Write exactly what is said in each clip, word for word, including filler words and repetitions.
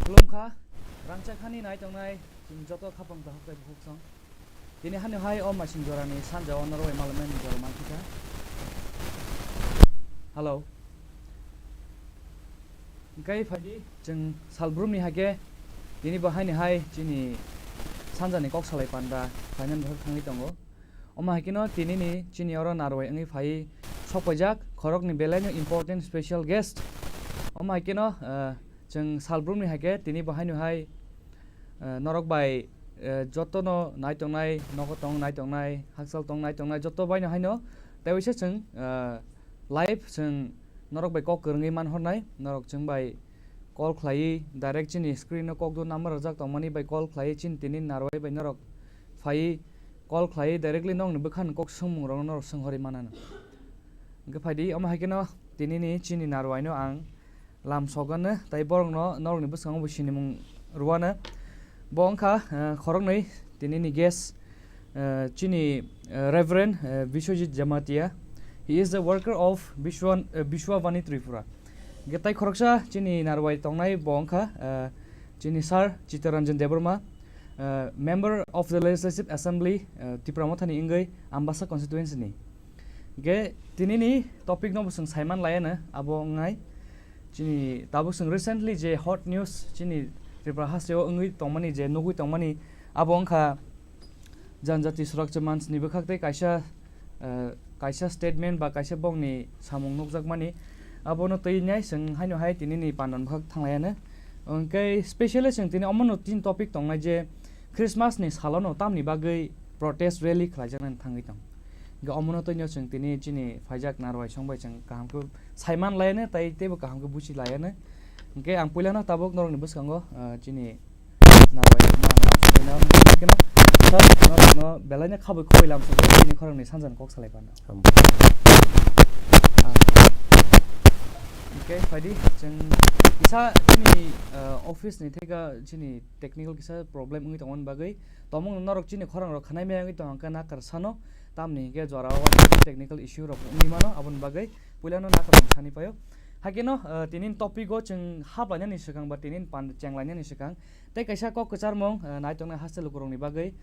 Khulumkha, rangchak hani nai tongnai chini joto khapang dahok tei bukhuk song. Tini hani hai o masing jorani sanja o norok bai malai mani jora mankha. Hello. Hingke phaidi chwng salbrumni hake tini bo haini hai chini sanjani kok salai panda khlainani bagwi thangwi tongo. Omo hai kheno tinini chini oro narwai wngwi phai sokpaijak khoroknwi belaino important special guest. Omo hai kheno, eh, chwng salbrumni hai khe tini bo haino hai, eh, norok bai, eh, jotono nai tongnai, nogo tong nai tongnai, hakchal tong nai tongnai, joto baino haino tei waisa chwng, eh, live chwng norok bai kok kwrwngwi man hornai, norok chwng bai call khlaiwi direct chini screen o kok do number rwjak tongmani bai call khlaiwi chini tini narwai bai norok phaiwi call khlaiwi directly nokni bwkhani kok swngmung rokno norok swnghorwi manano. Hwnkhe phaidi omo hai kheno tinini chini narwai no ang lam sogano tei borokno norokni bwskango bo sinimung rwano. Bo wngkha, eh, khoroknwi tinini guest, eh, chini, eh, Reverend, eh, Biswajit Jamatia. He is the worker of Biswa-, eh, Biswavani Tripura. Hwnkhe tei khoroksa chini narwai tongnai bo wngkha, eh, chini Sir Chittoranjan Debbarma, eh, Member of the Legislative Assembly, eh, Tipra Mothani wngwi Ambasa constituency ni. Hwnkhe tinini topic no bo chwng saiman laiano abo wngnai. Chini tabuk chwng recently je hot news chini Tripura hasteo wngwi tongmani je nugwi tongmani abo wngkha Janjati Suraksha Manch ni bwkhak tei kaisa, eh, kaisa statement ba kaisa bongni samung nukjakmani abono twi nai chwng haino hai tinini pandani bwkhak thanglaiano. Hwnkhe specially chwng tini omono tin topic tongnai je Christmas ni salono tamni bagwi protest rally khlaijaknani thangwi tong. Hwnkhe omono twi no chwng tini chini phaijak narwai song bai chwng kaham khe saiman laiano tei teibo kaham khe buchi laiano. Hwnkhe ang puilano tabuk norokni bwskango, ah, chini narwai ma ang lam sogwino, hwnkhe no sir norokno belaino khabui khubui lam sogwi chini khoroknwi sanjani kok salai phano. Hambai. Ah. Hwnkhe phaidi chwng kisa chini, ah, office ni theka chini technical kisa problem wngwi tongmani bagwi tomung norok chini khorang rok khanai maya wngwi tongkha nakar sano, tamni hwnkhe jora o technical issue rok wngwi mano, aboni bagwi puilano nakar sani paio. Hakeno, ah, tinin topic o chwng hap lainani swkang ba tinin pan cheng lainani swkang tei kaisa kok kwcharmung, ah, naitongnai haste lukurokni bagwi.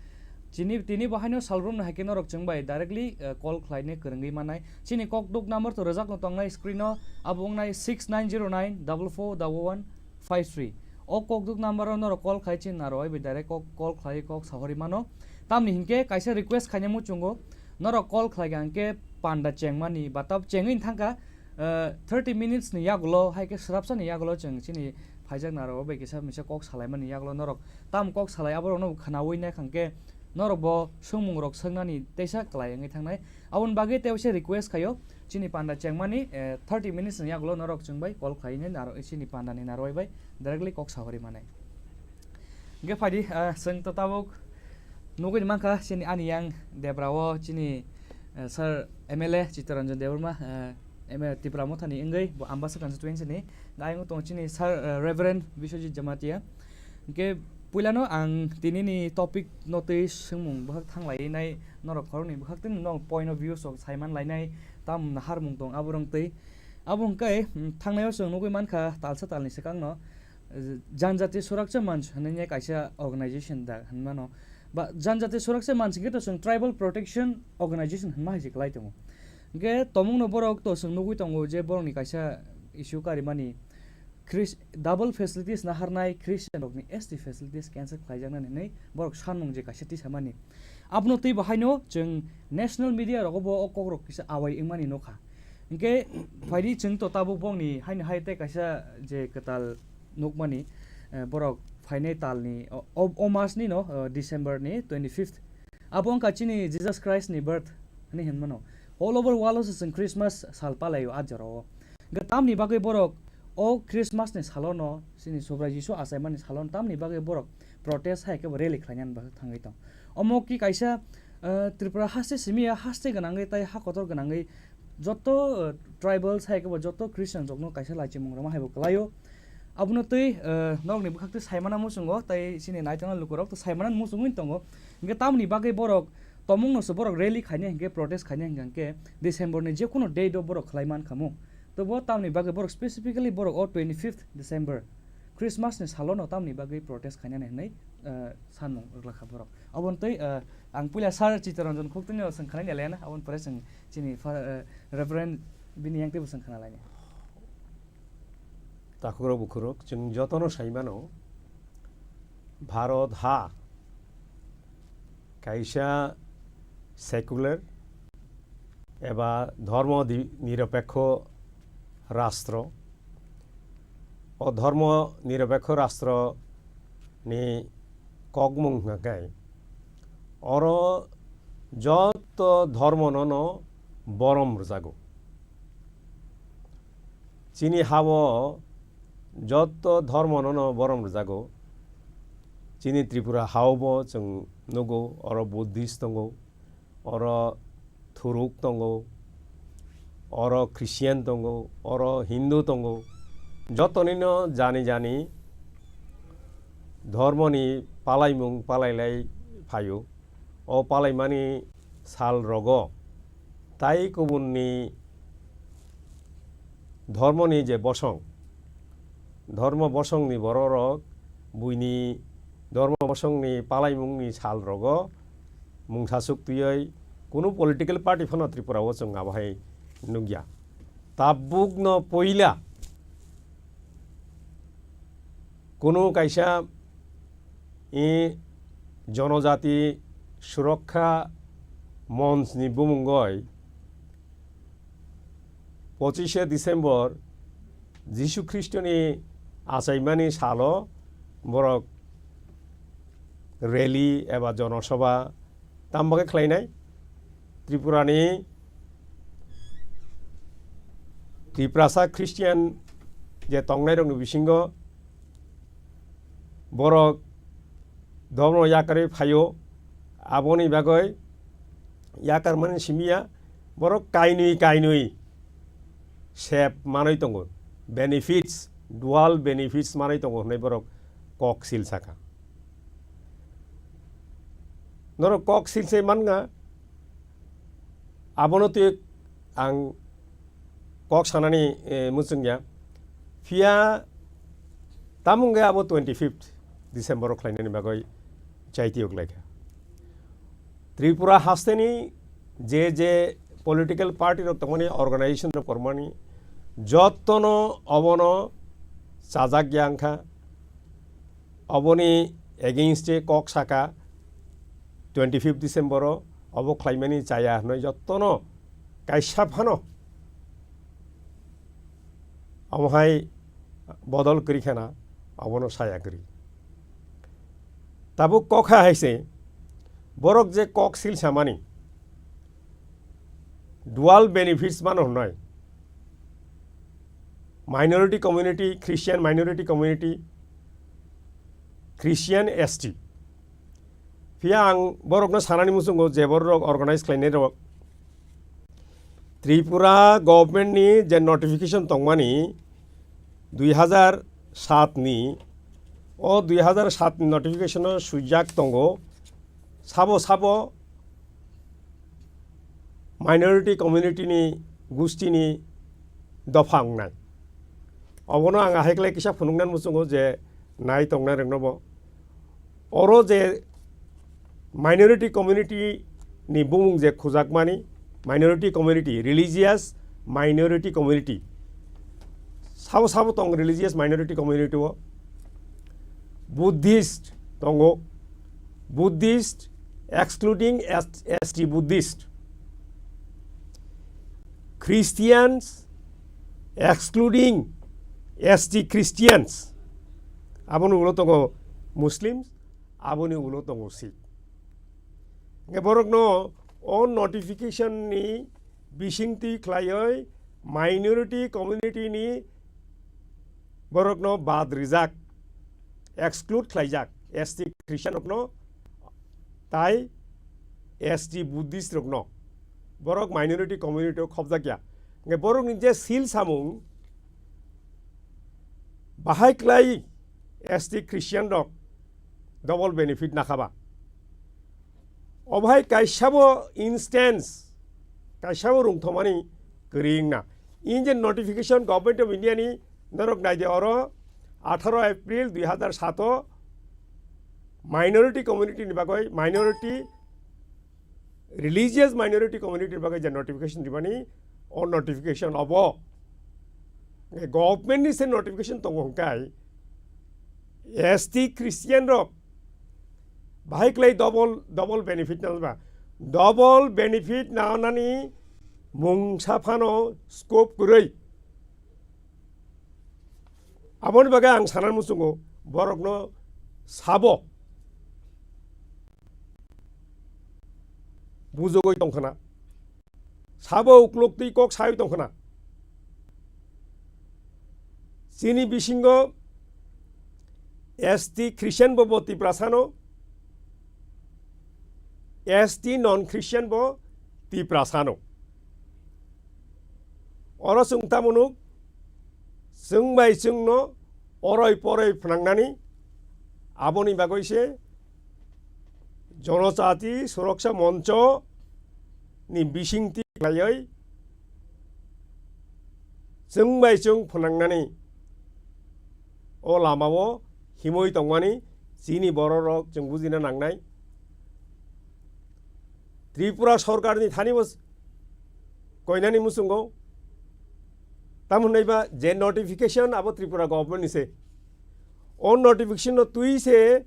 Chini, tini bo haino salbrumno hai khe norok chwng bai directly, ah, call khlaina kwrwngwi mannai. Chini kokduk number to rwjakno tongnai screen o, abo wngnai six nine zero nine double four double one five three. O kokduk number o norok call khai chini narwai bai direct kok call khlai kok sahori mano. Tamni hinkhe kaisa request khaina muchungo norok call khlai kha hinkhe panda chengmani ba tab chengwi thangkha, eh, thirty minutes ni yagulo hai khe swrapsa ni yagulo chwng chini phaijak narwai bai kisa misa kok salaimani yagulo norok tam kok salai aborokno khwnawi naikha hinkhe norok bo swngmung rok swngnani teisa kwlai wngwi thangnai. Aboni bagwi tei waisa request khaio, chini panda chengmani, eh, thirty minutes ni yagulo norok chwng bai call khlainai naro-, chini panda ni narwai bai directly kok sahori manai. Hwnkhe phaidi, ah, chwng to tabuk nugwi mankha chini ani yang debra o chini, eh, sir M L A Chittaranjan Debbarma, eh, M L A Tipra Mothani wngwi bo Ambasa constituency ni. Ayang tongo chini sir, eh, Reverend Biswajit Jamatia. Hwnkhe puilano ang tinini topic no twi swngmung bwkhak thang lainai, norok khoroknwi bwkhak tei norok point of views rok saiman lainai, tam naharmung tong aborok twi. Abo hwnkhe, mm, thangnaio chwng nugwi mankha talsa talni swkangno, eh, Janjati Suraksha Manch hwnwi kaisa organization da hwnmano. Ba Janjati Suraksha Manch hwnkhe to chwng Tribal Protection Organization hwnma hai se kwlai tongo. Hwnkhe tomungno borok to chwng nugwi tongo je borokni kaisa issue karimani Chris-, double facilities naharnai Christian rokni S T facilities cancel khlaijaknani hinwi borok sanmung je kaisa tisamani. Abono twi bo haino chwng national media rogo bo o kokrok kisa awai wngmani nukha. Hinkhe phaidi chwng to tabuk bongni haino hai tei kaisa je kwtal nukmani, eh, borok phainai talni o, o, o masni no, eh, December ni twenty-fifth. Abo wngkha chini Jesus Christ ni birth hinwi hinmano. All over world o se chwng Christmas sal palaio a jorao. Hinkhe tamni bagwi borok o Christmas ni salo no, chini Subrai Jisu achaimani salo no tamni bagwi borok protest hai khe bo rally khlainani bagwi thangwi tong. Omo ki kaisa, eh, Tripura haste simi ya haste gwnangwi tai ha kotor gwnangwi joto, eh, tribals hai khe bo joto Christian rokno kaisa laichimung rwma hai bo kwlaio. Abono twi, eh, nokni bwkhak twi saimana muchungo tai chini naitokna lukurok to saimana muchungwi tongo. Hinkhe tamni bagwi borok tomungno se borok rally khaina hinkhe protest khaina hinkhe December ni jekunu date o borok khlai man khamu. To bo tamni bagwi borok specifically borok o twenty-fifth December Christmas ni salo no tamni bagwi protest khainani hinwi, eh, sanmung rwlakha borok. Aboni twi, eh, ang puila Sir Chittaranjan Khuktini no swng khanani lena, aboni pore chwng chini fa-, eh, Reverend bini yang teibo swng khana laini. Takhurok bukhurok, chwng jotono saimano, Bharat ha kaisa secular eba dhormo di-, nirapekho rastro. O dhormo nirapekho rastro ni kokmung hwnkha khe oro joto dhormono no borom rwjago. Chini hao joto dhormono no borom rwjago. Chini Tripura hao bo chwng nugo, oro Buddhist tongo, oro Thuruk tongo, oro Christian tongo, oro Hindu tongo. Jotonino jani jani dhormoni palaimung palailai phaio. O palaimani sal rogo tai kubunni dhormoni je bosong, dhormo bosongni bororok buini dhormo bosongni palaimungni sal rogo mungsasuk twiwi kunu political party phano Tripura o chwng abo hai nukya. Tabukno poila kunu kaisa i Jonojati Surokha Monch ni bumungoi pochishe December Jisu Khristoni achaimani salo borok rally eba jonosobha tamo khe khlainai. Tripurani Tiprasa Christian je tongnairokni bisingo borok dhormo yakarwi phaio, aboni bagwi yakarmani simiya borok kainwi kainwi sep manwi tongo, benefits, dual benefits manwi tongo hwnwi borok kok sil saka. Norok kok sil se manga, abono twi ang kok sanani, eh, muchungya. Phiya tamung khe abo twenty-fifth December o khlainani bagwi chaitiyok laikha. Tripura hasteni je je political party rok tongmani, organization rok kormani, jottono obono chajak ya wngkha. Oboni against e kok saka twenty-fifth December o obo khlaimani chaya hwnwi jottono kaisa phano omo hai bodol kwrwi khana obono saya kwrwi. Tabuk kokha hai se borok je kok sil samani dual benefits mano hwnwi minority community, Christian minority community, Christian S T. Phiya ang borokno sanani muchungo je borok organize khlainai rok Tripura government ni je notification tongmani dui hazar sat ni, o dui hazar sat ni notification o swijak tongo sabo sabo minority community ni gusti ni dopha wngnai. Obono ang ahaiklai kisa phunuknani muchungo je nai tongnai rokno bo. Oro je minority community ni bumung je khujakmani, minority community, religious minority community, Sabo sabo tong religious minority community o. Buddhist tongo. Buddhist excluding S T Buddhist. Christians excluding S T Christians. Aboni ulo tongo Muslims, aboni ulo tongo Sikh. Hingke borokno o notification ni bisingtwi khlaiwi minority community ni borokno bad rijak, exclude khlaijak, S T Christian rokno tai S T Buddhist rokno, borok minority community o khobjakya. Hingke borokni je sil samung, bahai klai S T Christian rok double benefit nakhaba. Obhai kaisabo instance, kaisabo rungthomani kwrwi wngna. In je notification Government of India ni norok naide oro atharo April dui hazar sato minority community ni bagwi, minority, religious minority community ni bagwi je notification ribani, o notification obo government ni se notification tongo hwnkhe S T Christian rok bahai klai double, double benefit nangba. Double benefit nanani mungsa phano scope kwrwi. Aboni bagwi ang sana muchungo, borokno sabo bujogwi tongkhana, sabo ukloktwi kok sawi tongkhana. Chini bisingo S T Christian bo, bo Tiprasano, S T non Christian bo Tiprasano. Oro chwng tamo nuk, chwng bai chwngno oroi poroi phnangnani, aboni bagwi se Jonojati Suroksha Moncho ni bisingtwi khlaiwi chwng bai chwng phnangnani o lamao himwi tongmani chini bororok chwng bujina nangnai. Tripura sorkarni thani bo koinani muchungo. Tamo hwnwi ba je notification abo Tripura government ni se. O notification no twi se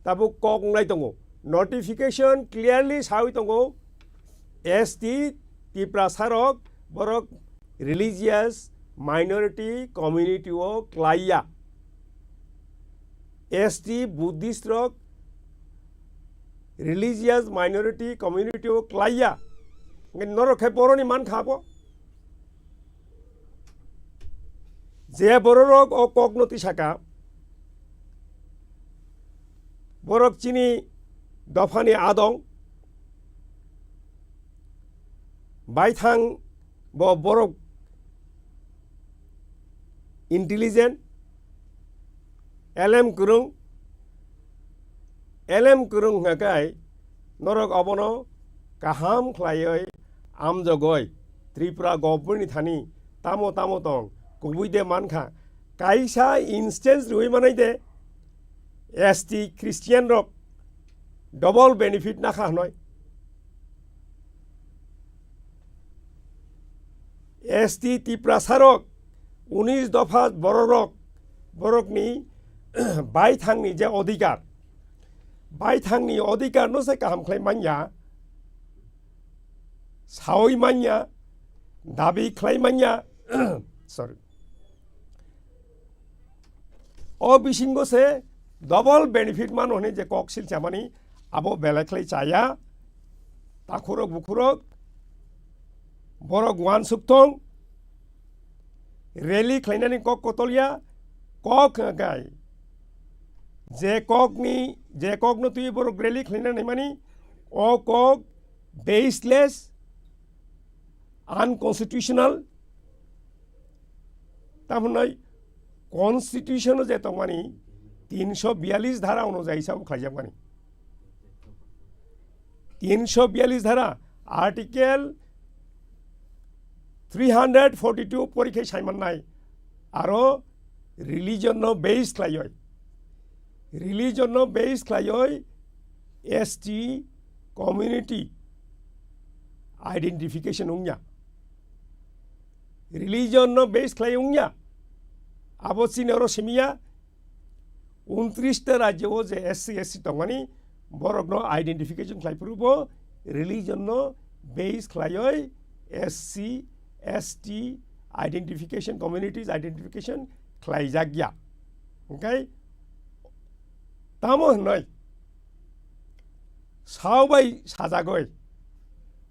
tabuk kok wnglai tongo. Notification clearly sawi tongo, S T Tiprasa rok borok religious minority community o klaiya. S T Buddhist rok religious minority community o klaiya. Hingke norok khe boroni mankha abo. Je bororok o kokno tisaka, borok chini dophani adong, baithang bo borok intelligent, elem kwrwng, elem kwrwng hwnkha khe norok obono kaham khlaiwi amjogoi Tripura government ni thani tamo tamo tong kubui de mankha, kaisa instance rwui manai de S T Christian rok double benefit nakha hwnwi. S T Tiprasa rok, unis dopha bororok, borokni baithangni je odhikar, baithangni odhikar no se kaham khlai manya, sawi manya, dabi khlai manya, sorry. O bisingo se double benefit mano hwnwi je kok sil chamani abo belai khlai chaya. Takhurok bukhurok borok uansuk thong, rally khlainani kok kotolya, kok hwnkha khe je kokni, je kokno twi borok rally khlainani mani o kok baseless, unconstitutional, tamo hwnwi constitution o je tongmani tinsho biyalish dhara onujayi sabo khlaijakmani. Tinsho biyalish dhara, article three hundred forty-two porikhe saimannai, aro religion no base khlaiwi, religion no base khlaiwi S T community identification wngya. Religion no base khlai wngya. Abo chini oro simi ya, untris ta rajyo o je S C, S T tongmani, borokno identification khlai phuru bo religion no base khlaioi S C, S T identification, communities identification khlaijak ya. Hwnkhe tamo hwnwi sao bai sajagoi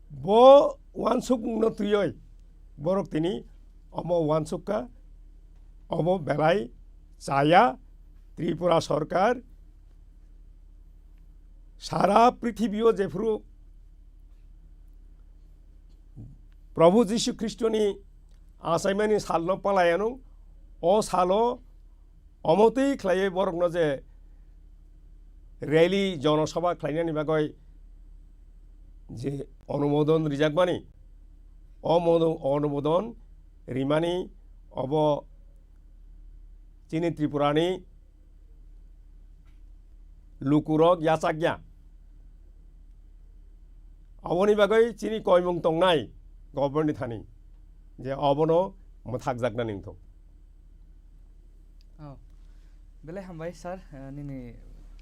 bo uansukmungno twiwi borok tini omo uansukha, omo belai chaya. Tripura sorkar sara prithibio jephuru Prabhu Jisu Khristoni achaimani salno palai anw, o salo omo twi khlaiwi borokno je rally, jonosabha khlainani bagwi je onumodon rijakmani, o mono-, onumodon rimani obo chini Tripurani lukurok yachakya. Aboni bagwi chini koimung tongnai government ni thani je obono mwthakjaknani wngthok. Oh. Belai hambai, sir, eh, nini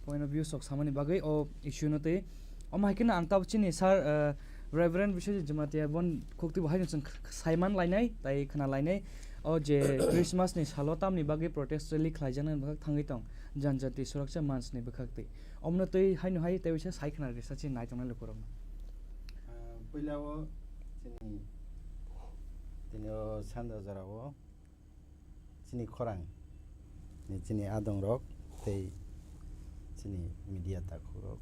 point of view sok samani bagwi o issue no twi. Omo hai kheno ang tabuk chini sir, eh, Reverend Biswajit Jamatia bon khukti bo hai no chwng kh-, kh-, saiman lainai, tai khna lainai. O je Christmas ni salo tamni bagwi protest rally khlaijaknani bwkhak thangwi tong, Janjati Suraksa Manch ni bwkhak twi. Omo no twi hai no hai tei waisa sai khna risa chini naitongnai lukurokno. Ah, puila o chini, tini o sanja jora o chini khorang ni chini adong rok tei chini media takhuk rok,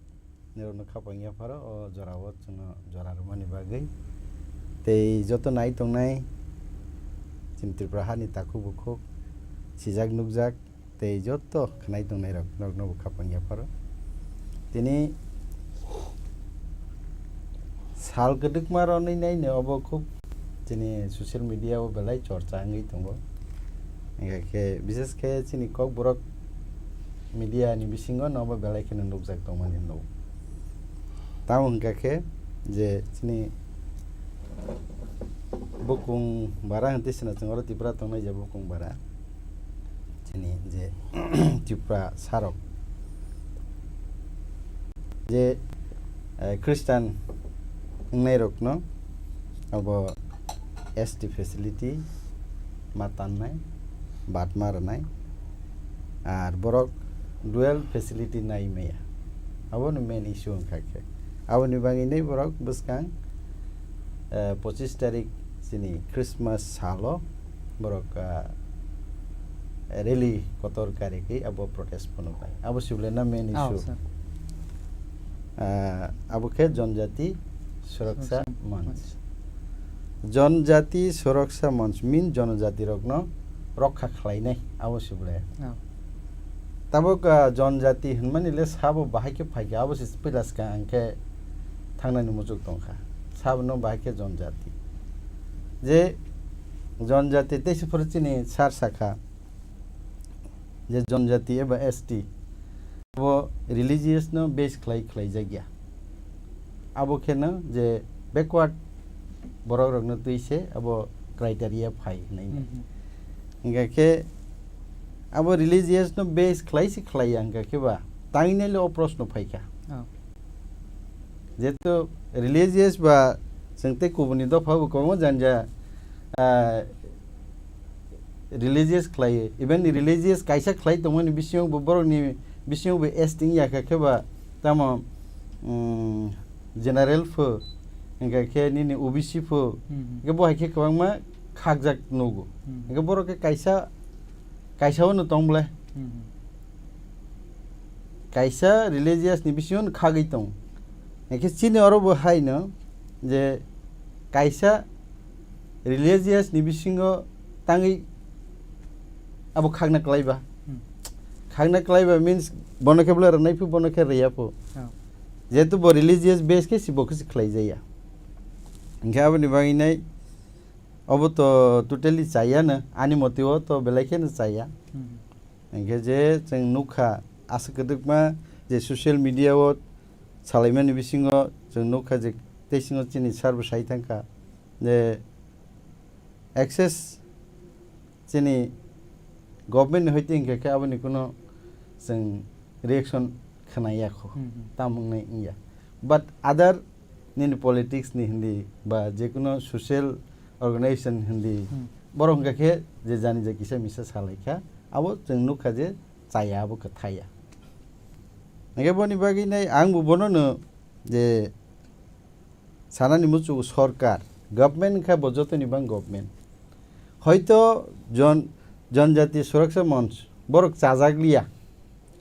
nirok no khapang yapharo o jora o chwngno jora rwmani bagwi tei joto nai tongnai chini Tripura hani takhuk bukhuk sijak nukjak tei joto khnai tongnai rok, norok no bo khapang yapharo. Tini sal kwdwkma rwnwi naino obo khub chini social media o belai chorcha wngwi tongo. Hingkha khe, bishes khe chini Kokborok media ni bisingo no obo belai kheno nukjak tongmani nugo. Tamo hingkha khe je chini bukung bara hinti sina chwng oro Tripura tongnai je bukung bara. Chini je Tripura sarok je, eh, Christian wngnairokno abo S T facility ma tannai, bat ma rwnai, ar borok dual facility nai maya, abo no main issue wngkha khe. Aboni bagwi nai borok bwskang, eh, pochis tarik chini Christmas salo borok, ah, rally kotor karikwi abo protest phunuknai. Abo sible na main issue. Ah, abo khe Janjati Suraksa Manch. Janjati Suraksa Manch mean jonojati rokno rokha khlainai, abo sible. Tabuk, ah, Janjati hwnmani le sabo bahai khe phaikha, abo se puila swkang ang khe thangnani muchuk tongkha. Sabono bahai khe Janjati. Je Janjati teisa phuru chini sar sakha je Janjati eba S T bo religious no base khlai khlai jakya. Abo kheno je backward borok rokno twi se abo criteria phai hinai. Hingkha khe abo religious no base khlai se khlai ya hingkha khe ba tangwi nai le o proshno phaikha. Jehetu religious ba chwng tei kubuni dopha bo kwbangma janja, ah, religious khlai, even religious kaisa khlai tongmani bisingo bo borokni bisingo bo S T wngya kha khe ba tamo, um, general pho, hingkha khe nini O B C pho, hingkhe bo hai khe kwbangma khakjak nugo. Hingkhe borok khe kaisa, kaisa o no tong bole. Kaisa religious ni bisingo no khagwi tong. Hingkhe chini oro bo hai no je kaisa religious ni bisingo tangwi abo khakna kwlaiba. Khakna kwlaiba means bono khe bole rwnai phu, bono khe rwya phu. Jehetu bo religious base khe si bo khe si khlai jaya. Hingkhe aboni bagwi nai obo to totally chaya no, ani motio to belai kheno chaya. Hingkhe je chwng nukha, aswk kwdwkma je social media o salaimani bisingo chwng nukha je teisingo chini sir bo sai thangkha je excess chini Government ni hoite hingkha khe aboni kuno chwng reaction khwnaya kho. Hmm, hmm. Tamo wngnai wngya. But other nini politics ni hindi ba je kuno social organization hindi Hmm. borok hingkha khe je jani je kisa misa salai kha, abo chwng nukha je chaya abo kwthaya. Hingkhe boni bagwi nai ang bo bono no je sanani muchungo sorkar, government wngkha bo jotoni bang government. Hoito jon-, Janjati Suraksha Monch borok chajak liya.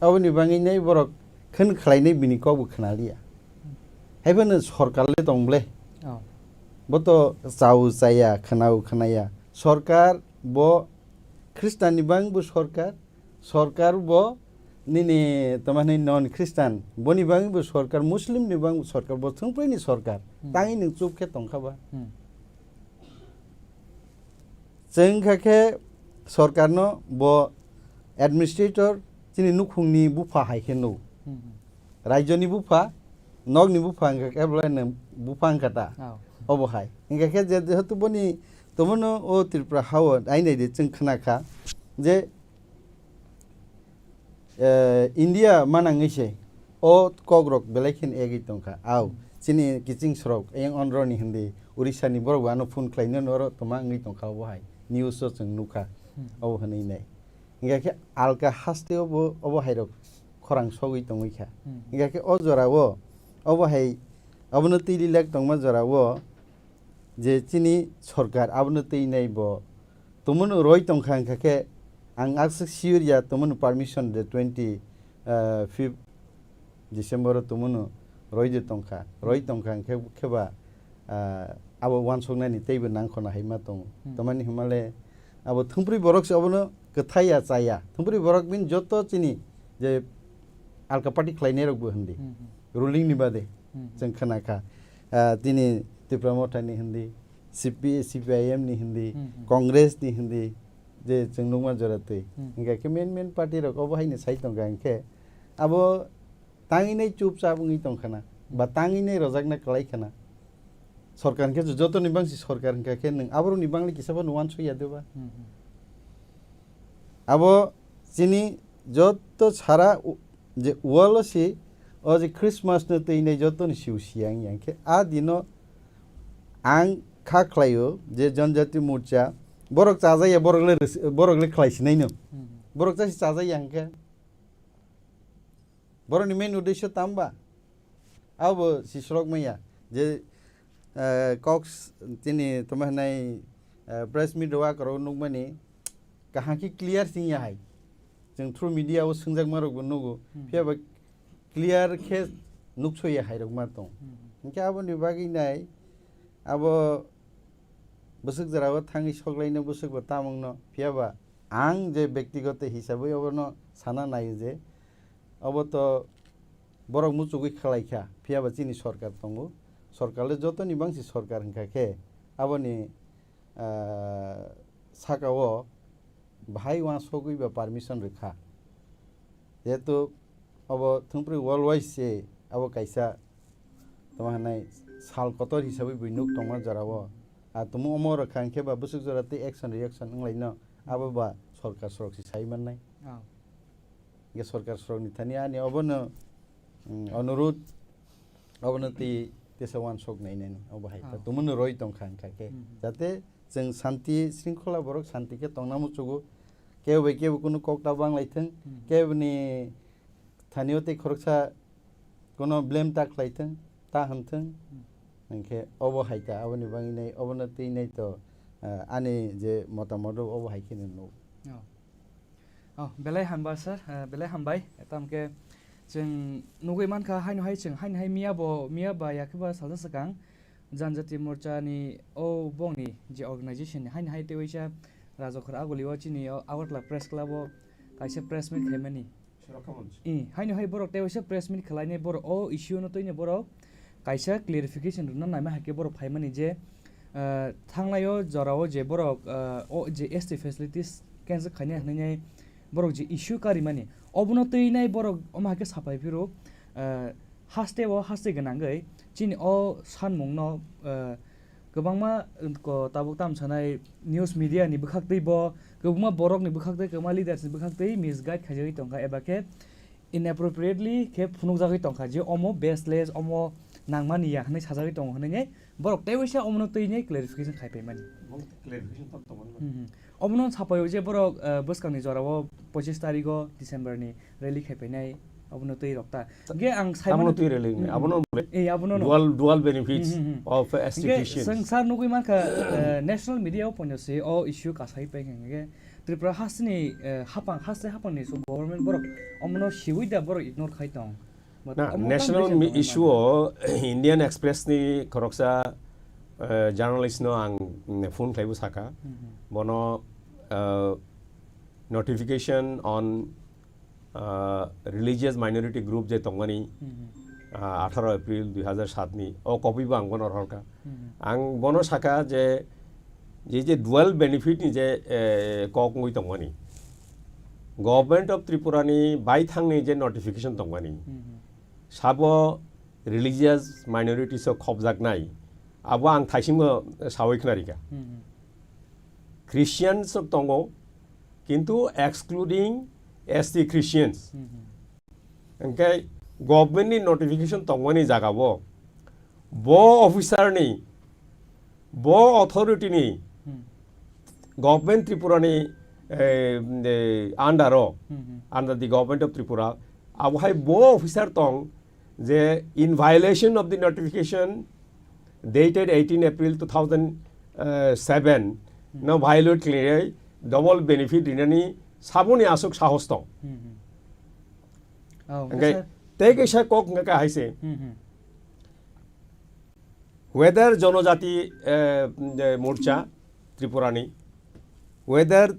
Aboni bangwi nai borok khwn khlainai bini kok bo khna liya. Haiphano sorkar le tong ble. Oh. Bo to chao chaya, khwnao khwnaya. Sorkar bo Khristanni bang bo sorkar, sorkar bo nini tamo hinwi non Khristan, boni bangwi bo sorkar, Muslim ni bang bo sorkar, bo thwngprwi ni sorkar, Hmm. tangwi nwng chup khe tongkha ba. Hmm. Chwng kha khe sorkar no bo administrator chini nukhung ni bupha hai khe nuk. Hmm, hmm. Rajyo ni bupha, nok ni bupha hingkha khe belai no bupha hingkha ta. Oh. Obo hai. Hingkha khe je, jehetu boni tomono o Tripura ha o ai nai de chwng khna kha je eh, India manangwi se o kokrok belai kheno egwi tongkha. Au, Hmm. chini kiching srok, eyang onroni hindi, Orissa ni borok bo ano phone khlainani oro toma wngwi tongkha obo hai. News o chwng nukha, Hmm. obo hwnwi nai. Hingkha khe alka haste o bo, obo hai rok khorang sogwi tongwi kha. Hmm. Hingkha khe o jora o, obo hai, obono twi lilak tongma jora o, je chini sorkar abono twi nai bo tumunu roi tongkha hingkha khe ang aswk sure ya tumunu permission de twenty, ah, fifth December o tumunu roi de tongkha, roi tongkha hingkhe khe ba, ah, abo uansuknani teibo nangkhorna hai ma tongo. Hmm. Tamani hwnmale abo thumprui borok se obono kwthai ya chaya. Thumprui borok bini joto chini je alka party khlainai rok bo hindi. Hmm, hmm. Ruling ni bade Hmm, hmm. chwng khna kha. Ah, tini Tipra Motha ni hindi, C P, C P I M ni hindi, Hmm, hmm. Congress ni hindi, je chwng nukma jora twi. Hmm. Hingkha khe main main party rok obo haino sai tongkha hingkhe abo tangwi nai chupchap wngwi tongkhana, ba tangwi nai rojakna kwlai khana. Sorkar hingkhe jotoni bangsi sorkar hingkha khe nwng aborokni bangli kisa phano uansuk ya de ba? Hmm, hmm. Abo chini joto sara u-, je world o si, o je Christmas no twi nai joto ni siu siya wngya. Hingkhe a dino ang kha khlaio je Janjati Morcha, borok chajaya, borok le res-, borok le khlai sinai no. Hmm. Borok chasi chajaya hingkhe. Borok ni main uddesho tamba? Abo si sorok maya. Je, eh, kok s-, tini toma hinai, eh, press meet rok akorok nukmani kaham khe clear sing ya hai. Chwng through media o swngjak ma rok bo nugo. Hmm. Phiya ba clear khe nukso ya hai rok ma tong. Hmm. Hingkhe aboni bagwi nai abo bwswk jora o thangwi sok lai no bwswk bo tamung no. Phiya ba ang je bektigoto hisabwi obono sana nai je obo to borok muchugwi khlai kha, phiya ba chini sorkar tongo. Sorkar le jotoni bangsi sorkar hingkha khe aboni, ah, saka o bahai uansugwi ba permission rwkha. Jehetu obo thwngprwi world wise se abo kaisa tamo hinai sal kotor hisabwi bui nuk tongma jora o. A tumo omo rwkha hingkhe ba bwswk jora tei action reaction wnglaino abo ba sorkar sorok se sai mannai. Oh. Hingkhe sorkar sorokni thani ani obono, mm, onurudh, obono twi tesa uansuk nainani obo hai khe. Oh. Tumungno roi tongkha hingkha khe. Mhm. Jate chwng santi, sringkhola borok santi khe tongna muchugo. Kebo bai kebo kunu kok ta bang lai thung, mhm, keboni thani o tei khoroksa kono blame ta khlai thung, ta hwn thung. Hmm. Hingkhe obo hai ta, aboni bagwi nai, obono twi nai to, ah, ani je motamot rok obo hai kheno nuk. Oh. Oh, belai hamba sir, eh, belai hambai. Tamkhe chwng nugwi mankha, haino hai chwng, haino hai miya bo, miya ba yakhe ba salsa swkang Janjati Morcha ni o bongni je organization ni, haino hai tei waisa Rajakhor Aguli o chini o Agartala Press Club o kaisa press meet khaimani. Surakha Monch. I, haino hai borok tei waisa press meet khwlainai borok o issue no twino borok kaisa clarification rwna naima hai khe borok phaimani je, ah, thangnai o jora o je borok, ah, o je S T facilities cancel khainai hwnwi nai borok je issue karimani obono twi nai borok omo hai khe sapai phiro, ah, haste o haste gwnangwi chini o sanmung no, ah, Kwbangma, uh, ko-, tabuk tam sanai news media ni bwkhak twi bo, kwbangma borok ni bwkhak twi, kwbangma leaders ni bwkhak twi misguide khaijagwi tongkha, eba khe inappropriately khe phunukjagwi tongkha, je omo baseless, omo nangmani ya hwnwi sajagwi tongo hwnwi borok tei waisa omono twi clarification khai paimani. Omo clarification tok tongo. Hmm, hmm. Omono sapaio je borok, uh, bwskangni jorao pochisni tarigo December ni rally khai painai, abono twi rok ta. Ge ang sai Abono mano twi rally ni, Hmm, abono hmm. Eh, abono no. Dual, dual benefits Hmm, hmm, hmm. of Ge asphyxiation. Swng sar nugwi mankha, uh, national media o pono se o issue kasai pai hwnge. Tripura hasteni, eh, hapang, haste hapangni so government borok omono siwi da borok ignore khai tong. But Na, omo national tamo mi-, issue o Indian Express ni khoroksa, eh, journalist no ang, mm, phone khlaibo saka. Hmm, hmm. Bono, eh, notification on, eh, religious minority group je tongmani, Hmm, hmm. ah, atharo April dui hazar sat ni, o copy bo ang bono rohorka. Hmm, hmm. Ang bono saka je, je, je dual benefit ni je, eh, kok wngwi tongmani. Government of Tripura ni baithang ni je notification tongmani. Hmm, hmm. Sabo religious minorities o khopjaknai. Abo ang thaisingo sawi khnarika. Hmm, hmm. Christians o tongo, kintu excluding S T Christians. Hmm, hmm. Hwnkhe government ni notification tongmani jagao bo officer ni, bo authority ni Hmm. government Tripura ni, eh, eh, under o, Hmm, hmm. under the government of Tripura, abo hai bo officer tong je in violation of the notification dated eighteen April two thousand seven Hmm. no violate khlaiwi double benefit rinani saboni aswk sahos tong. Hmm, hmm. Oh, Hwnkhe sir. tei kaisa kok hwnkha khe hai se, Hmm, hmm. whether Jonojati, eh, eh, Morcha Tripura ni, whether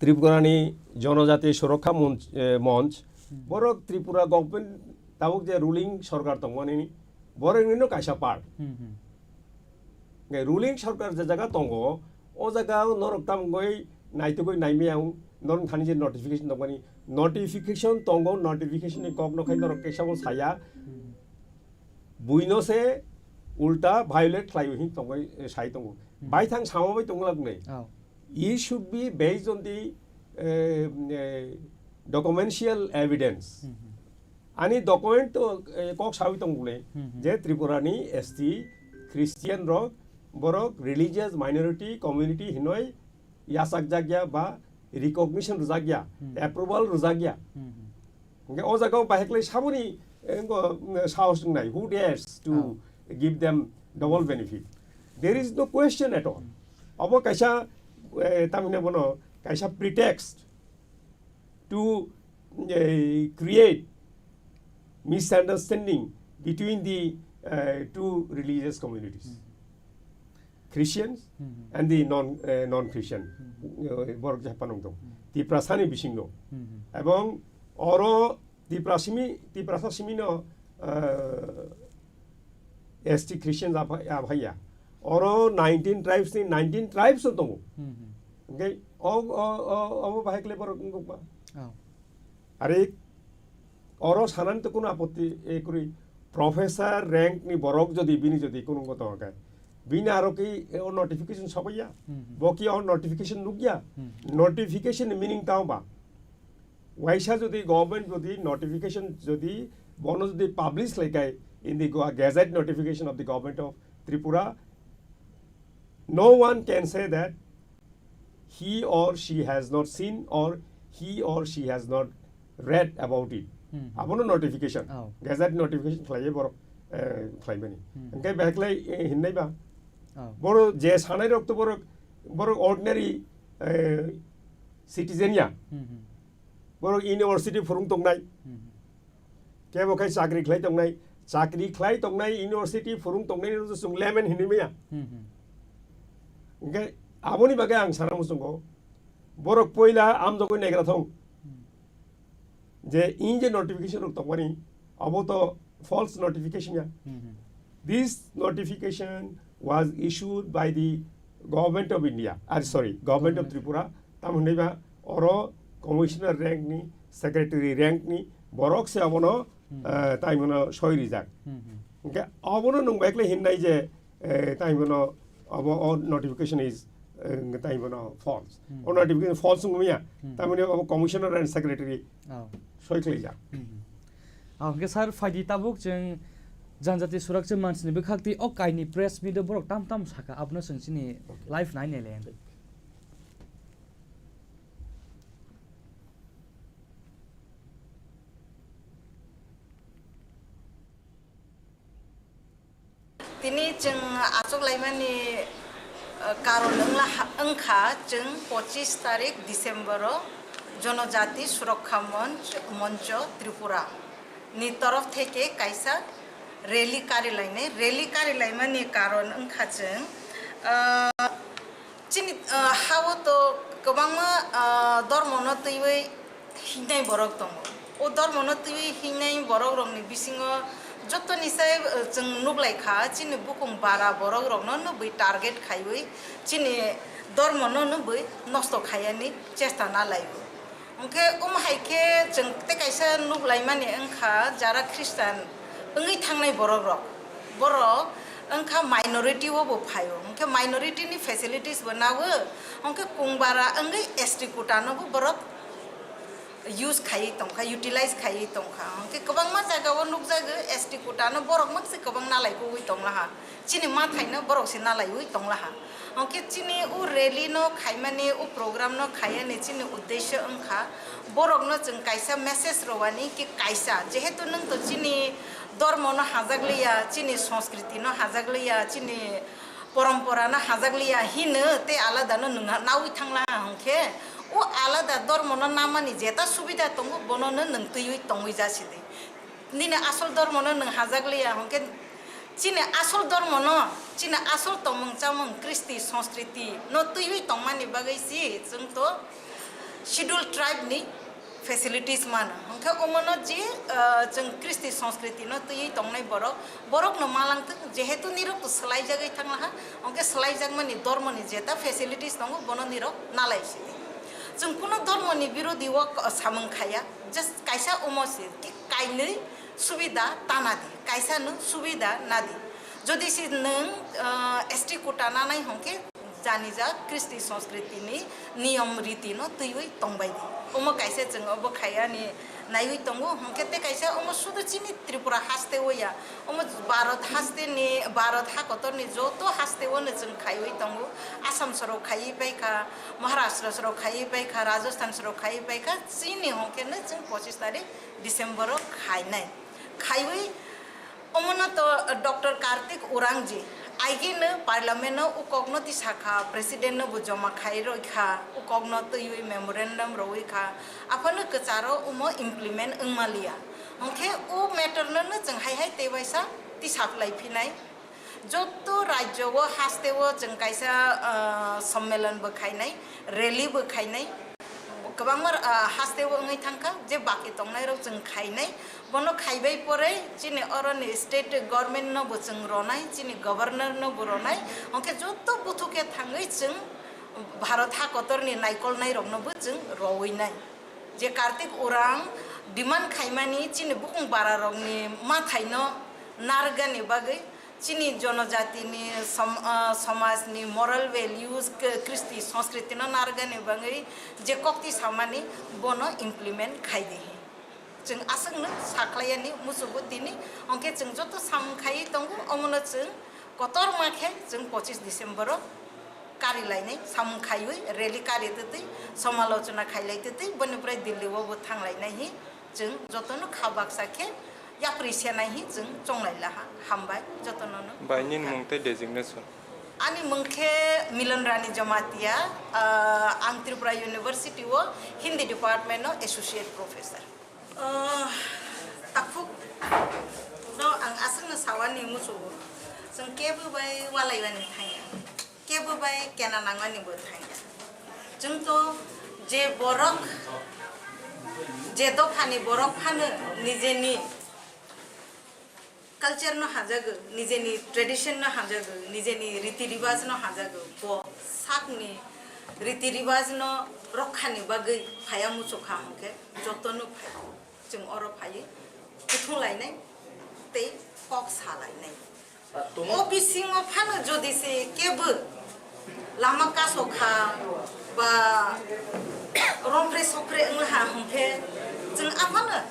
Tripura ni Jonojati Surokha Monch, eh, Monch, Hmm. borok Tripura government tabuk je ruling sorkar tongmani, borok nino kaisa part. Hmm, hmm. Hwnkhe ruling sorkar je jaga tongo, o jaga norok tamgoi naitugoi naimaya wng, norok thani je notification tongmani, notification tongo, notification ni kok no khai norok kaisa bo saya. Hmm. Buino se ulta violate khlaiwi hin tongwi, eh, sai tongo. Hmm. Baithang sama bai tongla gnai. Oh. It should be based on the, eh, eh, documental evidence. Hmm, hmm. Ani document to, eh, kok sawi tong bole, Hmm, hmm. je Tripura ni S T Christian rok, borok religious minority community hinoi yachak jakya ba recognition rwjakya, Hmm. approval rwjakya. Hmm, hmm. Hwnkhe o jaga o bahai khlai saboni, eh, ngo, mm, sahos wngnai, who dares to Oh. give them double benefit? There is no question at all. Hmm. Obo kaisa, eh, tamhine bono kaisa pretext to, eh, create misunderstanding between the, eh, two religious communities. Hmm. Christians Hmm. and the non, eh, non-Christian, Hmm. eh, borok je phano wng tong. Hmm. Tiprasa ni bisingo. Hmm. Ebong oro Tiprasimi, Tiprasa simi no, eh, S T Christian abha-, abhaiya. Oro nineteen tribes ni nineteen tribes o tongo. Hmm, hmm. Hwnkhe o, o, o, obo bahai khlai borok wngkha. Oh. Are oro sanani to kuno apotti, eh, kwrwi. Professor rank ni borok jodi bini jodi kuno wngkha tongkha, bini aro ki, eh, o notification sopaiya. Hmm, hmm. Bo ki o notification nukya. Hmm. Notification ni meaning tamo ba? Waisa jodi government jodi notification jodi bono jodi publish khlai khai in the go-, gazette notification of the government of Tripura, no one can say that he or she has not seen or he or she has not read about it. Hmm. Abono notification, Oh. gazette notification khlaiwi borok, eh, khlaimani. Hmm. Hwnkhe behlai, eh, hinnai ba? Oh. Borok je sanai rok to borok, borok ordinary, eh, citizen ya. Hmm, hmm. Borok university phurung tongnai. Hmm. Kebo khai chakri khlai tongnai, chakri khlai tongnai, university phurung tongnai no chwng layman hinwi maya. Hmm, hmm. Hwnkhe aboni bagwi ang sana muchungo, borok poila amjogwi negra thong. Hmm. Je in je notification rok tongmani, abo to false notification ya. Hmm, hmm. This notification was issued by the Government of India, ah, sorry, Government of Government. Tripura, tamo hwnwi ba oro commissioner rank ni, secretary rank ni borok se abono, Hmm. eh, tai mano soi rijak. Hmm, hmm. Hwnkhe abono nwng bai khlai hinnai je, Eh, tai bono abo o notification is, eh, tai bono false. Hmm. O notification false wngmaya. Hmm. Tamoni abo commissioner and secretary Oh. soi khlaijak. Hmm. Ah, hwnkhe sir, phaidi tabuk chwng janjati surak chwng mansini bwkhak twi o kaini press meet o borok tam tam saka, abono chwng chini Okay. live nai nai le. Tini chwng achuk laimani, eh, karon wngla ha-, wngkha chwng pochis tarik December o Jonojati Surokha Monch, Moncho Tripura ni torof theke kaisa rally kari lainai. Rally kari laimani karon wngkha chwng, eh, chini, eh, ha-o to kwbangma, eh, dormono twiwi hingnai borok tongo. O dormono twiwi hingnai borokrokni bisingo jotoni sai, eh, chwng nuklaikha, chini bukung bara borokrokno nubwi target khaiwi chini dormono nubwi nosto khaiyani chesta nalaio. Hwnkhe omo hai khe chwng tei kaisa nuklaimani wngkha, jara Christian wngwi thangnai borokrok, borok wngkha minority o bo phaio, hwnkhe minority ni facilities bo nawo, hwnkhe kungbara wngwi S T quota no bo borok use khaiwi tongkha, utilize khaiwi tongkha. Hwnkhe kwbangma jaga o nukjago S T quota no borok makse kwbang nalai kuwi tonglaha, chini mathai no borok se nalaiwi tonglaha. Hwnkhe chini o rally no khaimani, o program no khaiyani chini uddesyo wngkha borok no chwng kaisa message rwani ki kaisa, jehetu nwng to chini dormo no hajakliya, chini sanskriti no hajakliya, chini porompora no hajakliya hino tei alada no nwng nawi thangla hwnkhe o alada dormo no namani jeta subida tongo bono no nwng twiwi tongwi jasidi. Nini asol dormo no nwng hajakliya hwnkhe chini asol dormo no, chini asol tongmung chamung, kristi, sanskriti no twiwi tongmani bagwi si chwng to schedule tribe ni facilities mano. Hwnkhe omono je, ah, chwng kristi sanskriti no twiwi tongnai borok, borok no malangthwk, jehetu nirok to swlaijagwi thanglaha, hwnkhe swlaijakmani dormo ni jeta facilities tongo bono nirok nalai sidi. Chwng kuno dormo ni birodi o samung khaya, just kaisa omo se ki kainwi subida ta nadi, kaisa no subida nadi. Jodi se nwng, ah, S T quota nanai hwnkhe janijak kristi sanskriti ni niyom riti no twiwi tongbai di. Omo kaisa chwng obo khayani naiwi tongo, hwnkhe tei kaisa omo sudu chini Tripura haste o ya, omo Bharat haste ni, Bharat ha kotor ni joto haste o no chwng khaiwi tongo. Assam sorok khaiwi paikha, Maharashtra sorok khaiwi paikha, Rajasthan sorok khaiwi paikha, chini hwnkhe no chwng pochis tarik December o khainai. Khaiwi Omono to Doctor Kartik Urangji, aigino parliament no ukokno tisakha, president no bo joma khai roi kha, ukokno twiwi memorandum roi kha, aphano kwcharo omo implement wngmaliya. Hwnkhe o matter no no chwng hai hai tei waisa tisaklai phinai. Joto rajyo o haste o chwng kaisa, ah, sommelon bo khainai, rally bo khainai. Kwbangma, ah, haste o wngwi thangkha, je baki tongnairok chwng khainai. Bono khaibai pore chini oroni state government no bo chwng ronai, chini governor no bo ronai. Hwnkhe joto buthu khe thangwi chwng Bharat ha kotorni naikolnairokno bo chwng rowinai. Je Kartik Urang demand khaimani chini bukung bararokni mathaino narwkgani bagwi, chini jonojatini som-, ah, somajni moral values, k-, kristi, sanskriti no narwkgani bagwi je kokti samani bono implement khai di. Chwng aswkno sakhlaiyani muchungo tini, hwnkhe chwng joto samung khaiwi tongo, omono chwng kotorma khe chwng pochis December o kari lainai, samung khaiwi rally kari twtwi, somalochona khailai twtwi, boni pore Delhi o bo thanglainai hi chwng jotono kha baksa khe yapri senai hi chwng chonglai laha. Hambai jotono no. Bai, nini mung tei designation? Ani mung khe Milan Rani Jamatia, ah, ang Tripura University o Hindi department no associate professor. Ah, takhuk no ang aswkno sawani muchungo, chwng kebo bai walaiwani thangya. Kebo bai kena nangmani bo thangya. Chwng to je borok, je dophani borok phano nijeni culture no hajago, nijeni tradition no hajago, nijeni riti ribaj no hajago, bo sakni riti ribaj no rokkhani bagwi phaya muchukha hwnkhe jotono phai. Chwng oro phaiwi kuthung lainai tei kok sa lainai. O bisingo phano jodi se kebo lama kaso kha ba romphre sokphre wngla ha hwnkhe chwng aphano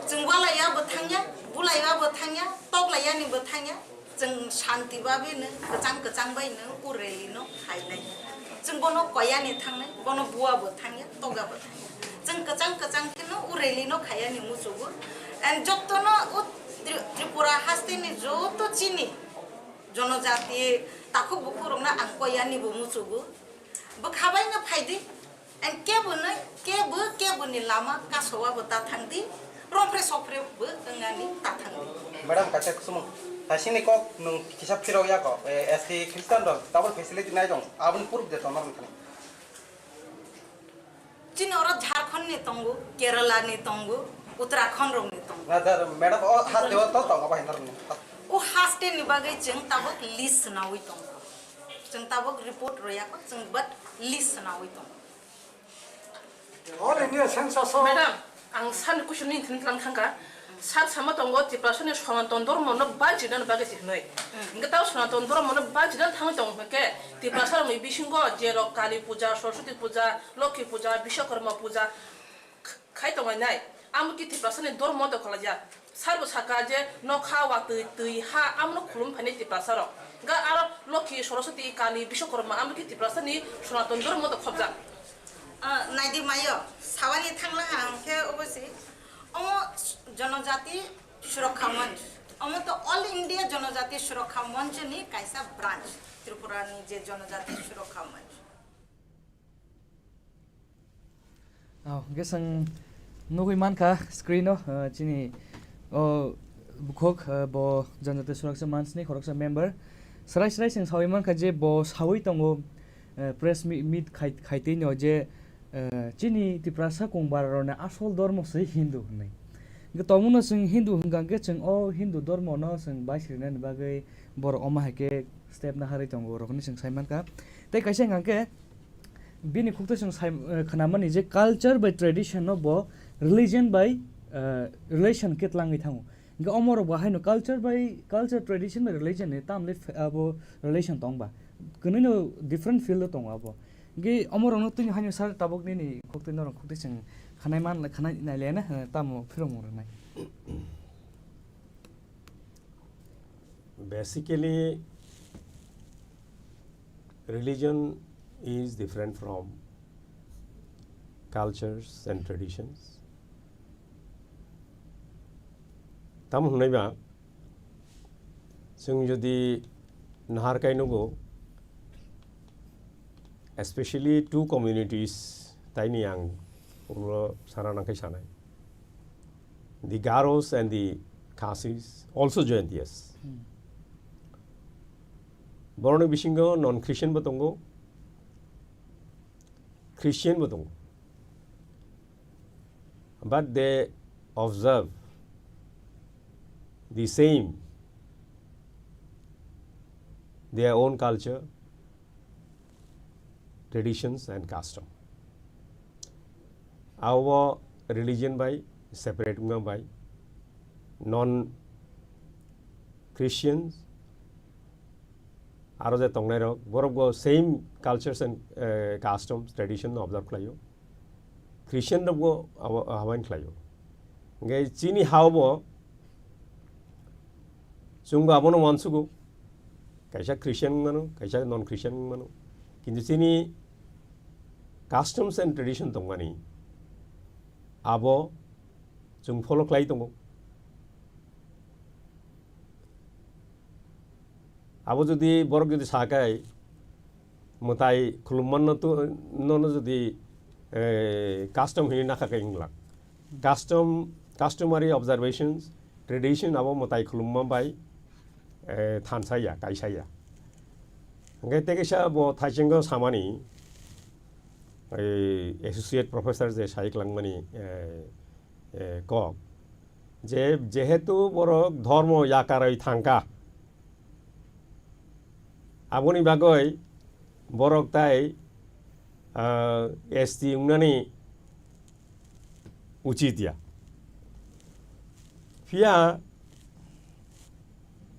chwng walaiya bo thangya, bulaiya bo thangya, toklaiyani bo thangya, chwng shanti babino kwchang kwchang baino o rally no khainai. Chwng bono koyani thangnai, bono bua bo thangya, toga bo thangya. Chwng kwchang kwchang kheno o rally no khaiyani muchugo. And jottono o Tri-, Tripura hasteni joto chini jonojati takhuk bukhuk rokno ang koyani bo muchugo. Bwkha baino phaidi. And kebo no, kebo, kebo ni lama kasowa bo ta thangdi. Romphre sokphre bo wngani ta thangdi. Madam, kaisa kusumung. Hasini kok nung kisa phirok ya kok. Eh, S T Christian rok double facility nai dong. Aboni proof de tongo nung thani. Chini oro Jharkhand ni tongo, Kerala ni tongo, Uttarakhand rok ni tongo. Na, da, madam, o haste o to tongo ba hinor ni. O haste ni bagwi chwng tabuk list swnawi tongo. Chwng tabuk report royakho, chwng but list swnawi tongo. All India census o Madam, ang sani kuchuni thini tlang thangka. Sar sama tongo Tiprasani Sanatan Dhormo no banchina bagwi se hinoi. Hingke tao Sanatan Dhormo no banchina thangwi tongo hingke Tiprasa rokni bisingo jerok Kali puja, Saraswati puja, Lokhi puja, Biswakarma puja kh-, khai tongnai. Amo ki Tiprasani Dhormo to kholajak. Sarbo saka je nokha watwi twi ha amno khulum phainai Tiprasa rok. Ga aro Lokhi, Saraswati, Kali, Biswakarma amo ki Tiprasani Sanatan Dhormo to khobjak. Ah, naidi mayo, sawani thangla ang khe obo se. Omo Janajati Surakha Manch. Omo to All India Janajati Surakha Manch ni kaisa branch. Tripura ni je Janajati Surakha Manch. Oh, gesang nugui mankha screen o, ah, chini o bukhuk, ah, bo Janajati Surakha Manch ni khoroksa member. Srai srai seng sawi mankha je bo sawi tongo, eh, press mi-, meet khai, khaitwi no je, eh, chini Tiprasa kung bara rokni asol dormo se Hindu hinwi. Hingke tongmungno chwng Hindu hwnkha hwnkhe chwng o Hindu dormo no chwng baisirnani bagwi borok omo hai khe step naharwi tongo rok hinwi chwng sai mankha. Tei kaisa hwnkha khe bini khukto chwng sai, eh, khnamani je culture bai tradition no bo religion bai, eh, relation khe tlangwi thango. Hingke omorok bo haino culture bai culture, tradition bai religion ni tamle f-, abo relation tong ba. Kwnwi no different field o tongo abo. Hingke omorok no tini haino sar tabuk nini khukti norok khukti chwng khanai man, khanai nai le na, eh, tamo phirok mung rwnai. Basically, religion is different from cultures and traditions. Tamo hwnwi ba, chwng jodi nahar kai nugo, especially two communities, taini ang ulo sana nangkhe sanai. The Garos and the Khasis, also Jaintias. Hmm. Borokni bisingo non-Christian bo tongo, Christian bo tongo. But they observe the same, their own culture, traditions and custom. Abo religion bai separate wngma bai non Christians aro je tongnai rok borok bo same cultures and, eh, customs, tradition no observe khlaio. Christian rok bo abo, abo habain khlaio. Hingke chini hao bo chwng bo abono uansugo. Kaisa Christian wng mano, kaisa non Christian wng mano. Kintu chini customs and tradition tongmani abo chwng follow khlai tongo. Abo jodi borok jodi sakai mwtai khulumma no to, nono jodi, eh, custom hinwi nakha khe wngla. Custom, customary observations, tradition abo mwtai khulumma bai, eh, thansa ya, kaisa ya. Hingke tei kaisa bo thaichengko samani, eh, associate professor je sai kwlangmani, eh, eh, kok, je jehetu borok dhormo yakarwi thangkha, aboni bagwi borok tai, ah, S T wngnani uchit ya. Phiya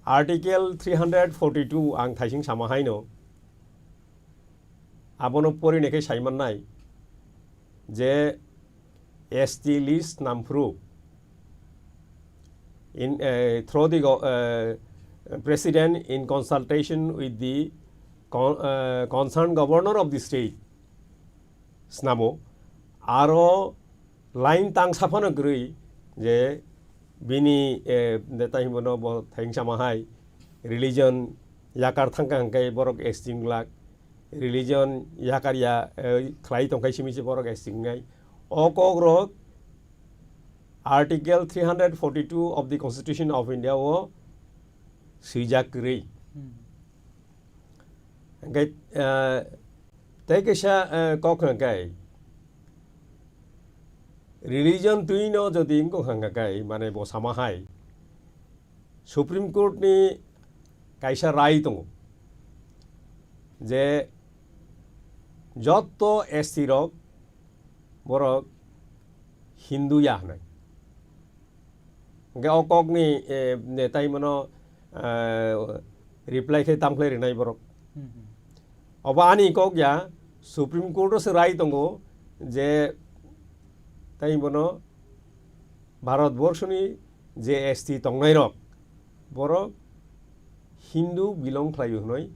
Article three hundred forty-two ang thaising sama haino, abono porinai khe saimannai je S T list namphru in, eh, through the go-, eh, president in consultation with the con-, eh, concerned governor of the state. Snamo, aro line tang saphano kwrwi je bini, eh, neta himbono bo thaingsama hai religion yakar thangkha hwnkhe borok S T wnglak, religion yakar ya, eh, khlai tongkhai simi se borok S T wngnai. O kokrok Article three hundred forty-two of the Constitution of India o swijak kwrwi. Hmm. Hingke, eh, tei kaisa, eh, kok hwnka khe, religion twi no jodi wngkha hwnka khe, mane bo sama hai, Supreme Court ni kaisa rai tongo je jotto S T rok borok Hindu ya hwnwi. Hingke o kokni, eh, ne, tai mano, eh, reply khe tamkhlai rinai borok. Hmm, hmm. Obo ani kok ya, Supreme Court o se rai tongo je tai bono Bharat borshoni je S T tongnai rok, borok Hindu belong khlai hwnwi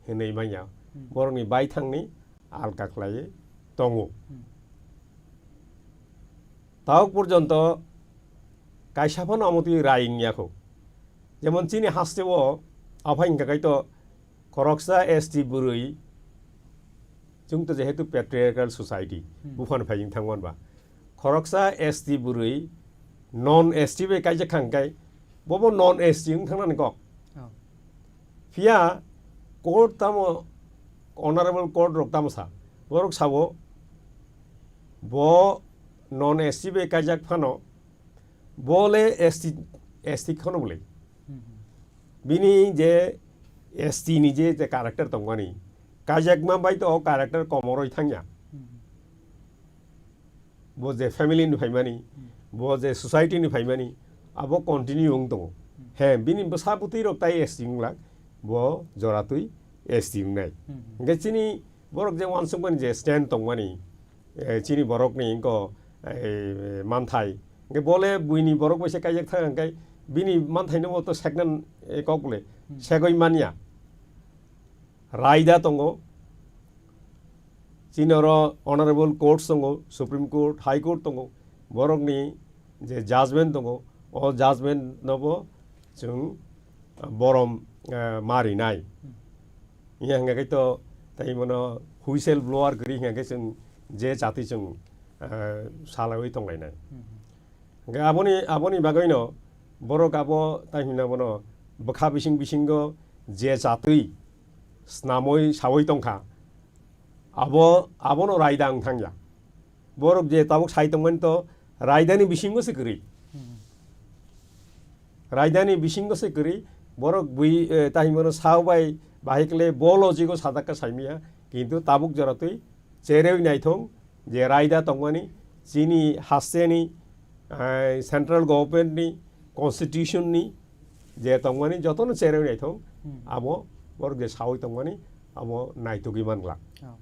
hinwi manya. Hmm. Borokni baithangni alka khlaiwi tongo. Hmm. Tabuk porjonto kaisa phano omo twi rai wngya kho. Jemon chini haste o aphai wngkha kaitor khoroksa S T bwrwi, chwng to jehetu patriarchal society, Hmm. buphang phai wng thangmani ba. Khoroksa S T bwrwi non S T bai kaijak kha hwnkhe, bobo non S T wng thangnani kok. Oh. Phiya court tamo, honorable court rok tamo sa, borok sabo, bo non S T bai kaijak phano, bo le S T, S T kheno bole. Hmm, hmm. Bini je S T ni je, je character tongmani, kaijakma bai to o character komoroi thangya. Hmm, hmm. Bo je family ni phaimani, Hmm. bo je society ni phaimani, abo continue wng tongo. Hmm. He, bini bwsa bwtwi rok tai S T wng lak, bo jora twi S T wngnai. Hmm, hmm. Hingke chini borok je uansukmani je stand tongmani, eh, chini borokni wngko, eh, manthai. Hingke bole buini borok bai se kaijak thang hingke bini manthai no bo to seknan, eh, kok le, Hmm. segoi manya. Raida tongo, chini oro honorable courts tongo, Supreme Court, High Court tongo, borokni je judgment tongo, o judgment no bo chwng borom, eh, ma rinai. Hmm. Iya hingka khe to tai mano whistle blower kwrwi hingka khe chwng je jati chwng, eh, salaiwi tonglainai. Hmm. Hingke aboni, aboni bagwino borok abo tai hwnna bono bwkha bising bisingo je jatwi snamwi sawi tongkha, abo, abono raida wng thangya. Borok je tabuk sai tongmani to raidani bisingo se kwrwi. Hmm. Raidani bisingo se kwrwi, borok bui, eh, tai hwnmano sao bai bahai kle bo logic o sajak kha saimanya, kintu tabuk jora twi cherwi naithong je raida tongmani chini hasteni, eh, central government ni constitution ni je tongmani jotono cherwi naithong, Hmm. abo borok je sawi tongmani abo naitugwi manglak. Oh.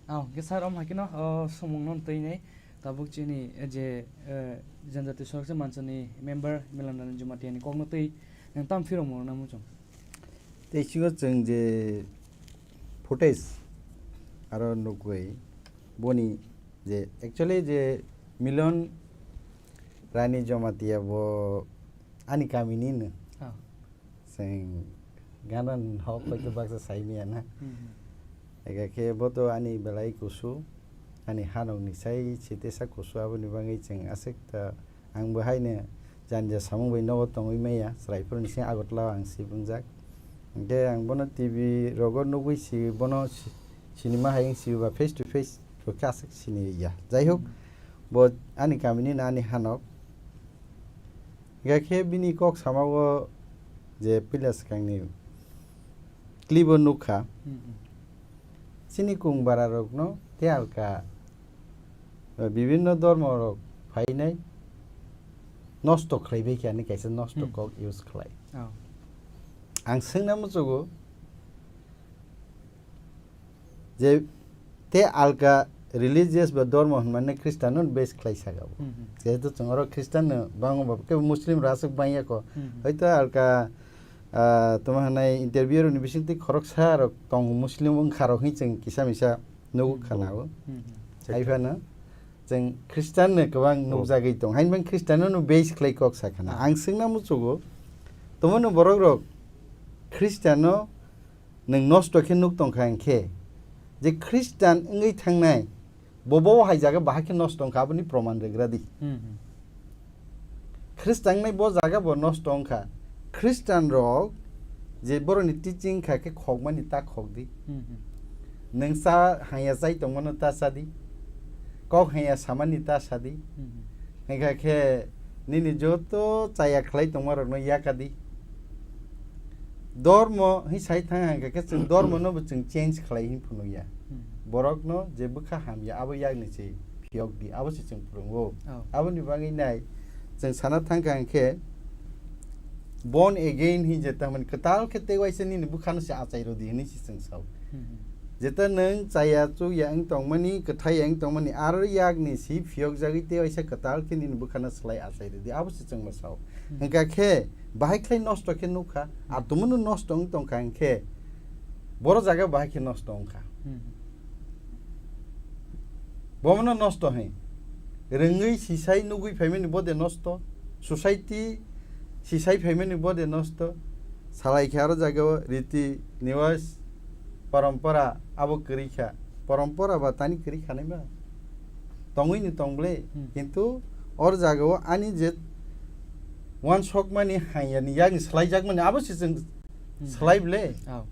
Oh, hwnkhe sir, omo hai kheno, oh, swmungno twi nai tabuk chini, eh, je, eh, Janjati Soroksa Manchani member Milan Ranjan Jamatia ni kokno twi nwng tamo phirokmung rwna muchung? Tei bisingo chwng je footage aro nukgwi boni je actually je Milan Rani Jamatia bo ani kamini no. Oh. Chwng gana hok hoi khe baksa sai manya na. Hmm. Ega khe bo to ani belai kusu, ani hanok ni sai sitesa kusu, aboni bagwi chwng aswk ta ang bo haino janja samung bai nogo tongwi maya, chwrai phuru ni seng Agartala o ang sibungjak. Hwnkhe ang bono T V rogo nugwi si, bono si, sinima hai wng si ba face to face rok khe aswk sini ya. Jai hok, Hmm. bo ani kamini no ani hanok. Hingkha khe bini kok samao je puila swkangni clip o nukha. Hmm, hmm. Chini kung bara rokno tei alka, eh, bibinno dormo rok phainai nosto khlaibai khe ani kaisa nosto Hmm. kok use khlai. Oh. Ang swngna muchugo je te alka religious ba dormo hwnmani Christian no base khlai saka bo. Hmm, hmm. Jehetu chwng oro Christian no bango ba ke Muslim rok aswk bangya ko. Hmm, hmm. Hoito alka, ah, tamo hwnai interview rokni bisingtwi khoroksa rok tongo Muslim wngkha rok hwnwi chwng kisa misa nugo. Hmm. Khana o. Hmm, hmm. Hai phano chwng Christian no kwbang. Oh. Nukjagwi tong. Hain bang Christian no base khlai kok sakha na. Ah. Ang swngna muchugo, tamo no borok rok Christian no nwng nosto khe nuk tongkha hinkhe, je Christian wngwi thangnai, bo bo hai jaga bahai khe nosto wngkha, aboni proman rwgra di. Hmm, hmm. Christian wngnai bo jaga bo nosto wngkha. Christian rok je borokni teaching kha khe khokmani ta khok di. Hmm, hmm. Nwng cha hanya chai tongmano ta cha di. Kok hanya samani ta sa di. Hmm, hmm. Hingkha khe nini joto chaya khlai tongma rokno yaka di. Dormo hwn sai thang hangkha khe chwng dormo no bo chwng change khlai hwn phunukya. Hmm. Borok no je bwkha hamya abo yakni se phiyok di, abo se chwng phwrwngo. Oh. Aboni bagwi nai chwng sana thangkha hwnkhe born again hwn je tamani kwtal khe tei waisa nini bwkhano se achai rw di hwnwi se chwng sao. Hmm, hmm. Jeta nwng chaya chukya wng tongmani, kwthai wng tongmani, aro yakni si phiyokjagwi tei waisa kwtal khe nini bwkhano slai achai rwdi, abo se chwngno sao. Hmm. Hwnkha khe bahai khlai nosto khe nukha, hmm, ar tumunu nosto wng tongkha hwnkhe boro jaga bahai khe nosto wngkha. Hmm. Bomono nosto hwn. Rwngwi sisai nugwi phaimani bode nosto, society sisai phaimani bode nosto, salai khe aro jagao riti niwas, Parampara abo kwrwi kha. Parampara ba tani kwrwi khanai ba? Tongwi ni tong ble. Hmm. Kintu or jaga o ani je uansokmani, haiyani, yakni swlaijakmani abo se chwng, hmm, swlai ble. Oh.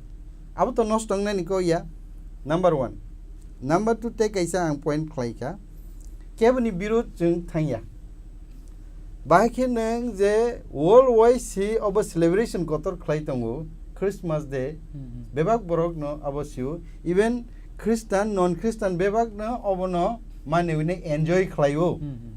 Abo to nosto wngnani kok ya. Number one. Number two tei kaisa ang point khlai kha. Keboni birud chwng thang ya. Bahai khe nwng je world wise si obo celebration kotor khlai tongo, Christmas Day, hmm, hmm, bebak borok no abo sio, even Christian, non Christian bebak no obo no mani hwnwi enjoy khlai o. Hmm, hmm.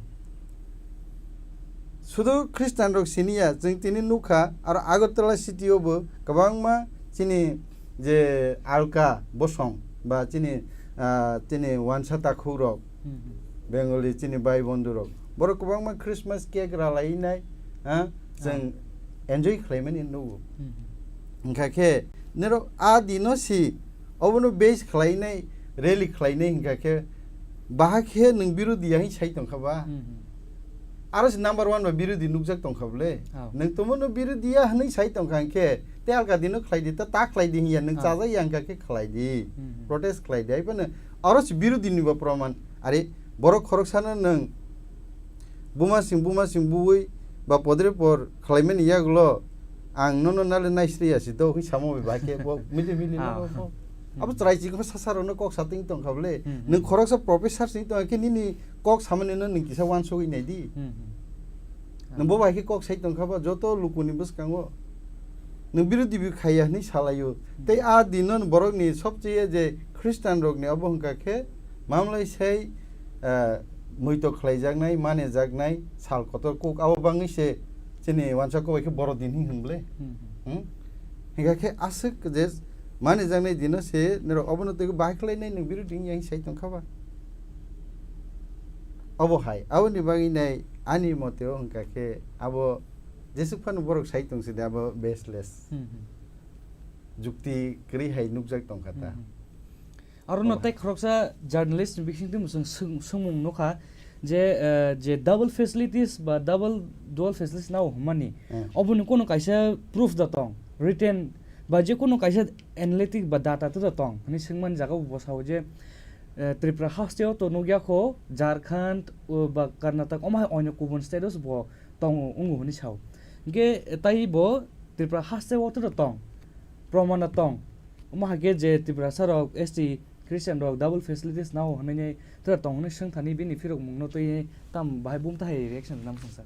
Sudu Christian rok sini ya, chwng tini nukha, aro Agartala city o bo kwbangma chini je alka bosong ba chini, ah, chini wansa takhuk rok, hmm, hmm, Bengali chini bai bondhu rok, borok kwbangma Christmas cake ralai nai, ha, chwng, ah, enjoy khlai mani nugo. Hmm, hmm. Hwnkha khe norok a dino si obono base khlai nai, rally khlai nai hwnkha khe, bahai khe nwng birodi ya hwn sai tongkha ba? Hmm, hmm. Aro se number one ba birodi nukjak tongkha bole. Oh. Nwng tomono birodi ya hwnwi sai tongkha hwnkhe, te alka dino khlai di, ta, ta khlai di hiya, nwng, ah, chajak ya hwnkha khe khlai di. Hmm, hmm. Protest khlai di. Hai phano aro se birodi ni bo proman. Are borok khoroksano nwng buma sing, buma sing buwi ba podre por khlaimani yagulo ang nono nale naisri ya si do hwi samo bai ba khe bo mili mili, ah, no bo. Hmm. Abo chwrai chikma sasa rokno kok sa ting tongkha bole. Hmm, hmm. Nwng khoroksa professor sing tongkha khe nini kok samani no nwng kisa wansugwi nai di. Hmm, hmm. Nwng bo bai khe kok sai tongkha ba joto lukuni bwskango. Nwng birodi bi khaiya hwnwi salaio. Hmm. Tei a dino borokni sobcheye je Christian rokni obo hwnkha khe mamlai sai, ah, muito khlaijaknai, manijaknai sal kotor kuk abo bangwi se chini wansa kobai khe boro din hwn hwn ble. Hmm, hmm. Hmm? Hingkha khe aswk je manijaknai dino se norok obono twigo bahai khlainai nwng birodi wngya hwn sai tongkha ba? Obo hai, aboni bagwi nai ani mote o hwnkha khe abo jeswk phano borok sai tong sidi abo baseless. Hmm, hmm. Jukti kwrwi hai nukjak tongkha ta. Hmm, hmm. Aro no, oh, tei khoroksa journalist ni bising twi mwswng swng-, swngmung nukha je, eh, je double facilities ba double dual facilities nao hwnmani. Hmm. Oboni kono kaisa proof da tong, written ba je kono kaisa analytic ba data to da tong hwnwi swngmani jaga bo sao je, eh, Tripura haste o to nukya kho, Jharkhand, o, ba Karnataka, omo hai onyo kubun state o se bo tongo, wngo hwnwi sao. Hwnkhe tai bo Tripura haste o to tong, proman da tong. Omo hai khe je Tiprasa rok, S T, Christian rok double facilities nao hwnwi tei tong hwnwi swng thani bini phirok mungno twi tam bahai bum ta hai reaction nam songsa.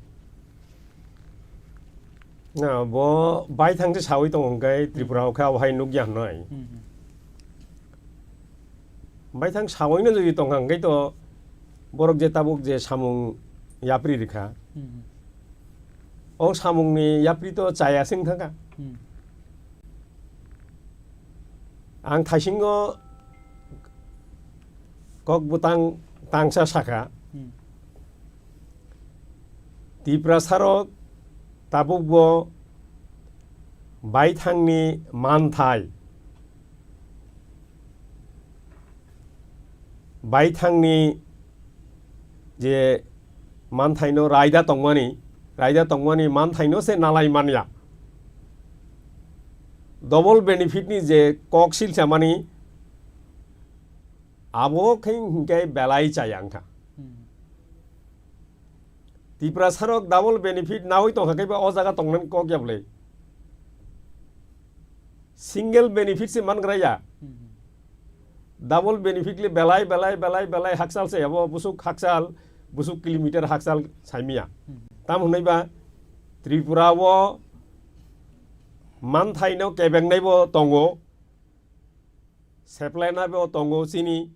Na, bo baithang se sawi tongo hwnkhe Tripura o khe abo hai nukya hwnwi. Hmm, hmm. Baithang sawi no jodi tongkha hwnkhe to borok je tabuk je samung yapri rikha. Hmm, hmm. O samungni yapri to chaya se wng thangkha. Hmm. Ang thaisingo kok bwtang tangsa sakha. Hmm. Tiprasarok tabukbo baithangni manthai, baithangni je manthaino raida tongmani, raida tongmani manthaino se nalai manya. Double benefit ni je kok silchamani abo khe hinkhe belai chaya wngkha. Hmm. Tiprasarok double benefit nawi tongkha khe ba o jaga tongnani kok ya bwle. Single benefit se mangra ya. Hmm. Double benefit le belai, belai, belai, belai hakchal se abo busuk hakchal, busuk kilometer hakchal saimiya. Hmm. Tam hwnwi ba Tripura o manthaino kebengnaibo tongo, seplainaibo tongo chini,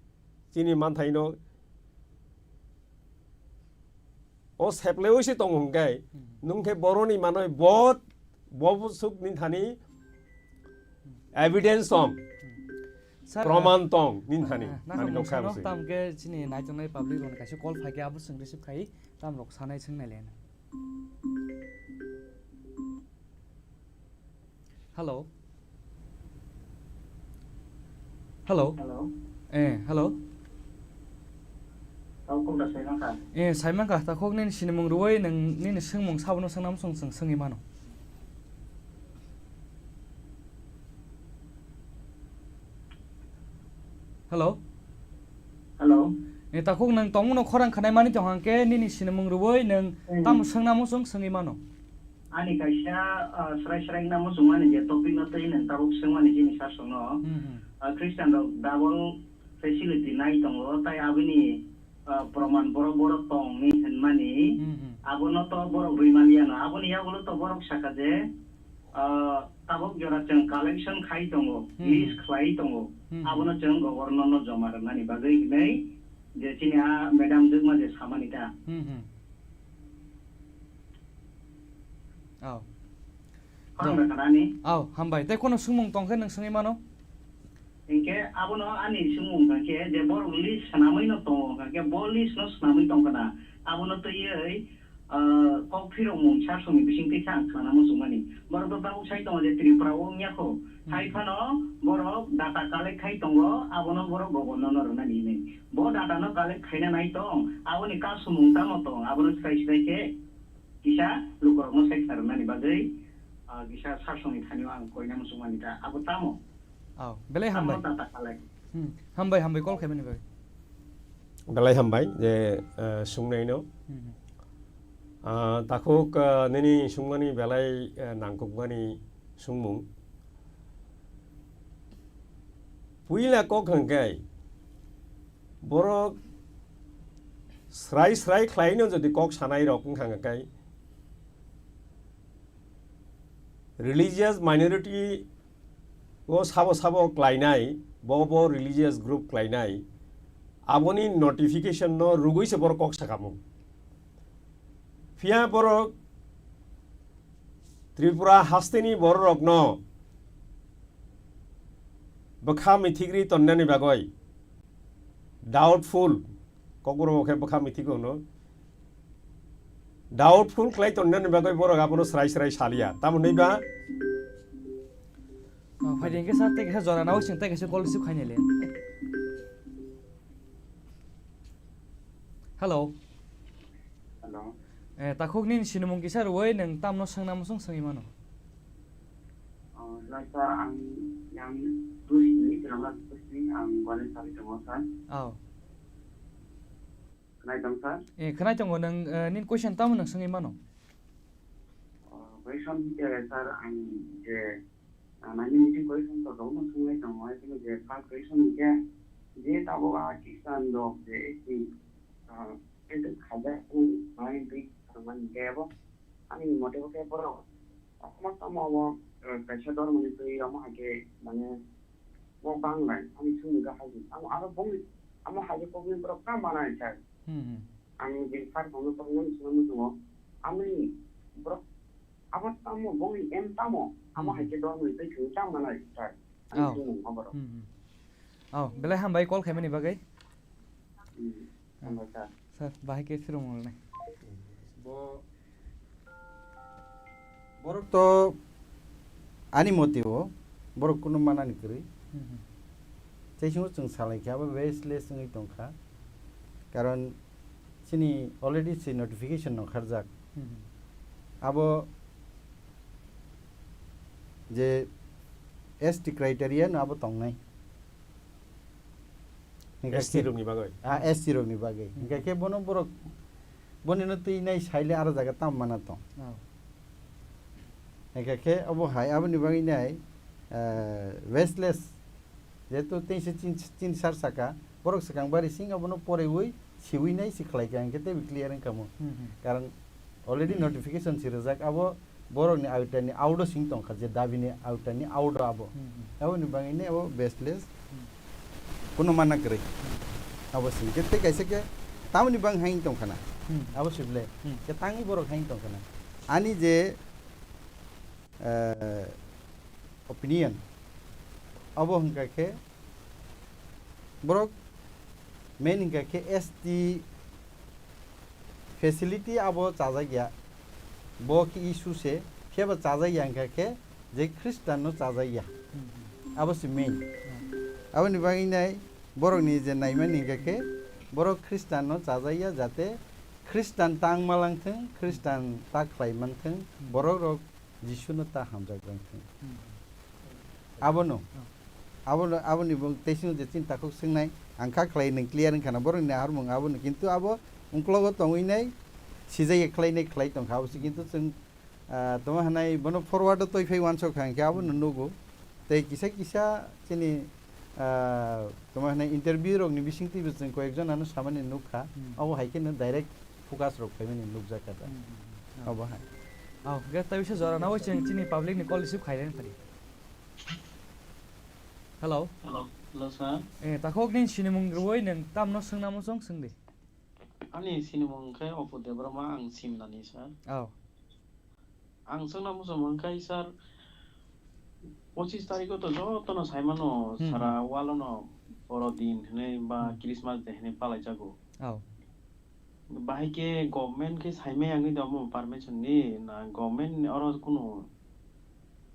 chini manthaino. O seplaiwi se tongo hwnkhe, hmm, nwng khe boroni manwi bo, bo busuk ni thani evidence tong, hmm, sir, proman tong ni thani, ah, nang mani nokha bwswk. Tam khe chini naitongnai public rokni kaisa call phai khe abo chwng receive khai tam rok sanai swngnai le. Hello. Hello. Hello. Eh, hello. Tamo kok da saimangkha? Eh, saimangkha, takhuk nini sinimung rwui nwng nini swngmung sabono swngnam swng chwng swngwi mano. Hello. Hello. Eh, takhuk nwng tongmano khorang khnai mani tong hangke nini sinimung rwui nwng, hmm, tamo swngnamo chwng swngwi mano. Ani kaisa, ah, srai srai wngna muchungmani je topic no twi nwng tabuk swngmani chini sasongno. Hmm, hmm. Ah, Christian rok double facility nai tongo, tai aboni, ah, proman borok borok tong ni hwnmani, hmm, hmm, abono to borok rwi maliya no. Aboni yagulo to borok saka je, ah, tabuk jora chwng collection khai tongo, hmm, hmm, list khlai tongo. Hmm, hmm. Abono chwng governor no joma rwnani bagwi hinwi je chini a madam jwkma je samani ta. Hmm, hmm. Aw. Khorang da khanani? Aw, hambai. Tei kono swngmung tongkhe nwng swngwi mano? Hinkhe abono ani swngmung hwnkhe je borok list swnamwi no tongo, hwnkhe bo list no swnamwi tongkha na? Abono twiwi, ah, kok phirokmung sasongni bisingtwi khe ang khwnana muchungmani. Borok to tabuk sai tongo je Tripura o wngya kho. Hmm. Hai phano borok data collect khai tongo, abono borok governor no rwnani hinwi. Bo data no collect khaina nai tong, aboni kasumung tamo tong, abono swrai swrai khe kisa lukurokno sai khnarwknani bagwi, ah, kisa sasongni thanio ang koina muchungmani ta. Abo tamo? Oh, belai hambai. Tamo data collect. Hmm, hambai, hambai call khaimani bagwi. Belai hambai je, ah, sungnaino. Hmm, hmm. Ah, takhuk, ah, nini sungmani belai, ah, nangkukmani sungmung. Puila kok hwnkhe borok srai srai khlaino jodi kok sanai rok wngkha hwnkhe religious minority o sabo sabo klainai, bo bo religious group klainai, aboni notification no rwgwi se borok kok sakamo. Phiya borok Tripura hasteni bororokno bwkha mithigri tonnani bagwi doubtful, kokborok khe bwkha mithigo hwno, doubtful khlai tonnani bagwi borok abono srai srai saliya. Tamo hwnwi ba? Oh, phaidi hwnkhe sir, tei kaisa jora nawi chwng tei kaisa call receive khainai le. Hello. Hello. Eh, takhuk nini sinimung kisa rwui nwng tamno swngnamo chwng swngwi mano? Oh, hello sir, ang yang Tuesday ni, Telangana Tuesday ni, ang Guwahati sari tongo sir. Oh. Khwnai tong sir? Eh, khwnai tongo, nwng, eh, nini question tamo nwng swngwi mano? Oh, question hwnkhe sir, ang je, ah, nini meeting question to rok no swngnai tongo, hai phano je first question hwnkhe, je tabuk a Christian rok je, ah, Khaijak, ani twi thangmani khe bo, ani mote bo khe borok tamo tamo bo, eh, kaisa dormoni twi omo hai khe mane bo banglai, ani songni gahai di. Amo aro bongni, amo hai khe kokni borok ta manai sir. Hmm, hmm. Ang je sir phone no tongmani swnamwi tongo, ani borok abo tamo bongni aim tamo, amo hai khe dormoni twi thangwi ta manai sir. Ang Oh. chini oborok. Hmm, hmm. Oh, belai hambai call khaimani bagwi. Hmm, hambai kha. Sir, bahai khe phirung nai. Bo, borok to ani motio, borok kunu manani kwrwi. Hmm, hmm. Tei simo chwng salai khe abo baseless wngwi tongkha. Karon chini already se notification nongkharjak. Hmm, hmm. Abo je S T criteria no abo tongnai. Hingkha S T khe rokni bagwi? Ah, S T rokni bagwi. Hmm. Hingkha khe bono borok, boni no twi nai saile aro jaga tam mana tong. Oh. Hingkha khe abo hai, aboni bagwi nai, eh, baseless. Jehetu tei se chin, chin sar saka, borok swkang bari sing abono poreui, siui nai si khlai kha, hingkhe teibo clear wngkha mo. Hmm, hmm. Karon already notification si rijak, abo borokni autani audo sing tongkha, je dabini autani audo abo. Hmm, hmm. Aboni bagwi ne abo baseless, Hmm. kuno mana kwrwi. Hmm. Abo sing khe tei kaisa khe tamoni bang hain tongkha na. Hmm. Abo sible, Hmm. khe tangwi borok hain tongkha na. Ani je, eh, opinion, abo hingkha khe borok main hingkha khe S T facility abo chajak ya, bo khe issue se, phiya ba chajak ya hingkha khe je Christian no chajak ya, Hmm, hmm. abo se main. Hmm. Aboni bagwi nai borok ni je naimani hingkha khe borok Christian no chajak ya, jate Christian tang malang thung, Christian ta khlai man thung, Hmm. borok rok Jisu no ta hamjak rang thung. Hmm. Abono. Oh. Abono, aboni bo tei sino je chini takhuk swngnai, ang kha khlai nwng clear wngkha na, borok ni harmung abono, kintu abo ungklogo tongwi nai, sijai khlai nai khlai tongkha, abo se kintu chwng, ah, tongma hanai bono forward o toi phai uansuk kha, hingkhe abono Hmm. nugo. Tei kisa kisa chini, ah, tongma hanai interview rok ni bising twibo chwng koyek jon ano samani nukha, Hmm. abo hai kheno direct focus rok phaimani nukjak kha da. Hmm, hmm, hmm. Abo hai. Oh, hingkhe tei bisa jora nabo chwng chini public ni call receive khailai phari. Hello. Hello, hello, sir. Eh, takhuk nini sinimung rwui nwng tamno swngna muchung swngdi. Ani sinimung khe Opu Debbarma, ang Simla ni, sir. Oh. Ang swngna muchung mankha, sir, pochis tarikh o to jotono saimano, Hmm, sara hmm. World o no Boro Din hinwi ba Hmm. Christmas Day hinwi palaijago. Oh. Bahai khe government khe saimaya wngwi tongmo permission ni, na government ni oro kunu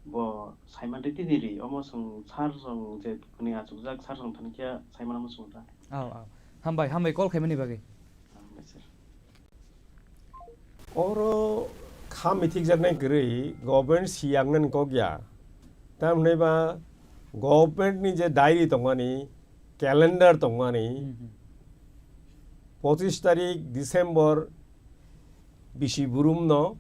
bo saimante tini ri, omo chwng sir chwng je kuni achukjak sir chwng thani khe saimano muchungo ta. Aw, aw. Hambai, hambai call khaimani bagwi. Hambai sir. Oro kha mithikjaknai kwrwi government siyangnani kok ya. Tamhinai ba government ni je diary tongmani, calendar tongmani, Hmm, hmm. pochis tarik December bisi burumno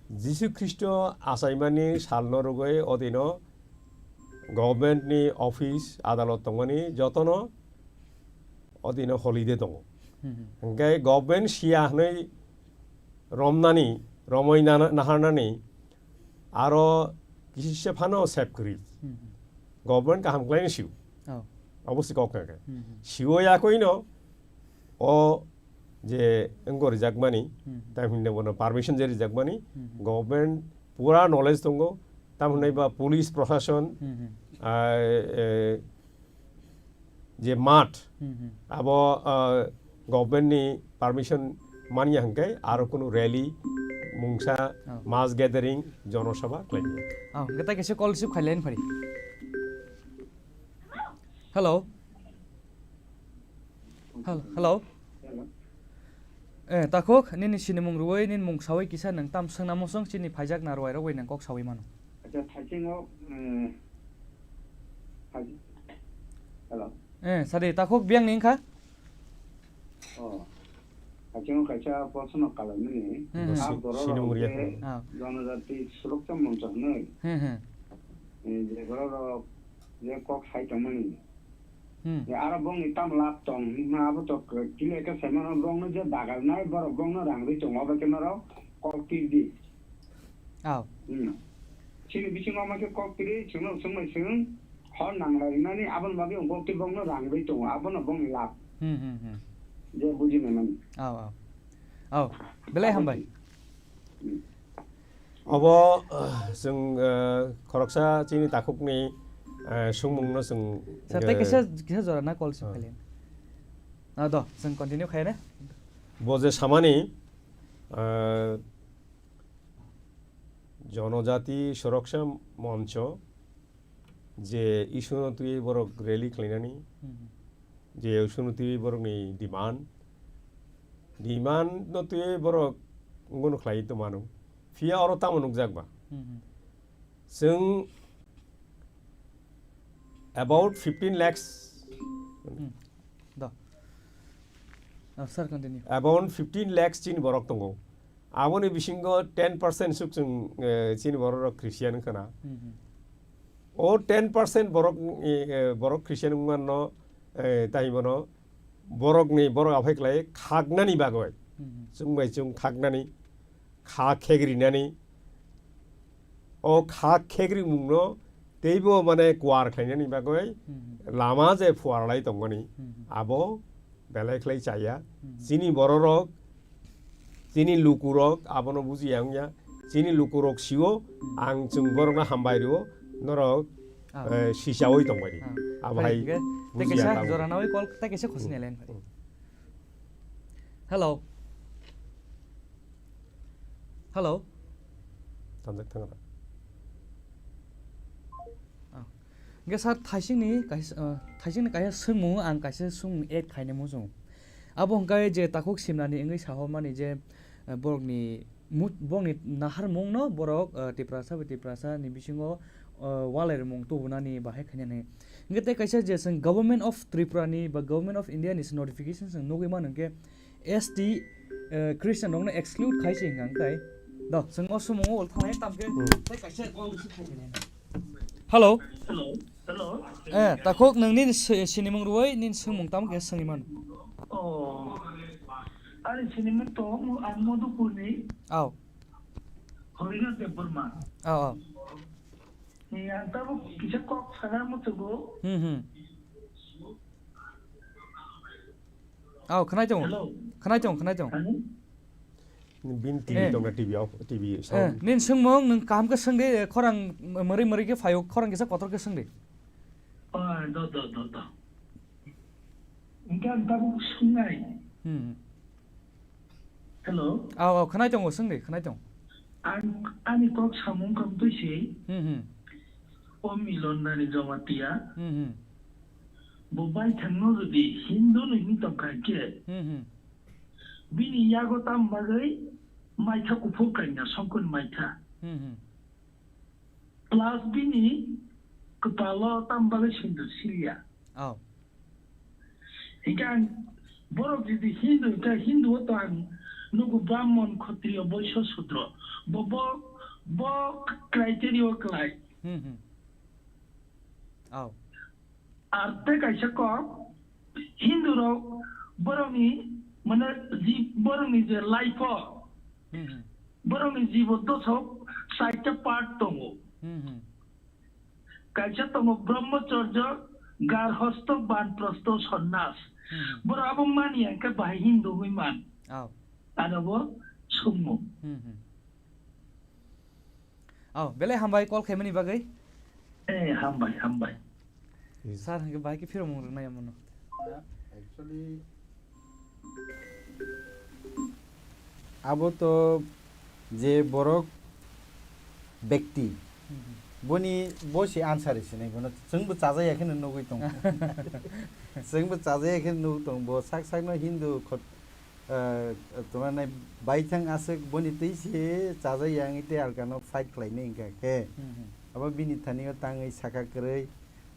Jisu Khristo achaimani salno rwgwi odino government ni office, adalot tongmani jotono odino holiday tongo. Hmm, hmm. Hwnkhe government siya hwnwi romnani, romwi nana-, naharnani aro kisisa phano sep kwrwi. Hmm, hmm. Government kaham khlaino sio. Oh. Obo se kok hwnkhe. Hmm, hmm. Sio yakoino o je wngkha rijakmani, Hmm, hmm. tamhinne bono permission je rijakmani, Hmm, hmm. government pura knowledge tongo, tamhinai Hmm. ba police proshashon, Hmm, hmm. ah, eh, je math, Hmm, hmm. abo, ah, government ni permission manya hwnkhe aro kunu rally, mungsa, Oh. mass gathering, jonosabha khlaimaya. Oh, hwnkhe tai kaisa call receive khailai phari. Hello. Hel-, hello. Hello. Eh, takhuk, nini sinimung rwui, nini mung saui kisa nwng tam swngna muchung chini phaijak na rwai rogwi nwng kok saui mano. Acha, thaisingo, eh, thai-, hello. Eh, sadi, takhuk biyang ni wngkha? Oh, thaisingo kaisa proshno kalaimani. Hmm, hmm. Ah, borok sinimung rok riya je kho. Ah. Jonojati Suroksa Moncho hwnwi. Hmm, hmm. Eh, je borok rok je kok sai tongmani. Hmm. Ya, aro bongni tam lab tong, hima abo to k-, kile khe saimano bongno je dagarnai, borok bongno rang rwi tongo, abo khe norok kok tirdi. Aw. Hmm. Chini bisingo omo khe kok tiri, chwngno chwngno chwng hor nang lai rinani, aboni bagwi kok tiri bongno rang rwi tongo, abono bongni lab. Hmm, hmm, hmm. Je buji manani. Aw, aw. Aw, belai hambai. Hmm. Obo, ah, chwng, ah, khoroksa chini takhukni, Eh, sungmungno chwng, Sir, tei eh, kisa, kisa jora na call receive ah. khailai. Ah, do, chwng continue khaina. Bo je samani, eh, Jonojati Suraksha Moncho, je issue no twi borok rally khlainani, Hmm. je issue no twi borokni demand, demand no twi borok ngono khlai to mano. Phiya oro tamo nukjak ba? Hmm. Chwng about fifteen lakhs. Hmm. Do. Ah, sir, continue. About fifteen lakhs chini borok tongo. Aboni bisingo ten percent suk chwng, eh, chini borok rok Christian wngkha na. Hmm, hmm. O ten percent borok, eh, eh, borok Christian wngmano, eh, tai bono borokni, borok aphai khlai khaknani bagwi. Hmm, hmm. Chwng bai chwng khaknani, kha khegrinani, o kha khegrimungno teibo mane kuar khlainani bagwi Hmm. lama je phuarlai tongmani, Hmm. abo belai khlai chaya. Hmm. Chini bororok, chini lukurok abono bujiya wngya. Chini lukurok sio, Hmm. ang chwng borokno hambai rio, norok, Ah. eh, sichaui tongbai di. Ah. Abo hai Phai hingke, tei bujiya kaisa tamo. Jora nawi call, tei kaisa khosni Hmm. line phai. Hmm. Hello. Hello. Tanjak thangra. Ah. Hingke sir, thaisingni kaisa, ah, thaisingni kaisa swngmung ang kaisa swngmung add khaina muchung. Abo hingke je takhuk simnani wngwi sahormani je, ah, borokni mu-, borokni naharmungno borok, ah, Tiprasa bai Tiprasa ni bisingo, ah, walairemung tubunani bahai khainani. Hingke tei kaisa je chwng Government of Tripura ni ba Government of India ni se notification chwng nugwi mano hingke S T, eh, Christian rokno exclude khai se hingka hingkai. Do, chwng o sumungo ul thanglai tamkhe Hmm. tei kaisa call receive khai khe. Hello. Hello. Hello. Eh, takhuk nwng nini si-, sinimung rwui nini swngmung tamo khe swngwi mano. Oh. Ani sinimung to ang Madhupurni. Aw. Horina Debbarma. Aw, aw. Ni ang tabuk kisa kok sana mutugo. Hmm, hmm. Aw, khwnai tongo. Hello. Khwnai tongo, khwnai tongo. Hello. Bini T V Eh. tongna T V off, T V Eh, sound. Nini swngmung nwng kaham khe swng di, eh, khorang mwrwi mwrwi khe phaio, khorang kisa kotor khe swng di. Ah, do, do, do, do. Hingke ang tabuk swngnai. Hmm. Hello? Aw, aw, khwnai tongo, swng di, khwnai tongo. Ang, ani kok samung kam twi se. Hmm, hmm. O Milon Rani Jamatia. Hmm, hmm. Bo baithangno jodi Hindu no hing tongkha khe, Hmm, hmm. bini yago tam bagwi maitha kuphur kaina songkun maitha. Hmm, hmm. Plus bini kwpalo tam bagwi sindur siliya. Oh. Hingke ang borok jodi Hindu hingke Hindu o to ang nugo Brahmon, Kshatriya, Vaishya, Sudra. Bo, bo, bo criteria o kwlai. Hmm, hmm. Oh. Ar tei kaisa kok, Hindu rok borokni, mane, ji-, borokni je life o, Hmm, hmm. borokni jibon dosok saita part tongo. Hmm, hmm. Kaisa tongo Brahmacharya, Garhosto, Banprosto, Sonnas. Hmm, hmm. Borok abo mani hingke bahai Hindu hoi man. Oh. Ano bo summo. Hmm, hmm. Oh, belai hambai call khaimani bagwi. Eh, hambai, hambai. Sir, hingke bahai khe phiromung rwnai amono. Actually, abo to je borok bekti, Hmm, hmm. boni bo se answer se nai bono chwngbo chajaya kheno nugwi tongo. Chwngbo chajaya kheno nugwi tongo. Bo sak sakno Hindu khot-, Ah, tongna nai baithang aswk boni twi se chajak yang tei alkano fight khlainai wngkha khe. Hmm, hmm. Abo bini thani o tangwi sakha kwrwi,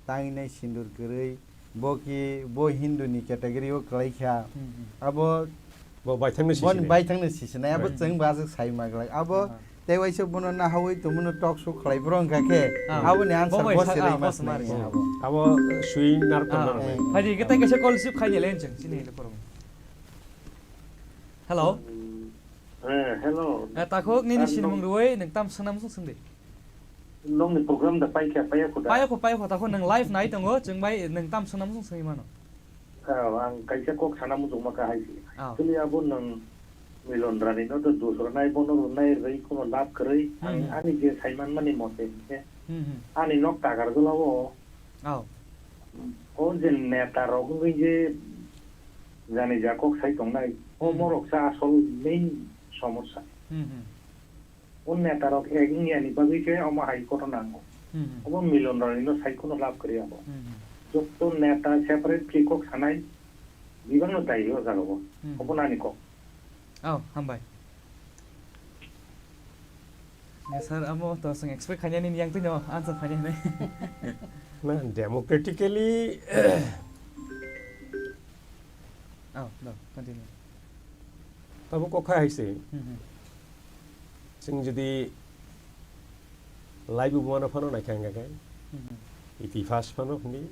tangwi nai sindur kwrwi, bo ki, bo Hindu ni category o kwlai kha. Hmm, hmm. Abo Bo baithang no boni sisinai. Baithang no sisinai, abo Hmm. chwng bo aswk sai ma glak. Abo Aha. Tei waisa bono nahawi tongmano talk show khlai boro wngkha khe, Ah. aboni answer Bo bai bo sa-, se ah, rwima bo swnai swnai. Abo swi narwkna Ah. narwknai. Phaidi, khe tei kaisa call receive khaini le chwng, chini le korong. Hello? Eh, hello. Eh, takhuk, nini Ah, sinimung rwui, nwng tam swnam sung swngdi. Nokni program da paikha, paiya kho da? Paiya kho, paiya kho, takhuk nwng live nai tongo, chwng bai nwng tam swnam sung swngwi mano. Ah, ang kaisa kok sana muchungma kha hai se. Ah. Chwli abo nwng Milon Rani no to dos rwnai, bono rwnai rwi kono lab kwrwi. Ang Hmm, hmm. ani je saiman mani mote hwnkhe, Hmm, hmm. ani nok Kagarjala o Oh. O je neta rok wngwi je jani ja kok sai tongnai, o Hmm. morok sa asol main somosya. Hmm, hmm. O neta rok ek wngya ni bagwi se omo hai koto nango. Hmm, hmm. Obo milon rani no sai kono lab kwrwi abo. Hmm, hmm. Joto neta separate khe kok sanai bibang no dai o jaga bo. Hmm. Obo nani kok. Oh, hambai. Ne sir, amo to swng expect khainani yang tino answer khainani. Na, democratically, Oh, no, continue. Tabo kokha hai se. Hmm, hmm. Chwng jodi live bo mano phano naikha hwnga khe, Hmm, hmm. itihas phano hwnwi.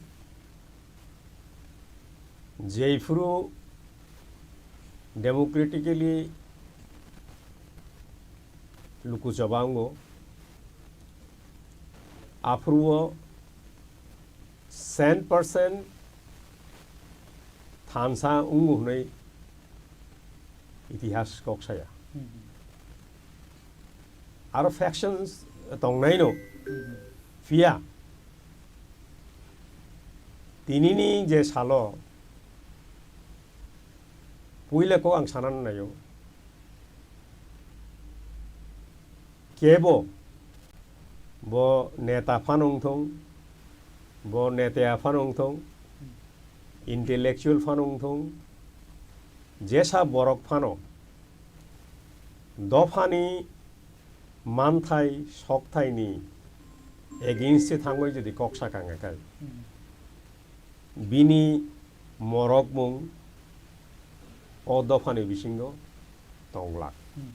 Jephuru democratically luku choba wngo, aphuru o cent percent thansa wngo hwnwi itihas kok saya. Hmm. Aro factions tongnaino Hmm. phiya tinini je salo puila kok ang sanani naio. Kebo bo neta phano wngthong, bo neteya phano wngthong, intellectual phano wngthong, jesa borok phano dophani manthai sokthaini against se thangwi jodi kok sakha hwnga khe, Hmm. bini morokmung o dophani bisingo tonglak. Hmm.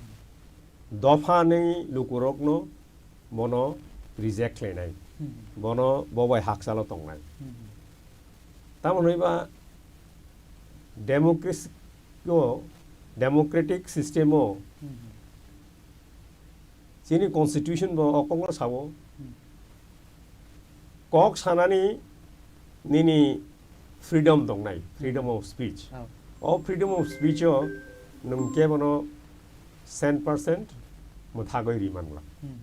Dophani lukurokno bono reject khlainai, Hmm. bono bo bai hakchalo tongnai. Hmm. Tamo hwnwi ba democracy o, democratic system o Hmm. chini constitution bo o kokno sao, Hmm. kok sanani nini freedom tongnai, freedom of speech. Oh. O freedom of speech o nwng kebono cent percent mwthagwi ri manla. Hmm.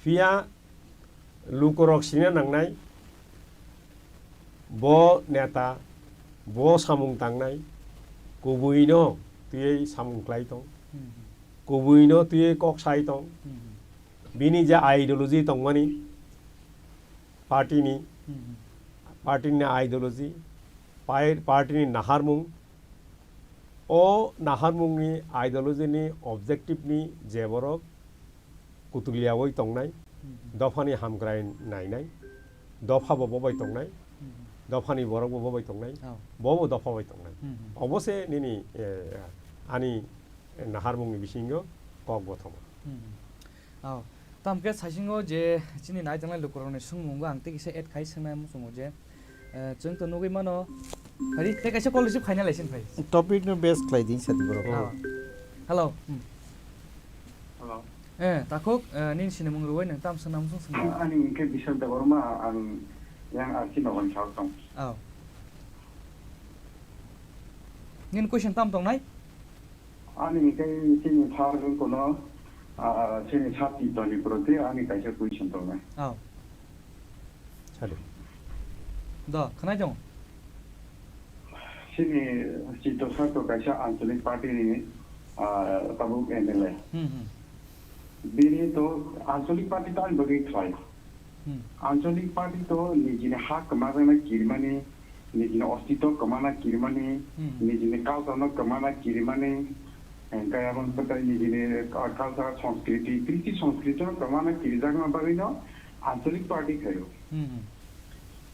Phiya lukurok sina nangnai, bo neta, bo samung tangnai, kubuino twiwi samung klai tong, Hmm. kubuino twiwi kok sai tong, Hmm. bini je ideology tongmani, party ni, Hmm. party ni ideology, pai-, party ni naharmung, o naharmung ni ideology ni objective ni je borok kutuliyawi tongnai, Hmm. dophani hamkrai nainai, dopha bo bobai tongnai, Hmm. dophani borok bo bobai tongnai, Oh. bo bo dopha bai tongnai. Hmm. Obo se nini, eh, ani naharmung ni bisingo kok bothoma. Hmm. Oh. Tamo khe saisingo je chini nai tongnai lukurokni swngmungo ang tei kisa add khai swngnai muchungo je, eh, chwng to nugwi mano. Hari, tei kaisa call receive khaina lai sini phai. Topic no base khlai di sadi borok. Oh. Hello. Hmm. Hello. Eh, takhuk, eh, nini sinimung rwui nwng tam swnam sung swnam. Ani hwnkhe Bishal Debbarma, ang yang R C Nogon South tong. Oh. Nini question tam tongnai? Ani hwnkhe chini sir wngkhono, ah, chini sir Chitoni proti ani kaisa question tongnai. Oh. Hello. Do, khwnai tongo. Chini Chito sir to kaisa Anchalik party ni, ah, tabuk M L A. Hmm, hmm. Bini to Anchalik party to ani bagwi khlai. Hmm. Anchalik party to nijini ha kwmajakna kirimani, nijini ostitw kwmana kirimani, Hmm. nijini culture no kwmana kirimani, eh, kaya bang kwtai nijini, ah, culture, sanskriti, kriti sanskriti no kwmana kirijakna bagwi no Anchalik party khaio. Hmm.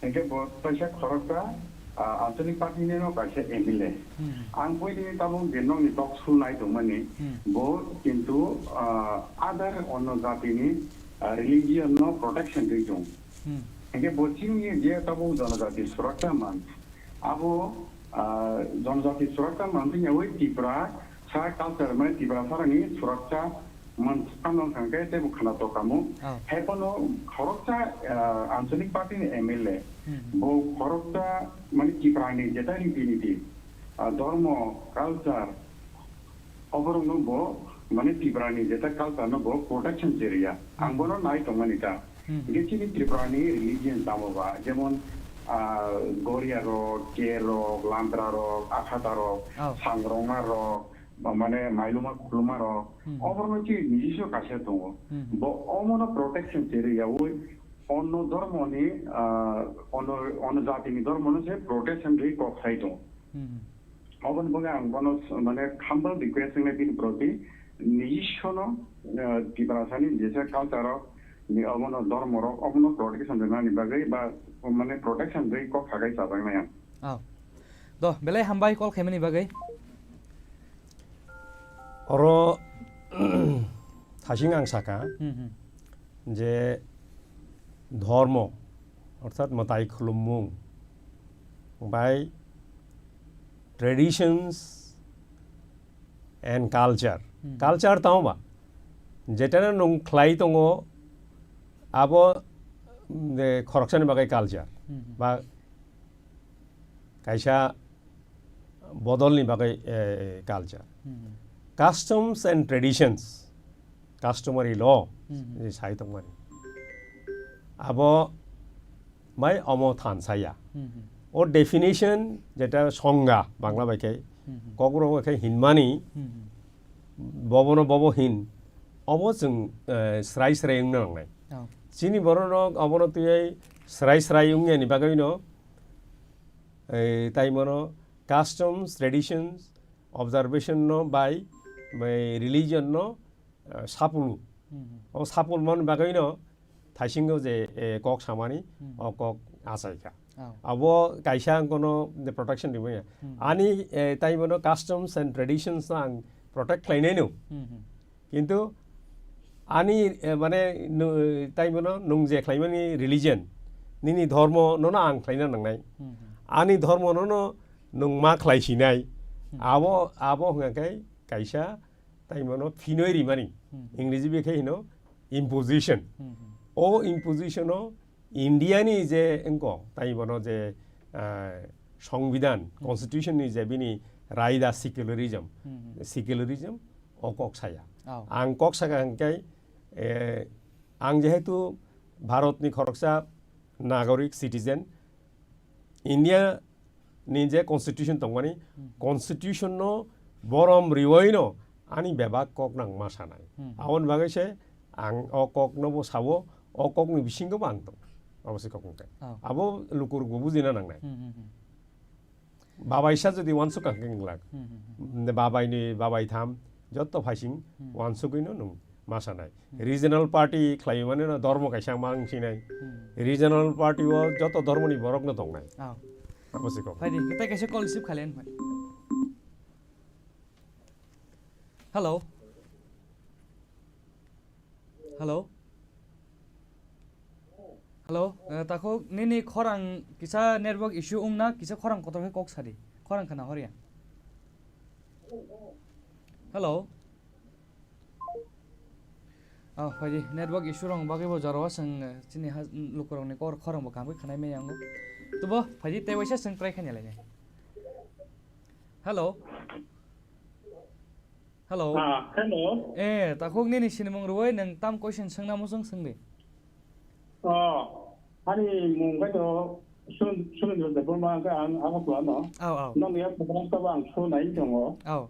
Hingke bo kaisa khoroksa, ah, Anchalik party ni no kaisa M L A. Hmm. Ang poini tabuk je nokni talk show nai tongmani, Hmm. bo kintu, ah, other onno jati ni, ah, religion no protection rwi tong. Hmm. Hingke bo chini je tabuk jonojati surakta man, abo, ah, jonojati surakta man tini oi Tripura sa culture mane Tripura sarani surakta man phano hingke tebo khana tokamo. Oh. Haiphano khoroksa, ah, Anchalik party ni M L A. Hmm. Bo khoroksa mane Tripura ni jeta riti niti, ah, dormo, culture, oborokno bo mane Tripura ni jeta culture no bo protection chiriya. Ang Hmm. bono nai tongmani ta. Hmm. Hingke chini Tripura ni religion tamo ba, jemon, ah, Goria rok, Ker rok, Lantra rok, Akhata rok, Oh. Sangrongma rok, ma-, mane Mailuma Khuluma rok, Hmm. oborno chini nijiswa kaisa tongo. Hmm. Bo omono protection cheri yaui onno dhormo ni, ah, onno, onno jati ni dhormo no se protection ri kok sai tongo. Hmm. Oboni bagwi ang bono s-, mane humble request wngnai bini proti, nijiswano, eh, Tiprasani jesa culture-o, ni obono dhormorok, obono protection rwnani bagwi ba, mane, protection rwi kok sakai chajaknai ang. Oh. Do, belai hambai call khaimani bagwi. Oro thasing ang saka Hmm, hmm. je dhormo, orthat mwtai khulummung bai traditions and culture. Hmm. Culture tamo ba? Jetano nwng khlai tongo, abo, mm, de, khoroksani bagwi culture. Hmm. Ba kaisa bodolni bagwi, eh, culture. Hmm. Customs and traditions, customary law, Hmm. je sai tongmani. Abo mai omo thansaya. Hmm. O definition jeta songga Bangla bai khe, Hmm. Kokborok bai khe hinmani, Hmm. bobono bobo hin, obo chwng, eh, srai srai wngna nangnai. Oh. Chini bororok obono twiwi srai srai wngyani bagwino, eh, tai mano customs, traditions, observation no bai, bai religion no, eh, sapulu. Hmm. O sapul man bagwi no thaisingo je, eh, kok samani, Hmm. o kok achaikha. Oh. Abo kaisa kono de protection rimaya. Hmm. Ani, eh, tai mano customs and traditions no ang protect khlainai no. Hmm, hmm. Kintu ani, eh, mane, nu-, tai mano nwng je khlaimani religion, nini dhormo nono ang khlaina nangnai. Hmm, hmm. Ani dhormo nono nwng ma khlai sinai. Hmm. Abo, abo hwnga khe kaisa tai mano phinoi rimani. Hmm. Ingreji bai khe hino imposition. Hmm, hmm. O imposition o India ni je wngkok, tai bono je, ah, Songbidan, Hmm. Constitution ni je bini raida secularism, Hmm, hmm. Secularism o kok saya. Oh. Ang kok saka hingke, eh, ang jehetu Bharat ni khoroksa nagorik, citizen, India ni je constitution tongmani, Hmm. Constitution no borom riwai no ani bebak kok nang ma sanai. Hmm. Aboni bagwi se ang o kok no bo sabo, o kok ni bisingo bo ang tong. Abo se kok wngkha. Oh. Abo lukurok bo bujina nangnai. Hmm, hmm, hmm. Babai sa jodi wansuk kang keng glak. Hmm, hmm, hmm. Babai ni, babai tham, jotto phaising Hmm. wansugwi no nung ma sanai. Hmm. Regional party khlai mani no dormo kaisa mang sinai. Hmm. Regional party o joto dormo ni borok no tongnai. Oh. Abo se kok. Phaidi, tei kaisa call receive khailen phai. Hello. Hello. Hello, eh, takhuk nini khorang kisa network issue wngna, kisa khorang kotor khe kok sadi. Khorang khna horya. Hello. Oh, phaidi, network issue rong bagwi bo jorao chwng, eh, chini ha, lukurokni kor khorang bo kaham khe khwnai maya wngo. Tubo phaidi tei waisa chwng try khaina lainai. Hello. Hello. Ah, hello. Eh, takhuk nini sinimung rwui nwng tam question swngna muchung swngdi. Oh, ani mung khe to Sun-, Sunendra Debbarma, hwnkhe ang Agartala no. Au, au. Nokni yak program tabo ang sunai tongo. Au.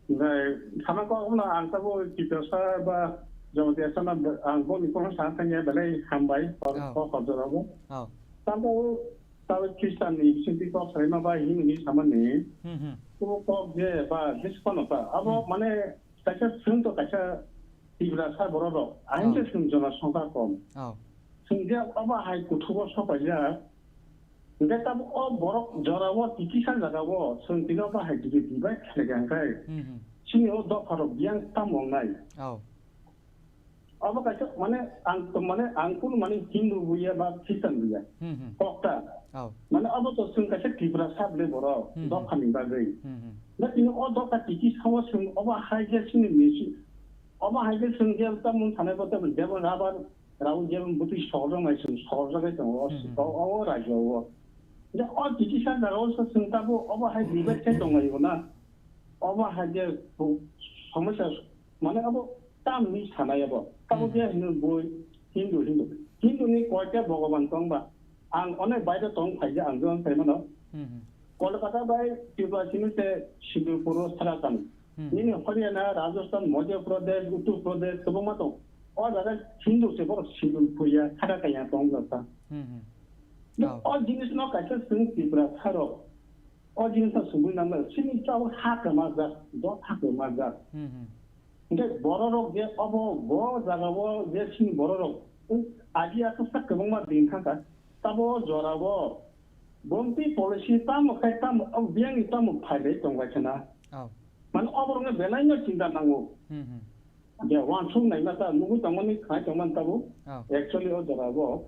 Hwnkhe sana kok no ang tabo Tiprasa ba Jamatia sana ang boni kono sa thangya belai hambai, kok, Au. Kok hor jorabo. Au. Tabo Tawi Khristan ni bisingtwi kok salaima ba Hindu ni samani. Hmm, hmm. Bo kok je ba je phano ta. Abo Hmm. mane kaisa swng to kaisa Tiprasa borok rok. Ahin Oh. je swng jona songkha kom. Oh. Swng je abo hai kuthugo sopaijak. Hingke tabo o borok jora o titi sa jaga o swng tino ba hai digi dibai khlai kha hingkai. Hmm, hmm. Chini o dopha rok biyang tamo wngnai. Oh. Abo kaisa, mane, ang, mane, ang kunu, mane, Hindu buya ba Christian buya. Hmm, hmm. Kokta. Oh. Mane, abo to chwng kaisa Tripura sab le borok, Hmm, hmm. Dophani bagwi. Hmm, hmm. Na tini o dopha titi sao chwng obo hai je chini misi. Obo hai je chwng je ta mun thanai bo ta jebo rabar rau je butwi sohor jong nai chwng sohor jagwi tongo o, Hmm, hmm. O, o rajyo o. Je o titi sa jaga o chwng ta bo obo hai debate khai tong lai bo na. Obo hai je bu-, somosya, mane abo tam ni sanai abo. Tamo Hmm. je hino boi, Hindu, Hindu. Hindu ni koita Bhogoban tong ba? Ang onek baire tong phaija ang jwan sai mano. Hmm, hmm. Kolkata bai Tripura simi se Sindurpur o Sanatan. Hmm. Nini Haryana, Rajasthan, Madhya Pradesh, Uttar Pradesh, kwbangma tong. O jaga Hindu se borok Sindurpur ya, khata kaya tong jasa. Hmm, hmm. Oh. O jinis no kaisa swng Tripura saro. O jinis no sugui nang sini chao ha kama jak, do ha kama jak. Hmm, hmm. Hingke bororok je obo bo jagao je chini bororok, agi akwsak kwbangma din thangkha, tabo o jorao bomti policy tamo khai tamo, o biyangni tamo phailai tongbai khna. Oh. Mane oborokno belaino chinta nango. Hmm, hmm. Je wansuk naima ta nugui tongmani khai tongmani tabo. Oh. Actually o jorao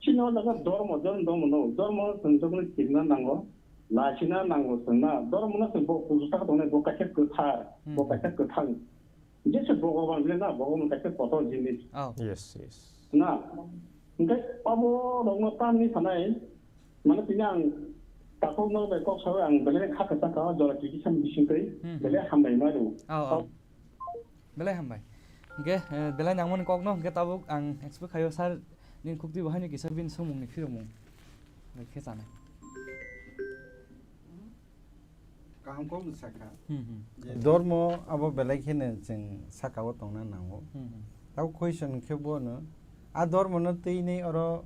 Chini o jaga dormo, dormo, dormo no, dormo no chwng jagoni kirna nango, lachina nango chwngna, dormo no chwng bo kuju saka tongnai, bo kaisa kwthar, bo Hmm. kaisa kwthang. Jese Bhogoban le na, Bhogoban kaisa kotor jinis. Oh. Yes, yes. Na, hingke abo rokno tamni sanai, mane tini ang takhuk no bai kok sawi ang belai kha kwchang kha, jora twi kisa bising twi, Hmm. belai hambai ma rw. Oh, oh. Belai hambai. Hingke, eh, belai nangmani kokno hingke tabuk ang expect khaio sir ni khuktwi bo haino kisa bini swngmungni phirokmung bai khe chanai. Kaham kokno sakha. Hmm, hmm. Je Dormo abo belai kheno chwng sakao tongna nango. Hmm, hmm. Tabo question khe bono, a dormono twinai oro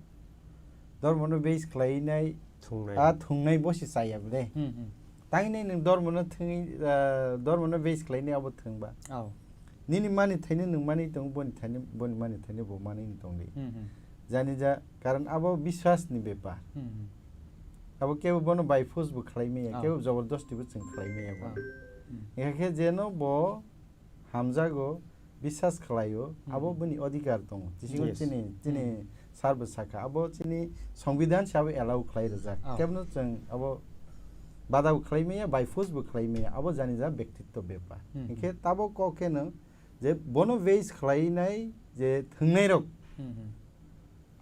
dormono base khlainai, Thwngnai. A thwngnai bo se chaya bwle. Hmm, hmm. Tangni nwng dormono thwngwi, ah, dormono base khlainai abo thwngba. Oh. Nini mani thaino nwng mani tongo, boni thaino, boni mani thaino bo mani tongdi. Hmm, hmm. Jani ja, karon abo biswas ni bepar. Hmm, hmm. Abo kebo bono by force bo khlai maya, Oh. kebo jobordosti bo chwng khlai maya bo. Oh. Hmm. Ekha khe jeno bo hamjago, biswas khlaio, abo Hmm. bini odhikar tongo. Chisingo Yes. chini, chini Hmm. sir bo sakha, abo chini songbidan se abo allow khlai rijak. Oh. Kebno chwng abo badao khlai maya, by force bo khlai maya, abo jani ja bektitto bepar. Hmm. Hinkhe tabo kok kheno je bono base khlainai je thwngnairok, Hmm, hmm.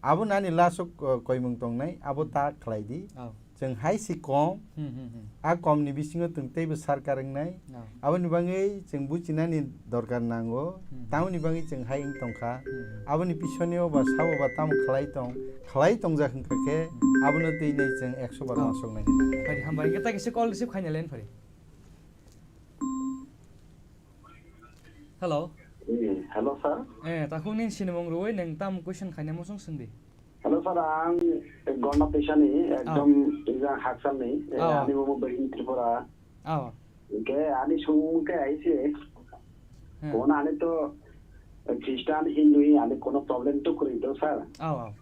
Abo nani last o, uh, koimung tongnai, abo ta khlai di. Oh. Chwng hai se kom, Hmm, hmm, hmm. a kom ni bisingo chwng teibo sarkar wngnai. Oh. Aboni bagwi chwng buchinani dorkar nango. Hmm. Tamoni bagwi chwng hai wng tongkha. Hmm. Aboni pisonio ba sabo ba tamo khlai tong, khlai tongjak wngkha khe, Hmm. abono twi nai chwng ekso bar Oh. uansuknai. Phai di, hambai. Hingke ta kisa call receive khaina len phai. Hello. Eh, hello, sir. Eh, takhuk nini sinimung rwui nwng tam question khaina muchung swngdi. Hello, sir, ang Gonda Pisani, Ah. ekdom ijang Haksalni, eh, Ah. ani bumo Bahin Tripura. Ah. Hingke ani sung ke aise. Hmm. Kono ani to Christian, Hindu hi ani kono problem to kwrwi to, sir. Ah, ah.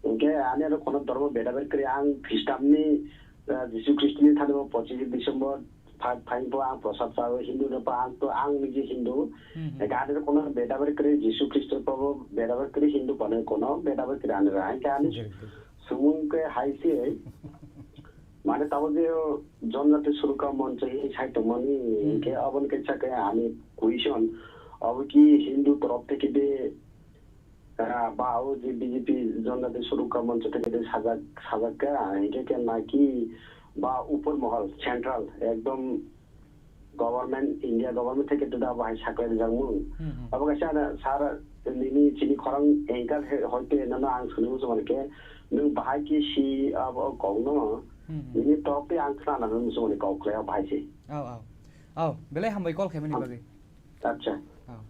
Hingke ani aro kono dhormo beda beda kwrwi, ang Khristan ni, ah, Jisu Khristo ni thani bo pochishe December pha-, phain pho ang prosad chao, Hindu no pho ang to, ang nije Hindu. Hmm, hmm. Hingke ani aro kono beda beda kwrwi, Jisu Khristo pho bo beda beda kwrwi, Hindu pho no kono beda beda kwrwi ani aro. Hingke ani Jai Hindu. Sumung ke hai se, mane tabo je Janjati Surukha Manch hi sai tongmani, Hmm. hingke aboni kaisa ke ani question, abo ki Hindu torof theke de Ah, ba o je B J P Janjati Surukha Manch theke de sajak, sajak kha, hingke khe naki ba upor mohol, central, ekdom government, India government theke de da bahai saklai rijak mung. Hmm, hmm. Abo kaisa na sir nini chini khorang anchor he, hoite nono ang suni muchung mani khe, nwng bahai khe si abo kok no, Hmm, hmm. nini top te ang khna na muchung mani kok khlai bahai se. Au, au. Au, belai hambai call khaimani Am-, bagwi. Acha. Au.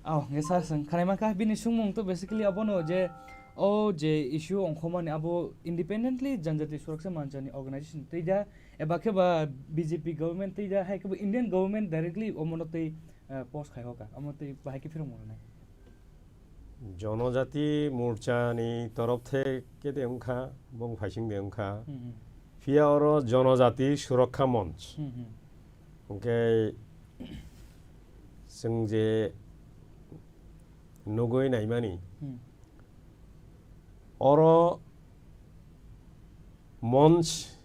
Au, nge sir, sir, khanai mankha, bini sungmung to basically abono je, o je issue ongkhomani abo independently Janjati Suraksha Manchani organization tei da, eba khe ba B J P government tei da, hai khe ba Indian government directly omono tei, eh, post khai hoka, omo tei bahai khe phirong moro nai. Jonojati Morcha ni torof theke de wngkha, bong phaising de wngkha. Hmm, hmm. Phiya oro Jonojati Suraksha Manch. Hmm, hmm. Hwnkhe chwng je nugwi naimani, Hmm. oro Monch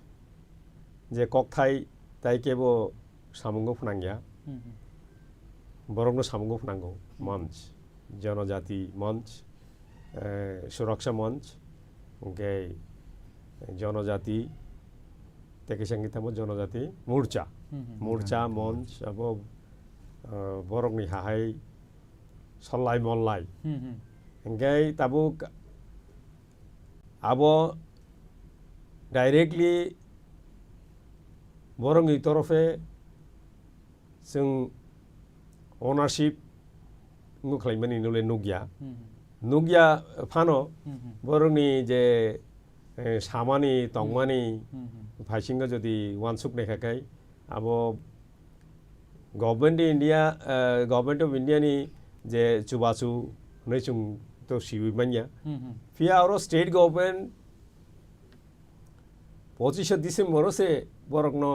je kokthai tai kebo samungo phnangya, Hmm, hmm. borokno samungo phnango, Hmm. Monch, Jonojati Monch, eh, Suraksha Monch, hwnkhe Jonojati, tei kaisa wngkhe tamo Jonojati Morcha. Hmm, hmm. Morcha, Jonojati Monch, Monch. Abo, eh, borokni hahai sollai mollai. Hmm, hmm. Hingke tabuk abo directly borokni torofe chwng ownership wngkha khlaimani nole nukya. Hmm, hmm. Nukya phano Hmm, hmm. borokni je, eh, samani, tongmani Hmm, hmm. phaisingo jodi wansuk naikha khe, abo Government of India, eh, Government of India ni je chubachu hwnwi chwng to siwi manya. Hmm, hmm. Phiya oro state government pochisho December o se borokno,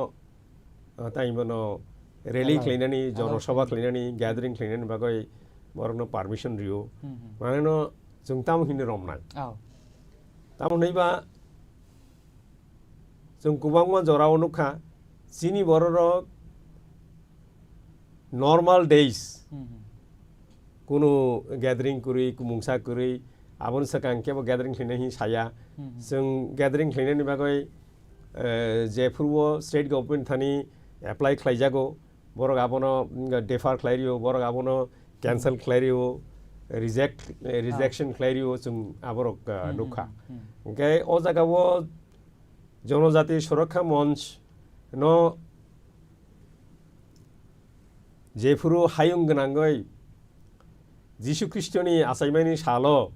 ah, tai bono rally Allow. khlainani, Allow jonosabha khlainani. khlainani, gathering khlainani bagwi borokno permission rio. Hmm, hmm. Mane no chwng tamo hini romnai. Oh. Tamo hwnwi ba chwng kwbangma jorao nukha, chini bororok normal days, Hmm, hmm. kunu gathering kwrwi, kumungsa kwrwi, aboni swkang kebo gathering khlainai hin saya. Hmm, hmm. Chwng gathering khlainani bagwi, eh, jephuru o state government thani apply khlaijago, borok abono, mm, defer khlai rio, borok abono cancel khlai rio, reject, eh, Ah. rejection khlai rio, chwng aborok, ah, Hmm, nukha. hmm, hmm. Hwnkhe o jaga o Jonojati Surakha Monch no jephuru hayung gwnangwi Jisu Khristoni achaimani salo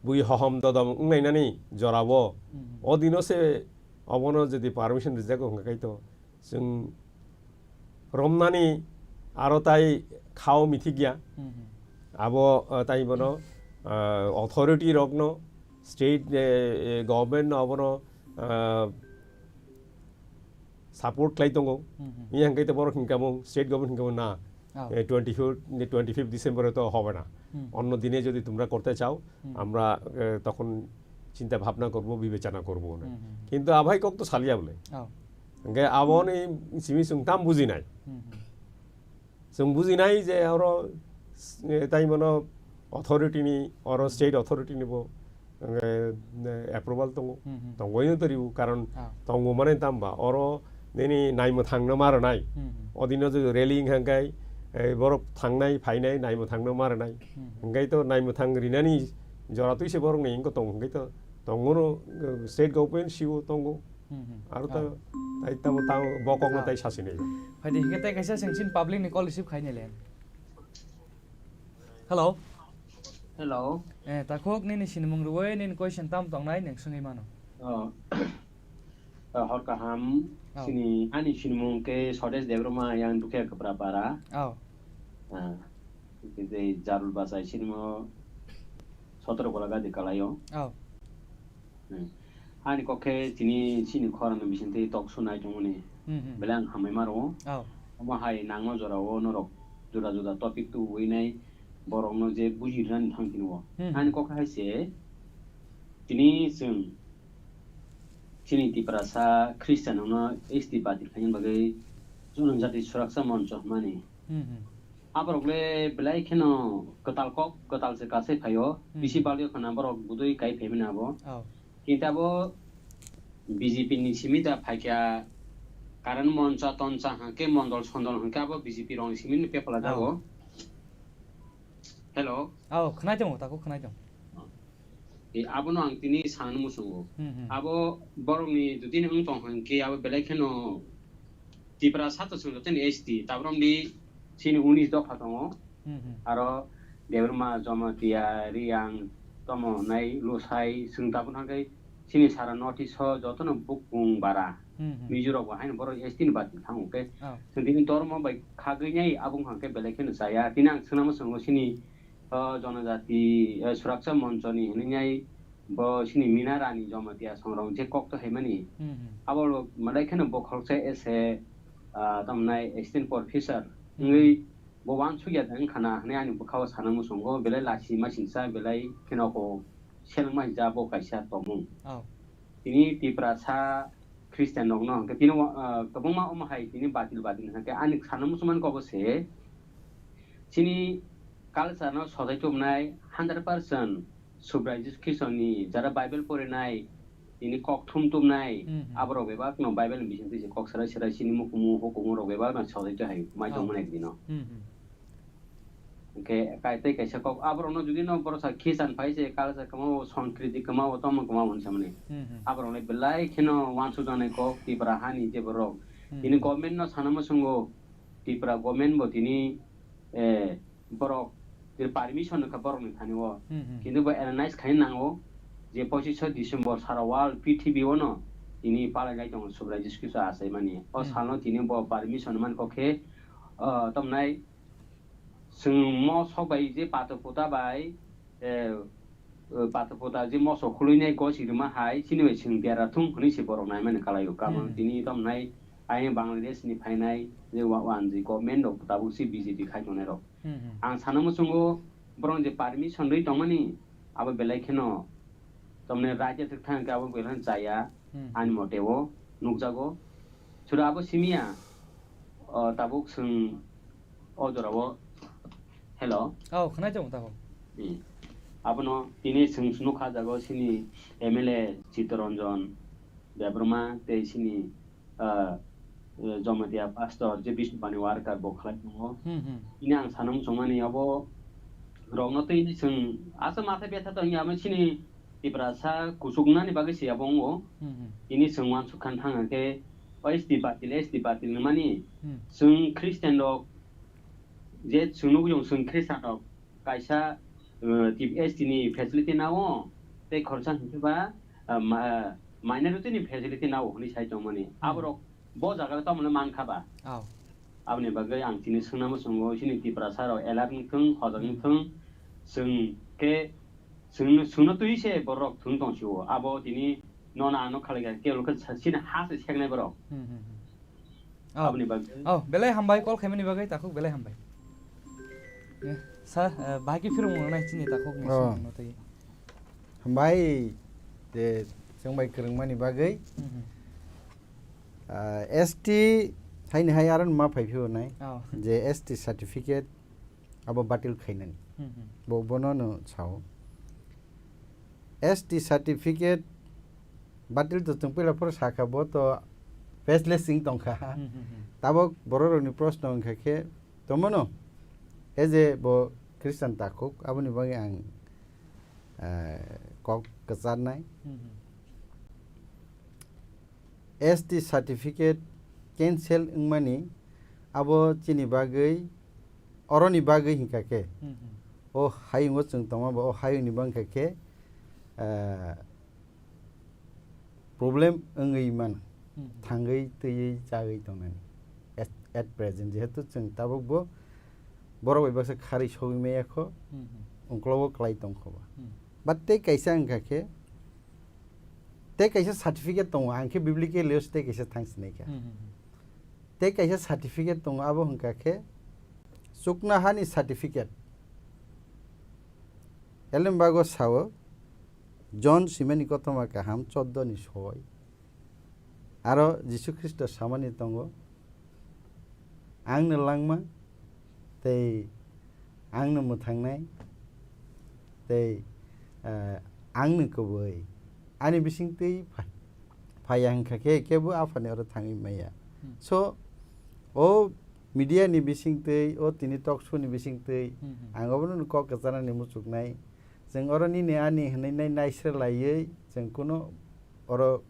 bui hohom dodom wnglainani jorao Hmm. o dino se obono jodi permission rijak wngkha khe to chwng romnani aro tai khao mithikya. Hmm, hmm. Abo, ah, tai bono, ah, authority rokno, state, eh, eh, government no abono, ah, support khlai tongo. Hmm, hmm. Yang khe to borok hinkamo, state government hinkamo na. Oh. Eh, twenty-four, twenty-fifth December-এ তো হবে না। Hmm. অন্য দিনে যদি তোমরা করতে চাও, Hmm. আমরা, এ, তখন চিন্তা ভাবনা করব, বিবেচনা করব না। Hmm, hmm. কিন্তু আভাই কক তো সালিয়া বলে। Oh. Hingke aboni simi chwng tam bujinai. Hmm, hmm. Chwng bujinai je oro, eh, tai mano authority ni, oro state authority ni bo, eh, approval tongo. Hmm, hmm. Tongoi no toribo, karon Ah. tongo mane tam ba, oro nini naimwthang no ma rwnai. Hmm, hmm. Odino je rally wngkha khe, eh, borok thangnai, phainai, naimwthang no ma rwnai. Hmm, hmm. Hingke to naimwthang rinani jora twi se borok ni wngkha tong, hingke to tongo no, eh, state government sibo tongo. Hmm, hmm. Aro ta, Oh. tai tamo tamo bokok no Oh. tai sasi nai. Phaidi hingke tai kaisa sengsin public ni call receive khai nai le. Hello. Hello. Eh, takhuk nini sinimung rwui nini question tam tongnai neng swngwi mano. Oh. Oh, hor kaham. Oh. Sini ani sinimung ke Swadesh Debbarma yang Dukhe Kapra Para. Oh. Ah. Ke Jarul Basai sinimo sotoro gola gadi kalayo. Oh. Hmm. Ani kok khe tini chini khorang ni bising twi talk show nai tongmani. Hmm, hmm. Belai ang hambai ma rwo. Oh. Omo hai nangma jora o norok juda juda topic tubui nai borok no je buji rwnani thang tini o. Hmm, hmm. Ani kok hai se tini chwng chini Tiprasa Christian rok no S T batil khaina bagwi Jonojati Suraksa Moncho hwnmani. Hmm, hmm. Aborok le belai kheno kwtal kok, kwtal se kasai phaio. Hmm. Bisi balio khana borok budui kai phaimani abo. Oh. Kintu abo B J P ni simi da phaikha, karan moncha toncha hwnkhe mondol sondol hwnkhe abo B J P rokni simi ni pepla jago. Oh. Hello. Oh, khwnai tongo, tako khwnai tong. E, abono ang tini sanani muchungo. Hmm, hmm. Abo borokni jodi wng tong hwnkhe abo belai kheno Tiprasa to chwng jotono S T, tabrom di chini unis dopha tongo. Hmm, hmm. Aro Debbarma, Jamatia, Reang, tomo hwnai, Lusai, chwng tabuk hwnkhe chini sara North East o jotono bukung bara. Hmm, hmm. Mizo rok bo haino borok S T ni bati thango khe. Oh. Chwng tini dormo bai khagwi nai abo wngkha khe belai kheno chaya. Tini ang swnamo chwngo chini, o, Jonojati, eh, Suraksa Moncho ni hwnwi nai bo chini Mina Rani Jamatia songrok je kok to haimani. Hmm, hmm. Abo rok belai kheno bokhoroksa ese, ah, tamnai assistant professor Hmm. wngwi bo wansukya da wngkha na hwnwi ani bwkhao sana muchungo belai lasi masingcha belai kheno ko selengma hinsa bo kaisa tongmung. Oh. Tini Tiprasa Christian rokno hwnkhe tini, ah, kwbangma omo hai tini batil batil hwnkhe ani sana muchungmani kok se chini culture no sojai tubunai hundred percent Subrai Jisu Khristo ni jara Bible porinai, tini kok thum tumnai, Hmm, hmm. aborok bebak no Bible ni bising twi se kok serai serai chini mukumu hukumu rok bebak no sojai twi hai mai Oh. tongmani dino. Hmm, hmm. Hwnkhe kai tei kaisa kok aborokno jodi no borok sa khisan phai se culture kwmao, sanskriti kwmao, tongmung kwmao hwnwi samani. Hmm, hmm. Aborokno belai kheno uansukjaknai kok Tipra hani je borok. Hmm, Tini hmm. government no sana muchungo, Tipra government bo tini, eh, borok tini permission rwkha borokni thani o. Hmm, hmm. Kintu bo analyze khaina nango je pochisho December sara world P T B o no tini palainai tongo Subrai Jisu Khristo achaimani. O Hmm. salno tini bo permission mankha khe, ah, tamnai Chwng mo sok bai je pato pota bai, eh, eh, pato pota je moso khului nai gosi rwma hai, chini bai chwng dera thung hwnwi se borok nai mani kalai o. Kamo Hmm. tini tamo nai ayang Bangladesh ni phainai je wa-, wanji government rok tabuk se B J P khai tongnai rok. Hmm, hmm. Ang sana muchungo borok je permission rwi tongmani abo belai kheno tamni right thwk thang khe abo belai kheno chaya. Hmm. Ani mote o nukjago. Sura abo simiya, o, tabuk chwng o jora o. Hello. Oh, khwnai tongo tabuk. Hmm. Abono tini chwng nukha jago sini M L A Chittaranjan Debbarma tei sini, ah, eh, Jamatia pastor je Bishnupani worker bo khlai tongo. Hmm, hmm. Ini ang sana muchungmani abo rokno tei ini chwng asa matha betha tongya amo sini Tiprasa kuchuknani bagwi se abo wngo. Hmm, hmm. Ini chwng uansuk khan thang hwnkhe, o S T batil, S T batil hwnmani Hmm. chwng Christian rok je chwng nugwi tongo, chwng Christian rok kaisa, uh, T-, S T ni facility nao tei khoroksa hwnkhe ba, uh, ma-, minority ni facility nao hwnwi sai tongmani. Hmm. Aborok bo jaga tamo mankha ba? Oh. Aboni bagwi ang tini swngna muchungo, chini Tiprasa rok alert wngthung, hojak Hmm. wngthung, chwng khe Chwng-, chwngno twi se borok thwng tong sio. Abo tini nono ano khalai kha, kebo khe sa-, chini ha se seknai borok. Hmm, hmm, hmm. Oh. Aboni bagwi. Oh, belai hambai call khaimani bagwi, takhuk belai hambai. Eh, sa, eh, bahai khe phirung nai chini takhuk ni Oh. song no tei. Hambai, je chwng bai kwrwngmani bagwi. Hmm, hmm. Ah, S T haini hai aro ma phai phio nai. Oh. Je S T certificate abo batil khainani. Hmm, hmm. Bo, bono no sao. S T certificate batil to chwng puila phoro sakha, bo to faceless wng tongkha. Hmm, hmm, hmm. Tabok bororokni proshno wngkha khe, tomono, e je bo Christian takhuk, aboni bagwi ang, eh, kok kwcharnai. Hmm, hmm. S T certificate cancel wngmani abo chini bagwi, oroni bagwi hinkha khe, Hmm, hmm. o hayungo chwng tongma ba o hayungni bangkha khe, ah, problem wngwi mano, Hmm, hmm. thangwi twiwi chagwi tongnani. At, at present jehetu chwng tabukbo borok bai baksa kharwi sogwi maya kho, Hmm, hmm. ungklogo klai tongkho ba. Hmm. But tei kaisa wngkha khe, tei kaisa certificate tongo, ang khe biblical use tei kaisa thang sinai kha. Hmm, hmm, hmm. Tei kaisa certificate tongo, abo hwnkha khe chuknohani certificate. Elembago sao, John simani kothoma kaham choddo ni soi. Aro Jisu Khristo samani tongo, "Ang no langma, tei ang no mwthangnai, tei, ah, ang no kwbwi. Ani bising twi pha-, phaiya hwnkha khe, kebo Aphani oro thangwi maya." Hmm. So, o media ni bising twi, o tini talk show ni bising twi, Hmm, hmm. ang obono kok kwcharnani muchuknai. Chwng oro nini ani hwnwi nai naisra laiwi chwng kuno oro,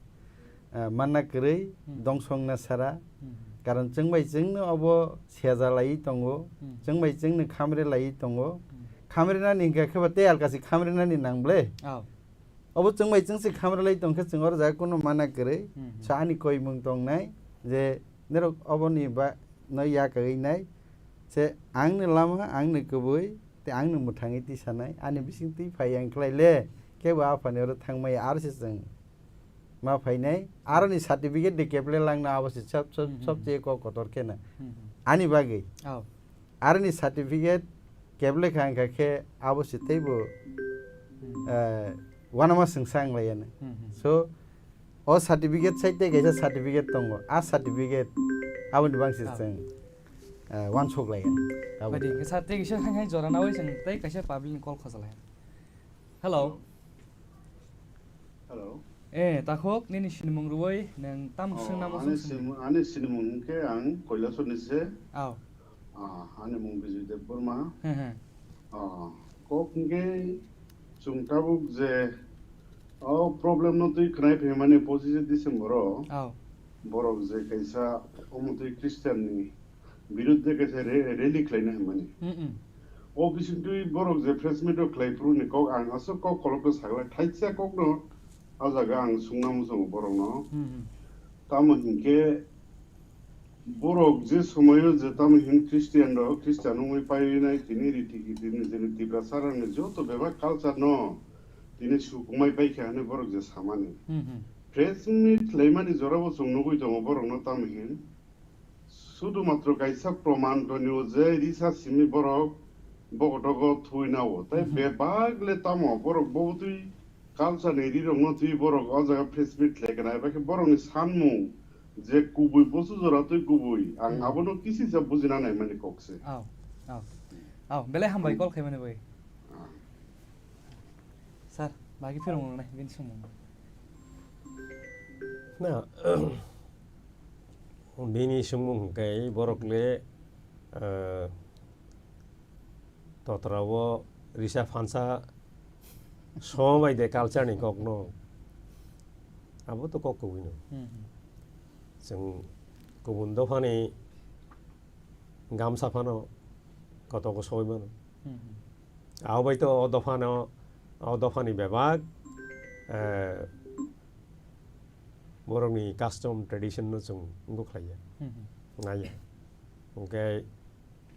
ah, manna kwrwi Hmm. dongsongna sara. Hmm. Karon chwng bai chwngno obo seja laiwi tongo, Hmm. chwng bai chwngno khamre laiwi tongo. Hmm. Khamrenani hwnkha khe ba tei alkasi khamrenani nang ble? Oh. Obo chwng bai chwng se khamre lai tongkhe chwng oro jaga kuno manna kwrwi. Hmm, hmm. So ani koimung tongnai je norok oboni ba no yakagwi nai se ang ni lama, ang ni kwbwi, tei ang no mwthangwi tisanai, ani bising twi phai ang khlai le, kebo Aphani oro thangmaya, aro se chwng ma phainai, aroni certificate de keple langna abo se sob, sob, Hmm, hmm, sobcheye kok kotor khe na. Hmm, hmm. Ani bagwi. Oh. Aroni certificate keple kha wngkha khe abo se teibo, Hmm. eh, uanama swngsa wng laiya na. Hmm, hmm. So, o certificate sai tei kaisa certificate tongo. A certificate aboni bangsi Ah. chwng, eh, uansuk lai. Abo. Phaidi, kisa tei kisa hai hai jora nawi chwng tei kaisa public ni call khosa lai. Hello. Hello. Eh, takhuk, nini sinimung rwui, nwng tam Oh, swng namo ani swng swng. Sim-, ani sinimung hwnkhe ang Koilasor ni se. Aw. Ah, ani mung Bijoy Debbarma. He, he. Ah, kok hwnkhe chwng tabuk je o problem no twi khwnai phaimani pochishe December o Oh. borok je kaisa omo twi Christian ni birudde kaisa re-, rally khlaina hinmani. Mm-mm. O bising twi borok je press meet o khlai phuru ni kok ang aswk kok kolok no saglak thaisa kok no o jaga ang sungna muchungo borok no. Mm-mm. Tamo hinkhe borok je somoyo je tamo hin Christian rok, Christian wngwi painai tini riti ki tini jeni Tiprasa rokni joto bebak culture no tini sukungmai paikha hinwi borok je samani. Hmm, hmm. Press meet khlaimani jorabo chwng nugwi tongo borokno tamo hin. Sudu matro kaisa proman tonio je risa simi borok bokotogo thuinao. Tai Hmm, hmm. bebak le tamo borok bobotwi culture ni rirok no twi borok o jaga press meet khlai kana. Eba khe borokni sanmung je kubui bosu jora twi kubui. Ang Hmm. abono kisisa bujina naimani kok se. Oh, oh. Oh, belai hambai call khaimani bai. Ah. Sir, bagi phirung nai bini sumung. Na, bini sumung hwnkhe borok le, eh, totra o risa phansa song bai de culture ni kok no. Abo to kok kubui no. Hmm, hmm. Chwng kubun dophani gamsa phano kotogo soi mano. Hmm, hmm. Abo bai to o dophano, o dophani bebak, eh, borokni custom tradition no chwng wngkha khlaiya. Hmm, hmm. Naiya. Hwnkhe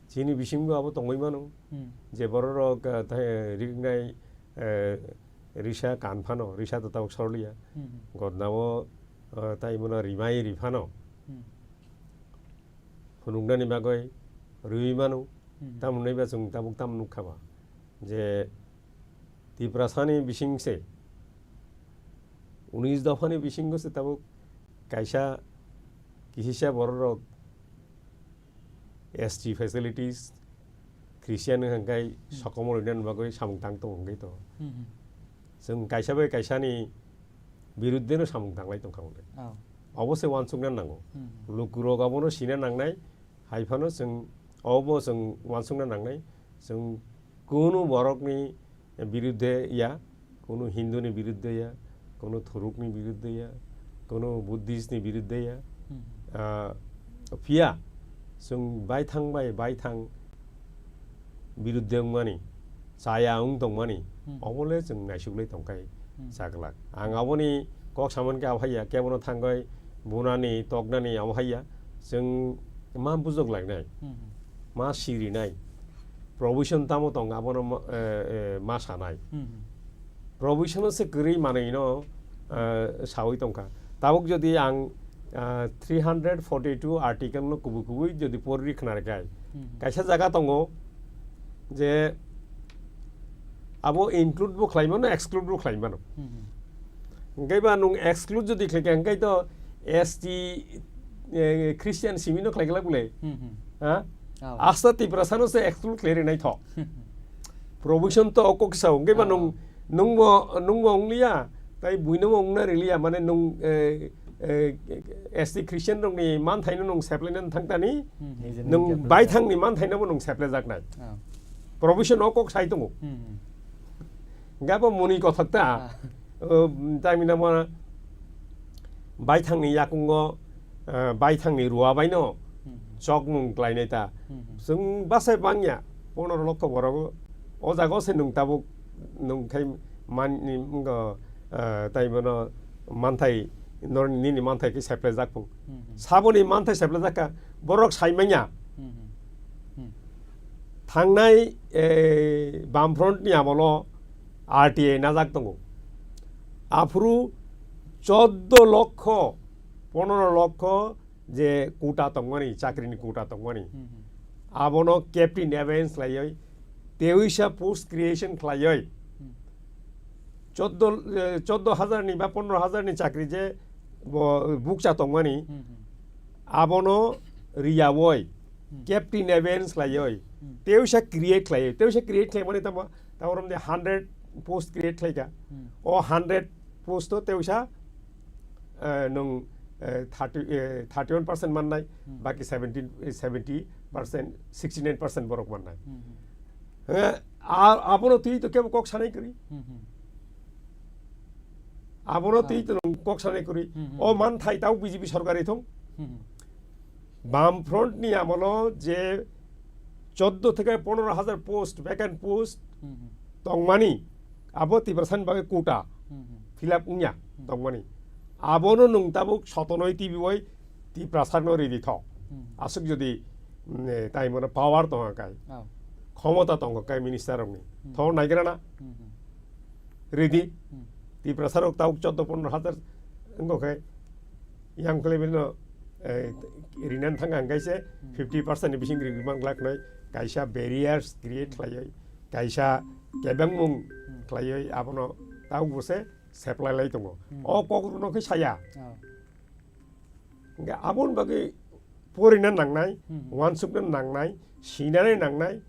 chini bisingo abo tongwi mano. Hmm. Je bororok, eh, thai riknai, eh, risa kan phano, risa to tabuk sorliya. Hmm, hmm. Godnao, eh, tai mano rimai ri phano. Hmm. Phunuknani bagwi rwi mano. Hmm. Tamoni ba chwng tabuk tamo nukha ba je Tiprasani bising se, unis dophani bisingo se tabuk kaisa kisisa bororok S T facilities, Christian hwnkhe Hmm. sokomoroi nani bagwi samung tang tongo hwnkhe to. Hmm, hmm. Chwng kaisa bai kaisani biruddhe no samung tanglai tongkha hwnwi. Oh. Obo se uansukna nango. Hmm. Lukurok abono sina nangnai, hai phano chwng obo chwng uansukna nangnai. Chwng kunu borokni biruddhe ya, kunu Hindu ni biruddhe ya, kunu Thuruk ni biruddhe ya, kunu Buddhist ni biruddhe ya. Hmm. Ah, phiya chwng baithang bai baithang biruddhe wngmani, chaya wng tongmani, Hmm. obo le chwng naisuklai tongkhai Hmm. chaglak. Ang aboni kok samani khe abo haiya, kebono thangwi bunani, toknani abo haiya, chwng ma bujok lainai, Hmm. ma sirinai, provision tamo tong abono ma, eh, eh, ma sanai. Hmm. Provision se kwrwi manwi no, eh, sawi tongkha. Tabuk jodi ang, ah, three hundred forty-two article no kubui kubui jodi porwi khna rwkha, Hmm. kaisa jaga tongo je abo include bo khlai mano, exclude bo khlai mano. Hmm. Hwnkhe ba nwng exclude jodi khlaikha, hwnkhe to S T, eh, Christian simi no khlai glak bole. Hmm, hmm. Ha? Oh. Asta Tiprasa no se exclude khlai rinai tho. Provision to o kok kisa, hwnkhe ba Oh. nwng, nwng bo, nwng bo wngliya, tai buino bo wngna riliya, mane nwng, eh, eh, S T Christian rokni manthaino nwng seplaina thangtani, Hmm. Nijeni nwng khe baithangni manthaino bo nwng seplajaknai. Oh. Provision o kok sai tongo. Hmm. Hwnkhe bo muni kothok ta. Ah. O, tamina mo baithangni yakungo, eh, baithangni ruwa baino Hmm. chokmung klainai ta. Hmm. Chwng bwsai bangya, ponero lokho borok o jaga se nwng tabuk nwng khai man, ni, ngo, eh, tai bono manthai, nor-, nini manthai khe seplai jak phung. Hmm. Saboni manthai seplai jak kha, borok sai manya. Hmm. Hmm. Thangnai, eh, Bamfront ni amolo R T I najak tongo. Aphuru choddo lokho, ponero lokho je quota tongmani, chakrini quota tongmani. Hmm, hmm. Abono captain abeyance laioi, tewisa post creation khlaioi. Hmm. Choddo, eh, choddo hajar ni ba pondro hajar ni chakri je bo bukcha tongmani, Hmm, hmm. abono riyaoi, Hmm. captain abeyance laioi, Hmm. tewisa create khlaioi, tewisa create khlaimani tamo, tamo romde hundred post create khlaika. Hmm. O hundred post to tewisa, eh, nwng, eh, thirty, eh, thirty-one percent mannai, Hmm. baki seventeen, eh, seventy percent, sixty-nine percent borok mannai. Hmm, hmm. Eh, a-, abono twi to kebo kok sanai kwrwi. Hmm, hmm. Abono twi Ah. to nwng kok sanai kwrwi. Hmm, hmm. O man thai tau B J P sorkar ithung. Hmm, hmm. Bam Front ni amolo je choddo theke pondro hajar post, vacant post Hmm, hmm. tongmani, abo Tiprasani bagwi quota Hmm, hmm. fill up wngya Hmm. tongmani. Abono nwng tabuk sotonoi T V oi Tiprasano ridi tho. Hmm. Aswk jodi, mm, eh, tai mano power tongo kai. Oh. Khomota tongo kai minister rokni. Hmm. Tho naigra na? Hmm, hmm. Ridi. Hmm. Tiprasa rok tabuk choddo pondro hajar wngkha khe yang khlai bino, eh, rinan thang ang kaise Hmm. fifty percent ni bising ri man glak noi kaisa barriers create Hmm. khlaioi, kaisa kebengmung Hmm. khlaioi abono tabuk bo se seplai lai tongo. Hmm. O kok rwno khe saya. Oh. Hingke aboni bagwi porina nangnai, Hmm. uansukna nangnai, sinani nangnai,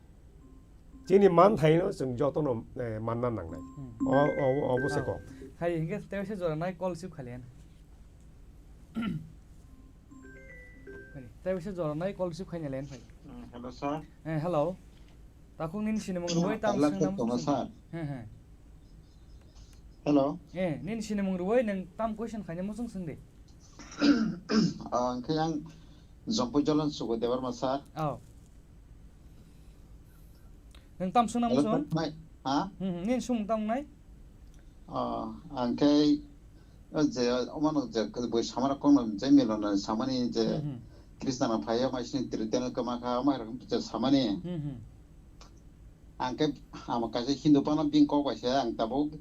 chini manthaino chwng jotono, eh, manna nangnai. Hmm. O, o, obo se Oh. kok. Hai, hingke tei se jora nai call receive khaliya. Hai, tei se jora nai call receive khaina len phai. Hmm, hello, sir. Eh, hello. Takhuk nini sinimung rwui tam Hello, sir, swngnam tongo, sir. He, he. Hello. Eh, nini sinimung rwui nwng tam question khaina muchung swngdi. Ah, hingke ang Jompui Jolon Sugo Debbarma, sir. Oh. Nwng tam swngnam Hello, muchung? Mai, ha? Hmm, hmm, nini sumung tam nai? Ah, ang khe, o je, omano je, bui samara kongno je milona samani je, Hmm, hmm. Krishna no phaiya, mai sini tiri teno kama kha, mai rok je samani. Hmm, hmm. Ang khe, ama kaisa Hindu phano bini kok bai se ang tabuk,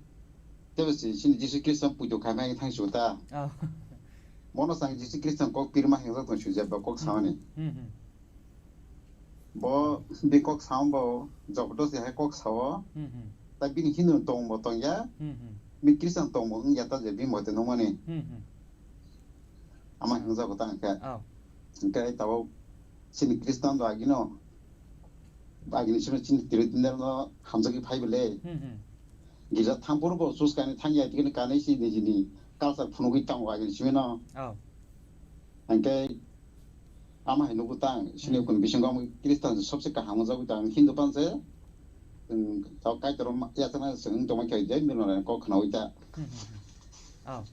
tebo si, sini Jisu Krishna pujo khaimai thang su ta. Oh. Bono sang Jisu Krishna kok pirma hengsa tong su je ba kok samani. Hmm, hmm. Bo bini kok sao bo jabardasti hai kok sao. Hmm, hmm. Ta bini Hindu tong bo tong ya. Hmm, hmm. Bini Christian tong bo wng ya ta je bini mote nung mani. Hmm, hmm. Ama hwngjak bo ta hwnkhe. Oh. Hwnkhe tabuk chini Christian do agino. Agini simi chini tiri tindar no hamjagwi phai bele. Hmm, hmm. Girja thang phuru bo sus kani thang ya tikini kanwi si nijini culture phunugwi tongo agini simi no. Oh. Hwnkhe ama hai nugo tang, sini Hmm. kun bisingo ang Christian se sobse kaham wngjago tang, Hindu pan se, um, tao Kaitor ma-, yachana se wng tongma khe je milona kok khnaui ta. Hmm, hmm, hmm. Oh.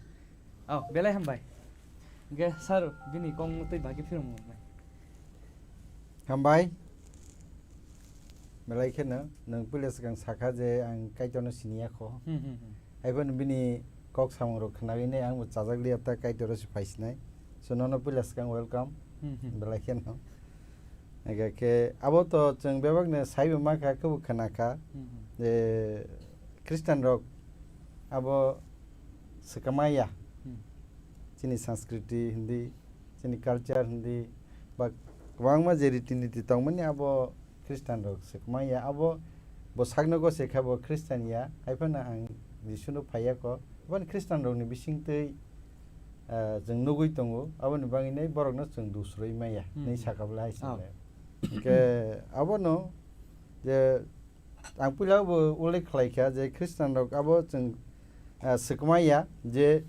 Oh, belai hambai. Hwnkhe sir, bini kong twi bagi phirung nai. Hambai. Belai kheno, nwng puila swkang sakha je ang Kaitorno siniya kho. Hmm, hmm, hmm. Haiphano bini kok samung rok khnawi nai ang bo chajak liya ta Kaitor se phai sinai. So nono puila swkang welcome. Hmm, hmm. Belai kheno. Ega khe abo to chwng bebak no sai bo mankha khe bo khna kha. Hmm, hmm. Je Christian rok abo swkama ya. Hmm. Chini sanskriti hindi, chini culture hindi, ba kwbangma je riti niti tongmani abo Christian rok se kwmai ya, abo bo sakno gose kha bo Christian ya, hai phano ang Jisu no phai ya kho, aboni Christian rok ni bising twi, ah, chwng nugui tongo, aboni bagwi nai borok no chwng dusroi maya, Hmm. hinwi sakha bwle hai Ah. sale. Hwnkhe abono je ang puila bo ullekh khlai kha je Christian rok abo chwng, ah, se kwmai ya je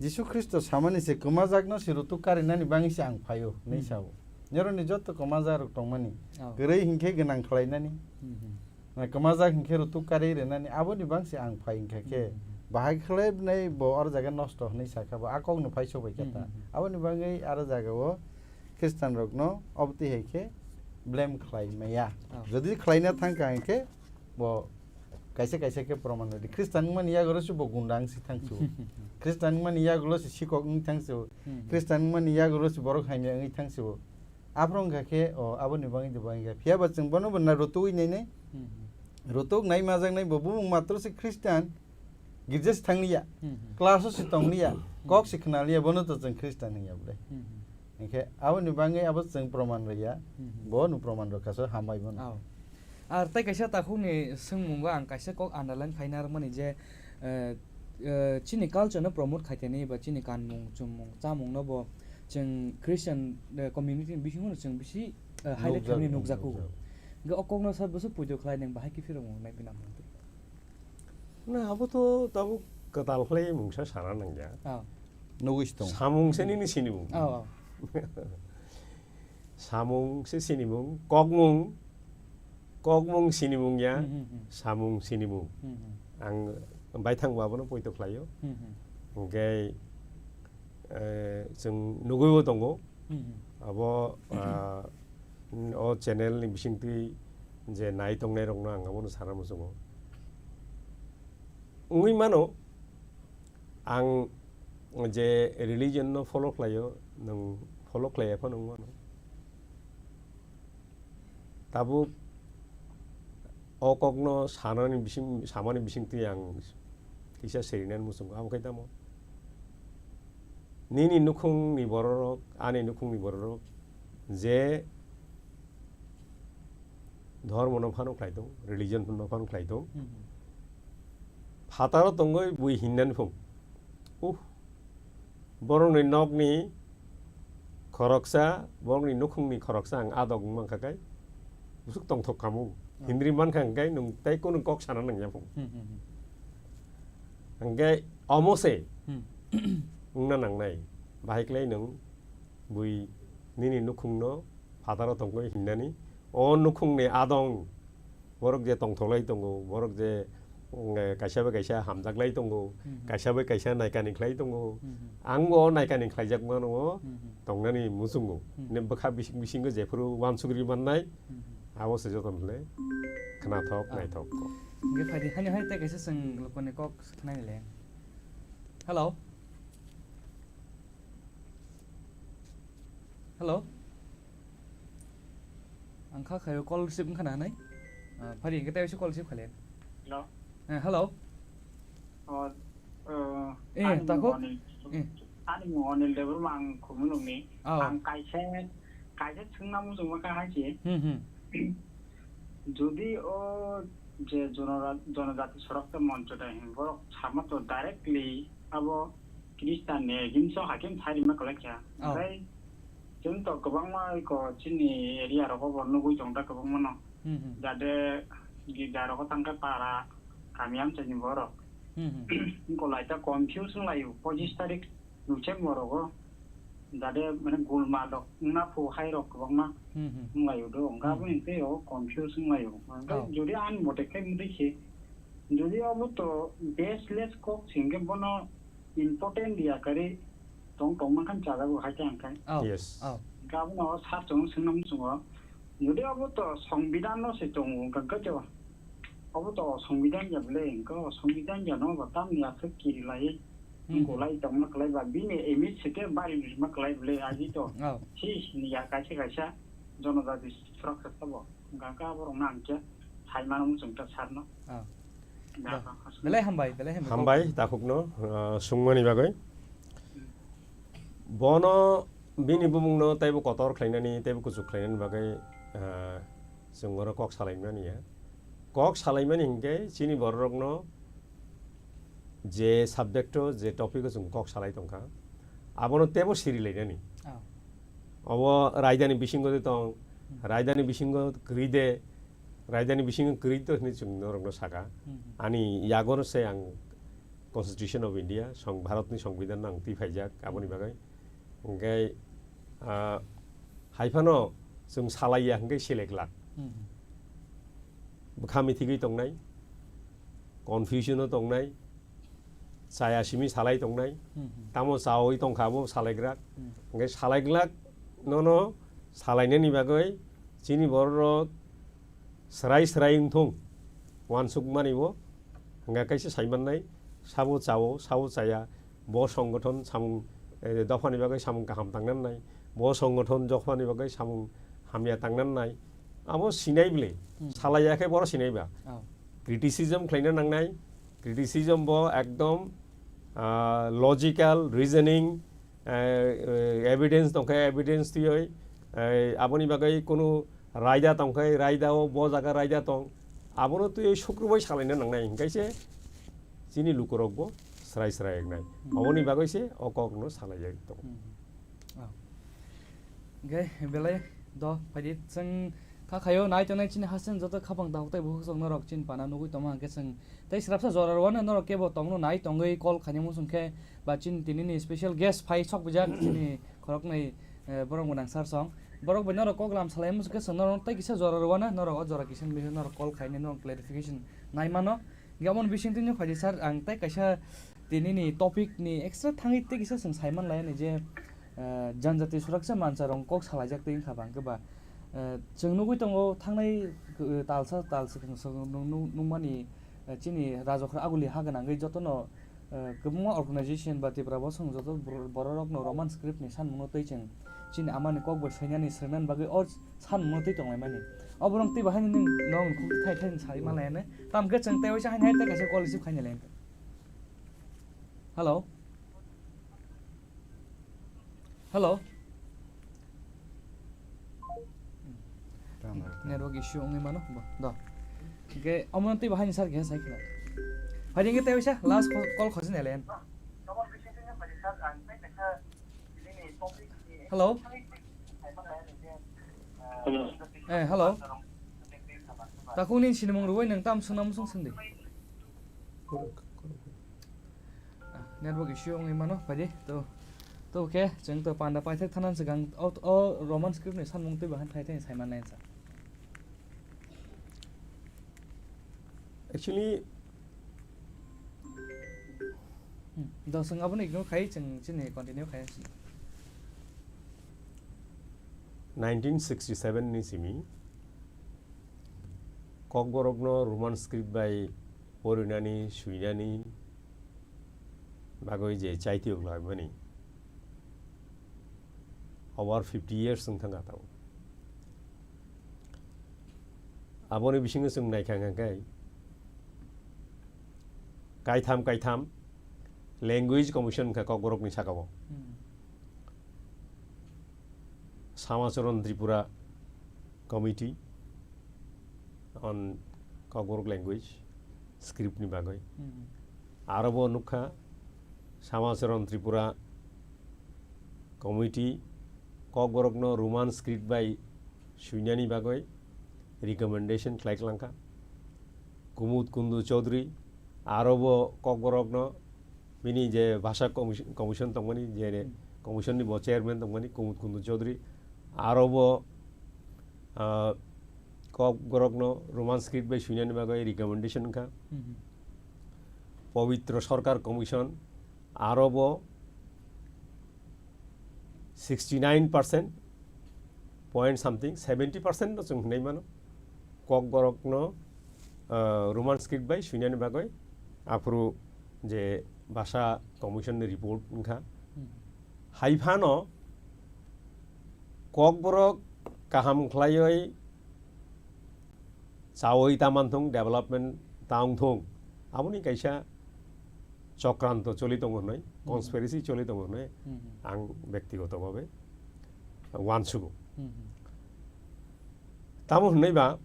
Jisu Khristo samani se kwmajakno se rutuk karinani bagwi se ang phaio, hinwi Hmm. sao. Norokni joto kwmajak rok tongmani, Oh. kwrwi hinkhe gwnang khlainani, Hmm, hmm. na kwmajak hinkhe rutuk karwi rwnani, aboni bangse ang phai wngkha khe, Hmm, hmm. bahai khlainai bo oro jaga nosto hinwi sakha bo, a kokno phai sobai kha Hmm, ta. hmm, hmm. Aboni bagwi aro jagao Christian rokno obotwi hai khe blame khlai maya. Oh. Jodi khlaina thang kha hinkhe bo kaisa kaisa khe proman rwdi. Christian wngmani yagulo se bo gunda wngsi thangsu. Christian wngmani yagulo se sikok wngwi thangsu. Hmm. Christian wngmani yagulo se borok hamya wngwi thangsu. Aphuru wngkha khe, o, aboni bagwi de bagwi kha. Phiya ba chwng bono bo na rutugwi nainai. Hmm. Rutuk nai majaknai bo bumung matro se Christian. Girja se thangliya. Hmm, hmm. Class o se tongliya. Hmm. Kok se khnaliya, bono to chwng Christian wngya bwle. Hmm, hmm. Hinkhe aboni bagwi abo chwng proman rwya. Hmm, hmm. Bo no proman rwkha so hambai bono. Oh. Ar tei kaisa takhukni swngmungo ang kaisa kok underline khaina rwmani je, eh, eh, chini culture no promote khaiteni ba chini kanmung, chumung, chamung no bo chwng Christian, eh, community ni bisingo no chwng bisi, eh, highlight Nukjak, khaimani nukjago. Nukjak. Hwnkhe o kokno sa bwswk puijo khlai nang bahai khe phirokmung nai bini mung twi. Na, abo to tabuk kwtal khlai mungsa sana nangya. Oh. Nugwi se tongo. Samung se nini sinimung. Oh, oh. Samung se sinimung, kokmung, kokmung sinimung ya, Hmm, hmm, hmm. Samung sinimung. Hmm, hmm. Ang baithang bo abono poito khlaio. Hmm, hmm. Hwnkhe, eh, chwng nugwibo tongo. Hmm, hmm. Abo, ah, o channel ni bisingtwi je nai tongnairokno ang abono sana muchungo. Wngwi mano, ang je religion no follow khlaio, nwng follow khlaiya phano wngmano. Tabuk o kokno sanani bising, samani bisingtwi ang kisa serinani muchungo, abo khe tamo? Nini nukhungni bororok, ani nukhungni bororok je dhormo no phano khlai tong, religion no phano khlai tong. Hmm. Phataro tongwi bui hinnani phung. Uh, borokni nokni khoroksa, borokni nukhungni khoroksa ang adok wng mankha kai, busuk tongthok khamung. Oh. Hindri mankha hwnkhe nwng tei kunu kok sana nangya phung. Hmm, hmm, hmm. Hwnkhe omo se Hmm. wngna nangnai. Bahai khlai nwng bui nini nukhungno phataro tongwi hinnani. O nukhungni adong borok je tongthoklai tongo, borok je, mm, eh, kaisa bai kaisa hamjaklai tongo, Hmm, hmm. kaisa bai kaisa naikani khlai tongo. Hmm, hmm. Ang o naikani khlaijak mano o Hmm, hmm. tongnani muchungo. Hmm. Ne bwkha bising bisingo jephuru uansukri mannai, Hmm, hmm. abo se jotono le khnathok, Ah. naithok. Hwnkhe phaidi hani hai tei kaisa chwng lukuni kok khnaini le. Hello. Hello. Ang kha khayo call receive wngkha na hinwi. Ah, phari hwnkhe tei call receive khaile. Hello. Eh, hello. Oh, Eh, ani mung tako? Anil, Eh. ani mung Anil Debbarma ang Khumulwngni. Oh. Ang kaisa, kaisa swngna muchungma kha hai se. Hmm, hmm. Jodi o je jonora-, jonojati sorok tei moncho dai hwn borok sama to directly abo Christian ni against o haikhe sai rima kwlai kha. Oh. Omohai chwng to kwbangma iko chini area rogo bo nugwi tong da kwbangma no. Hmm, hmm. Jade girja rogo tang khe para kami amchaini borok. Hmm, hmm. Wngkha lai ta confuse wng lai o, pochis tarik December rogo jade mane gulmal rok wngna phu hai rok kwbangma Hmm, hmm. wng lai o do. Wngkha Hmm. aboni tei o confuse wng lai o. Wngkha Oh. jodi ani mote khe wngwi se, jodi obo to baseless kok se hwnkhe bono important ya kari tong tong mankhan chajago hai khe ang khai. Oh. Yes. Oh. Wngkha abono sar chwng swngna muchungo. Jodi obo to songbidan no se tongo, hwnkha khe to obo to songbidan ya bwle, hwnkhe o songbidan ya no bo tamni aswk kiri lai, Hmm. golai tongma kwlai ba bini image se khe bari rima kwlai bwle, agi to Oh. si sini ya kaisa kaisa jonojati suraksa sabo, hwnkha khe abo rok no ang khe sai mano muchung ta sar no. Oh. Da, Da. Belai hambai, belai hambai. Hambai, takhukno, ah, sungmani bagwi. Bono bini bumungno teibo kotor khlainani, teibo kuchuk khlainani bagwi, ah, chwng oro kok salaimani ya. Kok salaimani hinkhe chini bororokno je subject o, je topic o chwng kok salai tongkha, abono teibo siri lainani. Oh. Obo raidani bisingo de tong, Hmm. raidani bisingo kwrwi de, raidani bisingo kwrwi to hinwi chwng norokno saka. Hmm, hmm. Ani yagono se ang Constitution of India, song-, Bharatni Songbidan no ang twi phaijak, aboni Hmm. bagwi. Hwnkhe, ah, hai phano chwng salaiya hwnkhe selek lak. Hmm, hmm. Bwkha mithigwi tongnai, confusion o tongnai, chaya simi salai tongnai, Hmm, hmm. tamo chaui tongkha abo salaiglak. Hmm. Hwnkhe salaiglak nono salainani bagwi chini bororok swrai swrai wngthung, uansukmani bo hwnkha kaisa saimannai, sabo chao, sabo chaya, bo songgothon samung, eh, dophani bagwi samung kaham tangnani nai, bo songgothon dophani bagwi samung hamya tangnani nai, abo sinai bwle, Hmm. salaiya khe boro sinai ba. Oh. Criticism khlaina nangnai, criticism bo ekdom, ah, logical, reasoning, eh, eh, evidence tongkhe evidence twiwi, eh, aboni bagwi kunu raida tongkhe raida o bo jaga raida tong, abono twiwi sukrubai salaina nangnai, hinkhe se chini lukurokbo srai srai wngnai. Hmm. Aboni bagwi se o kokno salaiwi tongo. Hmm. Oh. Hwnkhe belai do phaidi chwng kha khaio nai tongnai chini haste joto khapang takhuk tei bukhuk chwng norok chini pana nugwi tongma hwnkhe chwng tei srapsa jora rwano norok kebo tongno nai tongwi call khainai muchung khe ba chini tinini special guest phai sok bijak chini khoroknwi, eh, borok gwnang sir song. Borok bai norok kok lam salai musu khe chwng norok tei kisa jora rwna, norok o jora kisa ni bising norok call khainai norok clarification nai mano. Hinkhe omo ni bising twi no phaidi sir, ang tei kaisa tini ni topic ni extra thangwi tei kisa chwng sai man lai ani je, eh, janjati suraksa mansa rok kok salaijak tei wngkha ba, hwnkhe ba, eh, chwng nugwi tongo thangnai, eh, talsa talsa nung-, nung-, nungmani, eh, chini Rajokra Aguli ha gwnangwi jotono, eh, kwbangma organization ba Tripura bosong joto bor-, bororokno Roman script ni sanmungno tei chwng chini amani kok bai swinani srwngnani bagwi o sanmungno tei tonglaimani. Oborok tei bahai nwng, nwng khuk thai thai sai ma laiya ne. Tamo khe chwng tei waisa haino hai tei kaisa call receive khaina lai. Hello? Hello? Network issue wngwi mano bo. Do. Hingke omo tei bahai ni sir khe sai khna. Hai hingke tei waisa last call, call khosini alen. Hello? Hello. Eh, hello. Takhuk nini sinimung rwui nwng tam swnam swng swngdi. Ah, network issue wngwi mano, phaidi. To, to khe chwng to panda paithak thanan swkang o, o Roman script ni sanmung twi bahan thai thai sai mannai sa. Actually, Hmm. Do swng abono ignore khai, chwng chini continue khai. Nineteen sixty-seven ni simi Kokborokno Roman script bai porinani, swinani bagwi je chaitiyok laimani over fifty years wng thangkha tabuk. Aboni bisingo chwng naikha hwnkhe kaitham kaitham language commission wngkha Kokborokni sakao. Hmm. Samacharan Tripura Committee on Kokborok language script ni bagwi. Hmm. Aro bo nukha Samacharan Tripura Committee Kokborokno Roman script bai swinani bagwi recommendation khlai klangkha. Kumud Kundu Chaudhary aro bo Kokborokno bini je bhasha commission, commission tongmani, je Hmm. commission ni bo chairman tongmani Kumud Kundu Chaudhary, aro bo, ah, Kokborokno Roman script bai swinani bagwi recommendation wngkha. Hmm. Pabitra Sarkar Commission, aro bo sixty nine percent point something, seventy percent no chwng hinwi mano. Kokborokno, ah, Roman script bai swinani bagwi aphuru je bhasha commission ni report wngkha. Hmm. Hai phano Kokborok kaham khlaiwi chaui ta manthung, development ta wngthung, aboni kaisa chokranto choli tongo hwnwi, Hmm. conspiracy choli tongo hwnwi Hmm. ang bektigoto bhabe uansugo. Hmm. Tamo hwnwi ba,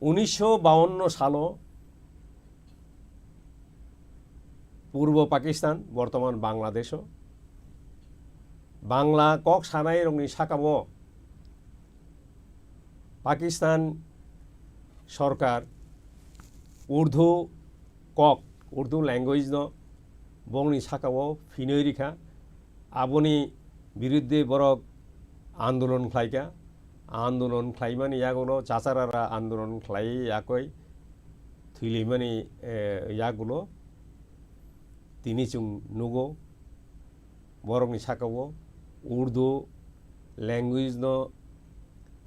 unisho bawanno salo Purbo Pakistan, bortoman Bangladesho, Bangla kok sanairokni sakao Pakistan sorkar Urdu kok, Urdu language no bongni sakao phinwi rikha. Aboni biruddhe borok andolon khlaikha. Andolon khlaimani yagulo, chacharara andolon khlai yakoi thwilaimani, eh, yagulo tini chwng nugo. Borokni sakao Urdu language no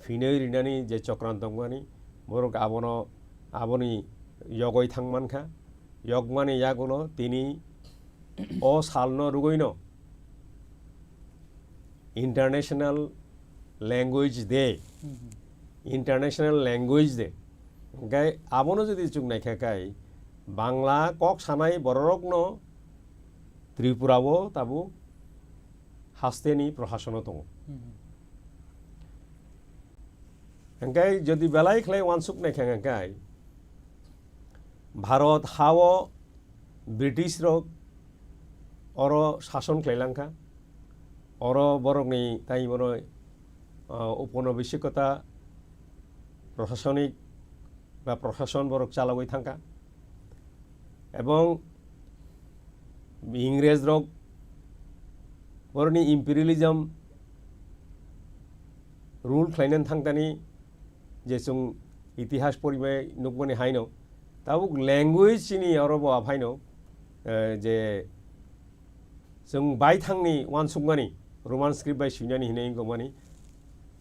phinwi rinani je chokran tongmani, borok abono, aboni yogoi thangmankha. Yokmani yagulo tini o salno rwgwino International Language Day, Hmm. International Language Day. Hingkhe abono jodi chwng naikha khe, Bangla kok sanai bororokno Tripura o tabuk hasteni prohasono tongo. Hmm. Hingkhe jodi belai khlai uansuk naikha hingkhe, Bharot hao British rok oro sason khlai langkha. Oro borokni tai bono, ah, upanabasikota, prosasonik ba prosason borok chalogwi thangkha. Ebong Ingres rok borokni imperialism rule khlainani thangtani je chwng itihas porimai nukmani haino, tabuk language chini oro bo aphaino, eh, je chwng baithangni uansukmani Roman script bai swinani hinwi wngkha mani,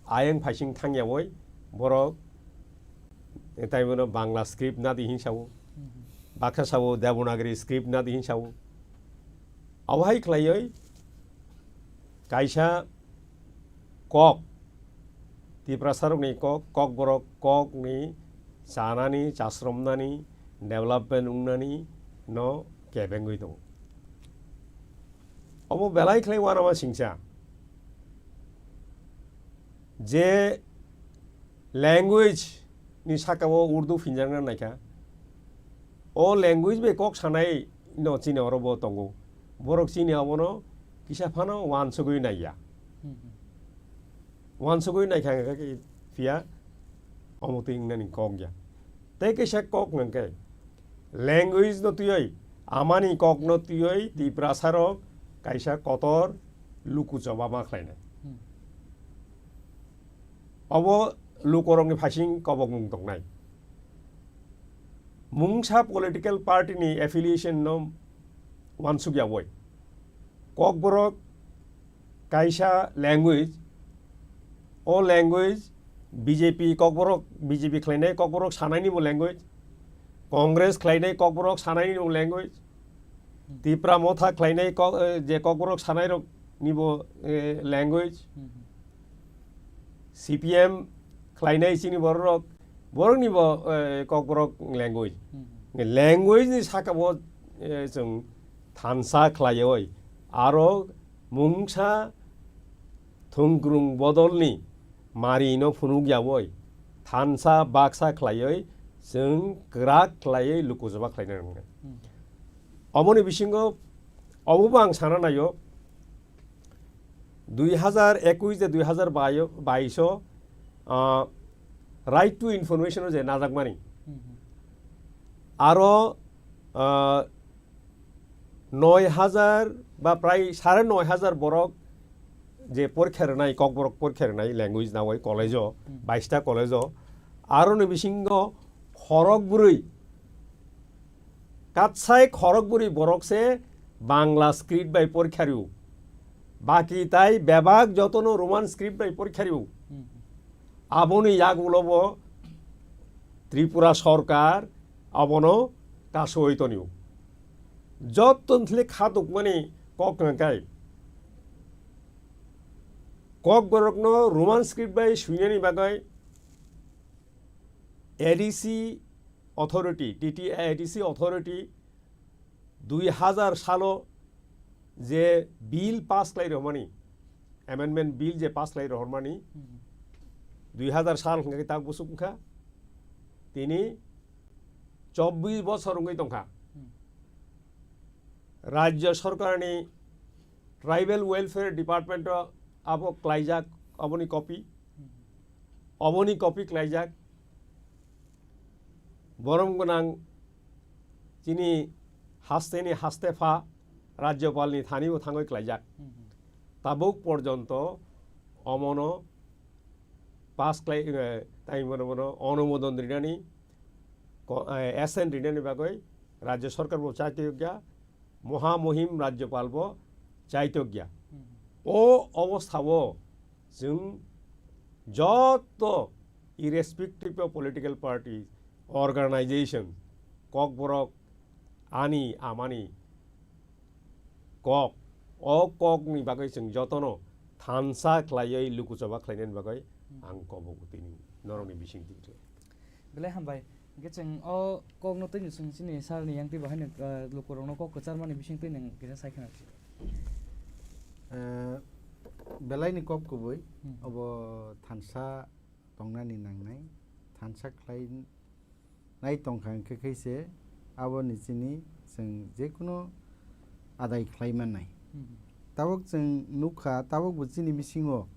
ayang phaising thangya oi borok, eh, tai bono Bangla script nadi hinwi sao, baksa sao Devanagari script nadi hinwi sao. Abo hai khlaioi kaisa kok, Tiprasarokni kok, kokborok kokni chanani, chasromnani, development wngnani no kebengwi tongo. Obo belai khlai uanama singcha. Je language ni saka o Urdu phinjakna naikha, o language bai kok sanai no chini oro bo tongo. Borok chini abono kisa phano uansugwi naiya. Hmm, hmm. Uansugwi naikha hwnkhe phiya omo twi wngnani kok ya. Tei kaisa kok hwnkhe language no twiwi, amani kok no twiwi Tiprasarok kaisa kotor luku choba ma khlainai. Hmm. Obo lukorokni phaising kobokmung tongnai. Mungsa political party ni affiliation no uansukya oi. Kokborok kaisa language, o language B J P kokborok, B J P khlainai kokborok sanaini bo language, Congress khlainai kokborok sanaini bo language, Tipra Motha khlainai kok-, eh, je kokborok sanairok ni bo, eh, language, Hmm. C P M khlainai chini bororok, borokni bo, eh, kokborok language. Hmm. Language ni saka bo, eh, chwng thansa khlaioi, aro mungsa thwngkrung bodolni mari no phunuk yaoi, thansa baksa khlaioi, chwng kwrak khlaioi lukujoba khlaina nangkha. Hmm. Omoni bisingo obobo ang sana naio, dui hazar ekush de dui hazar baish o, ah, right to information o je najakmani. Hmm. Aro, ah, noi hazar ba prai sare noi hazar borok je porikha rwnai, kokborok porikha rwnai language naoi college o, Hmm. baista college o, aroni bisingo khorok bwrwi, katsai khorok bwrwi borok se Bangla script bai porikha rw. Baki tai bebak jotono Roman script bai porikha rw. Hmm. Aboni yagulo bo Tripura sorkar abono kasoi tonio. Jotto thili khatukmani kok nangkai. Kokborokno Roman script bai swinani bagwi A D C authority, T T A A D C authority dui hazar salo je bill pass khlai rwmani, amendment bill je pass khlai rwmani, Hmm. dui hazar sal hwnkhe tak busuk wngkha, tini chobbish bosor wngwi tongkha. Hmm. Rajya sorkarni Tribal Welfare Department o abo klaijak, aboni copy, Hmm. aboni copy klaijak. Borom gwnang chini hasteni haste pha Rajyapalni thani bo thangwi klaijak. Hmm, hmm. Tabuk porjonto omono pass khlai, eh, tai bono, bono onumodon rinani ko-, eh, assent rinani bagwi Rajya Sorkar bo chaitokya, Moha Mohim Rajyapal bo chaitokya. Hmm. O obostha o chwng jotto irrespective of political party, organization, kokborok, ani amani kok, o kokni bagwi chwng jotono thansa khlaiwi lukuchoba khlainani bagwi Hmm. ang kobogo tini norokni bisingtwi khlai. Belai hambai. Hwnkhe chwng o kokno twi chwng chini salni yang twi bo haino, ah, lukurokno kok kwcharmani bisingtwi nwng kisa sai khna. Eh, belaini kok kubui, Hmm. obo thansa tongnani nangnai, thansa khlai nai tongkha hwnkhe khe se aboni chini chwng jekunu adai khlai mannai. Hmm. Tabuk chwng nukha, tabuk bo chini bisingo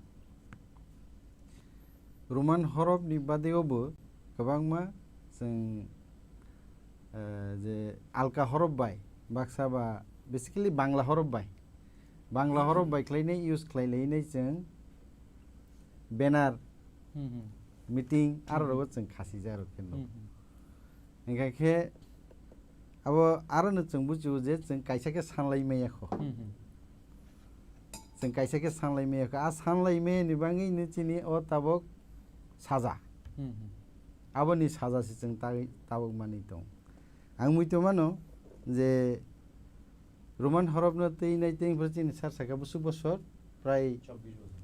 Roman horop ni bade o bo kwbangma chwng, eh, je alka horop bai, baksa ba basically Bangla horop bai, Bangla horop bai khlainai use khlai lainai chwng banner Hmm, hmm. Meeting, aro Hmm. rogo chwng khasijak rok khe nuk. Hmm, hmm. Hingkha khe abo aro no chwng buchiwo je chwng kaisa khe sanlai maya kho. Hmm, hmm. Chwng kaisa khe sanlai maya kho. A sanlai maya ni bagwi no chini o tabok saja. Hmm, hmm. Aboni saja se chwng ta-, tabok manwi tong. Ang muitu mano je Roman horop no twi nai tei phuru chini sar saka busu bosor prai Chobbish bosor.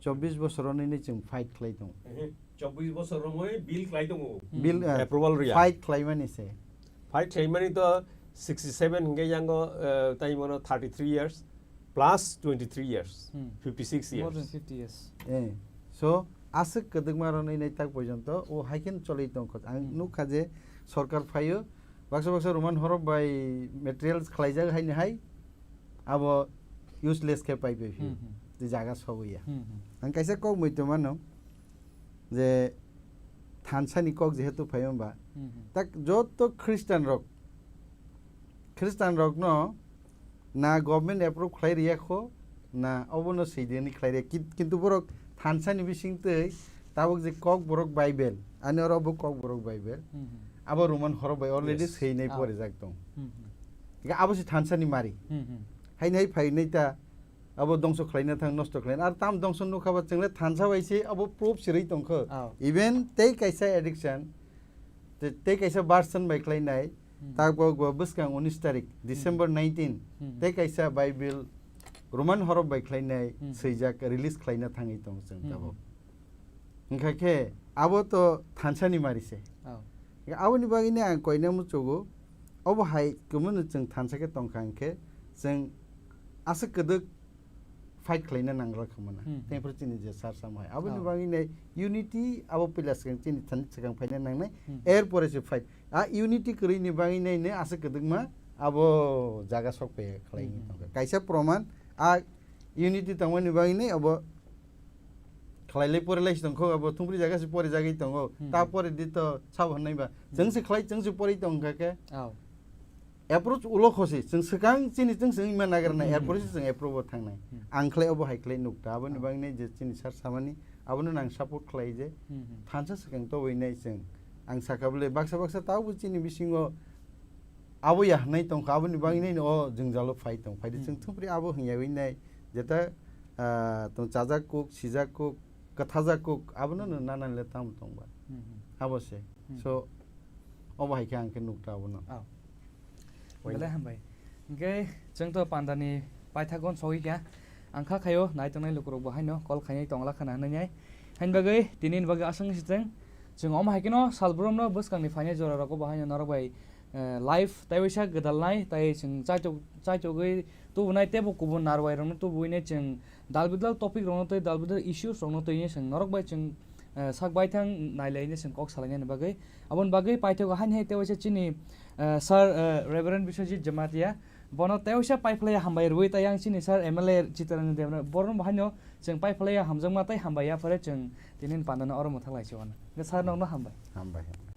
Chobbish bosor onwi ni chwng fight khlai tongo. Ehe, chobbish bosor romwi bill khlai tongo. Hmm. Bill, eh, Approval riya. Fight khlai mani se. Fight khlai mani to sixty-seven hingke yango, eh, tai mono thirty-three years plus twenty-three years, Hmm. fifty-six years. More than fifty years. Eh, so, aswk kwdwkma rwnwi nai tak porjonto o hai khe cholwi tongkha. Ang Hmm. nukha je sorkar phaio, baksa baksa Roman horop bai materials khlaijak haini hai, abo useless khe pai pai phio. Hmm, hmm. Tei jaga sobuya. Hmm, hmm. Ang kaisa kok muitu mano je thansa ni kok jehetu phaio ba, Hmm, hmm. tak joto Christian rok, Christian rok no na government approve khlai riya kho, na obono swideni khlai riya. Kit-, kintu borok thansa ni bising twi tabok je kok borok Bible, ani oro bo kok borok Bible. Hmm, hmm. Abo Roman horop bai already Yes. swinai Ah. porijak tong. Hmm, hmm. Ga abo se thansa ni mari. Hmm, hmm. Haini hai phainai ta abo dongso khlaina thang, nosto khlaina. Ar tam dongso nukha ba chwngle thansa bai se abo proof sirwi tongkho. Ah. Even tei kaisa addiction, te-, tei kaisa version bai khlainai, Hmm. tak bo, bo bwskang unis tarik, December Hmm. nineteen, Hmm. tei kaisa Bible Roman horop bai khlainai Hmm. swijak release khlaina thangwi tong chwng Hmm. tabok. Hingkha khe abo to thansa ni mari se. Oh. Aboni bagwi ni ang koina muchugo, obo hai kwmwno chwng thansa khe tongkha hingkhe chwng aswk kwdwk fight khlaina nangra khamana. Hmm. Tei phuru chini je sar samai. Aboni Oh. bagwi ni unity abo puila swkang chini thani swkang phaina nangnai. Hmm. Er pore se fight. A unity kwrwi ni bagwi ni aswk kwdwkma abo jaga sok paiya khlai Hmm. tongkha. Kaisa proman a unity tongmani bagwi ni abo khlailai porilai se tongkho, abo thungpri jaga se pori jagwi tongo. Hmm. Ta pori di to sabo hwnwi ba. Hmm. Chwng se khlai, chwng se pori tongkha khe. Oh. Approach ulo khosi, chwng swkang chini chwng swng ima nagra nai, Hmm. approach chwng approve o thangnai. Hmm. Ang khlai obo hai khlai nukta, aboni Oh. bagwi nai je chini sar samani, abono nang support khlai je. Hmm, hmm. Thansa swkang tobwi nai chwng. Ang sakha bole baksa baksa tabo chini bisingo abo ya hwnwi tongkha, aboni bagwi Hmm. nai o jwngjalo phai tong, phai de Hmm. chwng thungpri abo hwnyawi nai, jeta, ah, tong chajak kuk, sijak kuk, kwthajak kuk, abono no nana le tamo tongba. Hmm, hmm. Abo se. Hmm. So, obo hai khe ang khe nukta abono. Oh. Waini. Belai hambai. Hingke chwng to pandani paithagon sogwi kha. Ang kha khayo nai tongnai lukurok bo haino call khainai tongla khana hwnwi nai. Hain bagwi tini ni bagwi aswk se chwng. Chwng omo hai kheno salbrum no bwskang ni phainai jora rogo bo haino norok bai, eh, live tai waisa gwdal nai tai chwng chaitok, chaitogwi tubunai tebo kubun narwai rokno tubui nai chwng dal bidal topic rokno tei dal bidal issues rokno twi nai chwng norok bai chwng eh, sak baithang nailaini chwng kok salainani bagwi. Aboni bagwi paithago haini hai tewaisa chini, eh, Sir, eh, Reverend Biswajit Jamatia. Bono tewaisa paiphlaiya hambai rwui tai yang chini Sir M L A Chitrangjan Debbarma. Borokno bo haino chwng paiphlaiya hamjakma tei hambai yaphare chwng tini pandano oro mwthak laisi wano. Hwnkhe Sir nokno hambai. Hambai, hambai.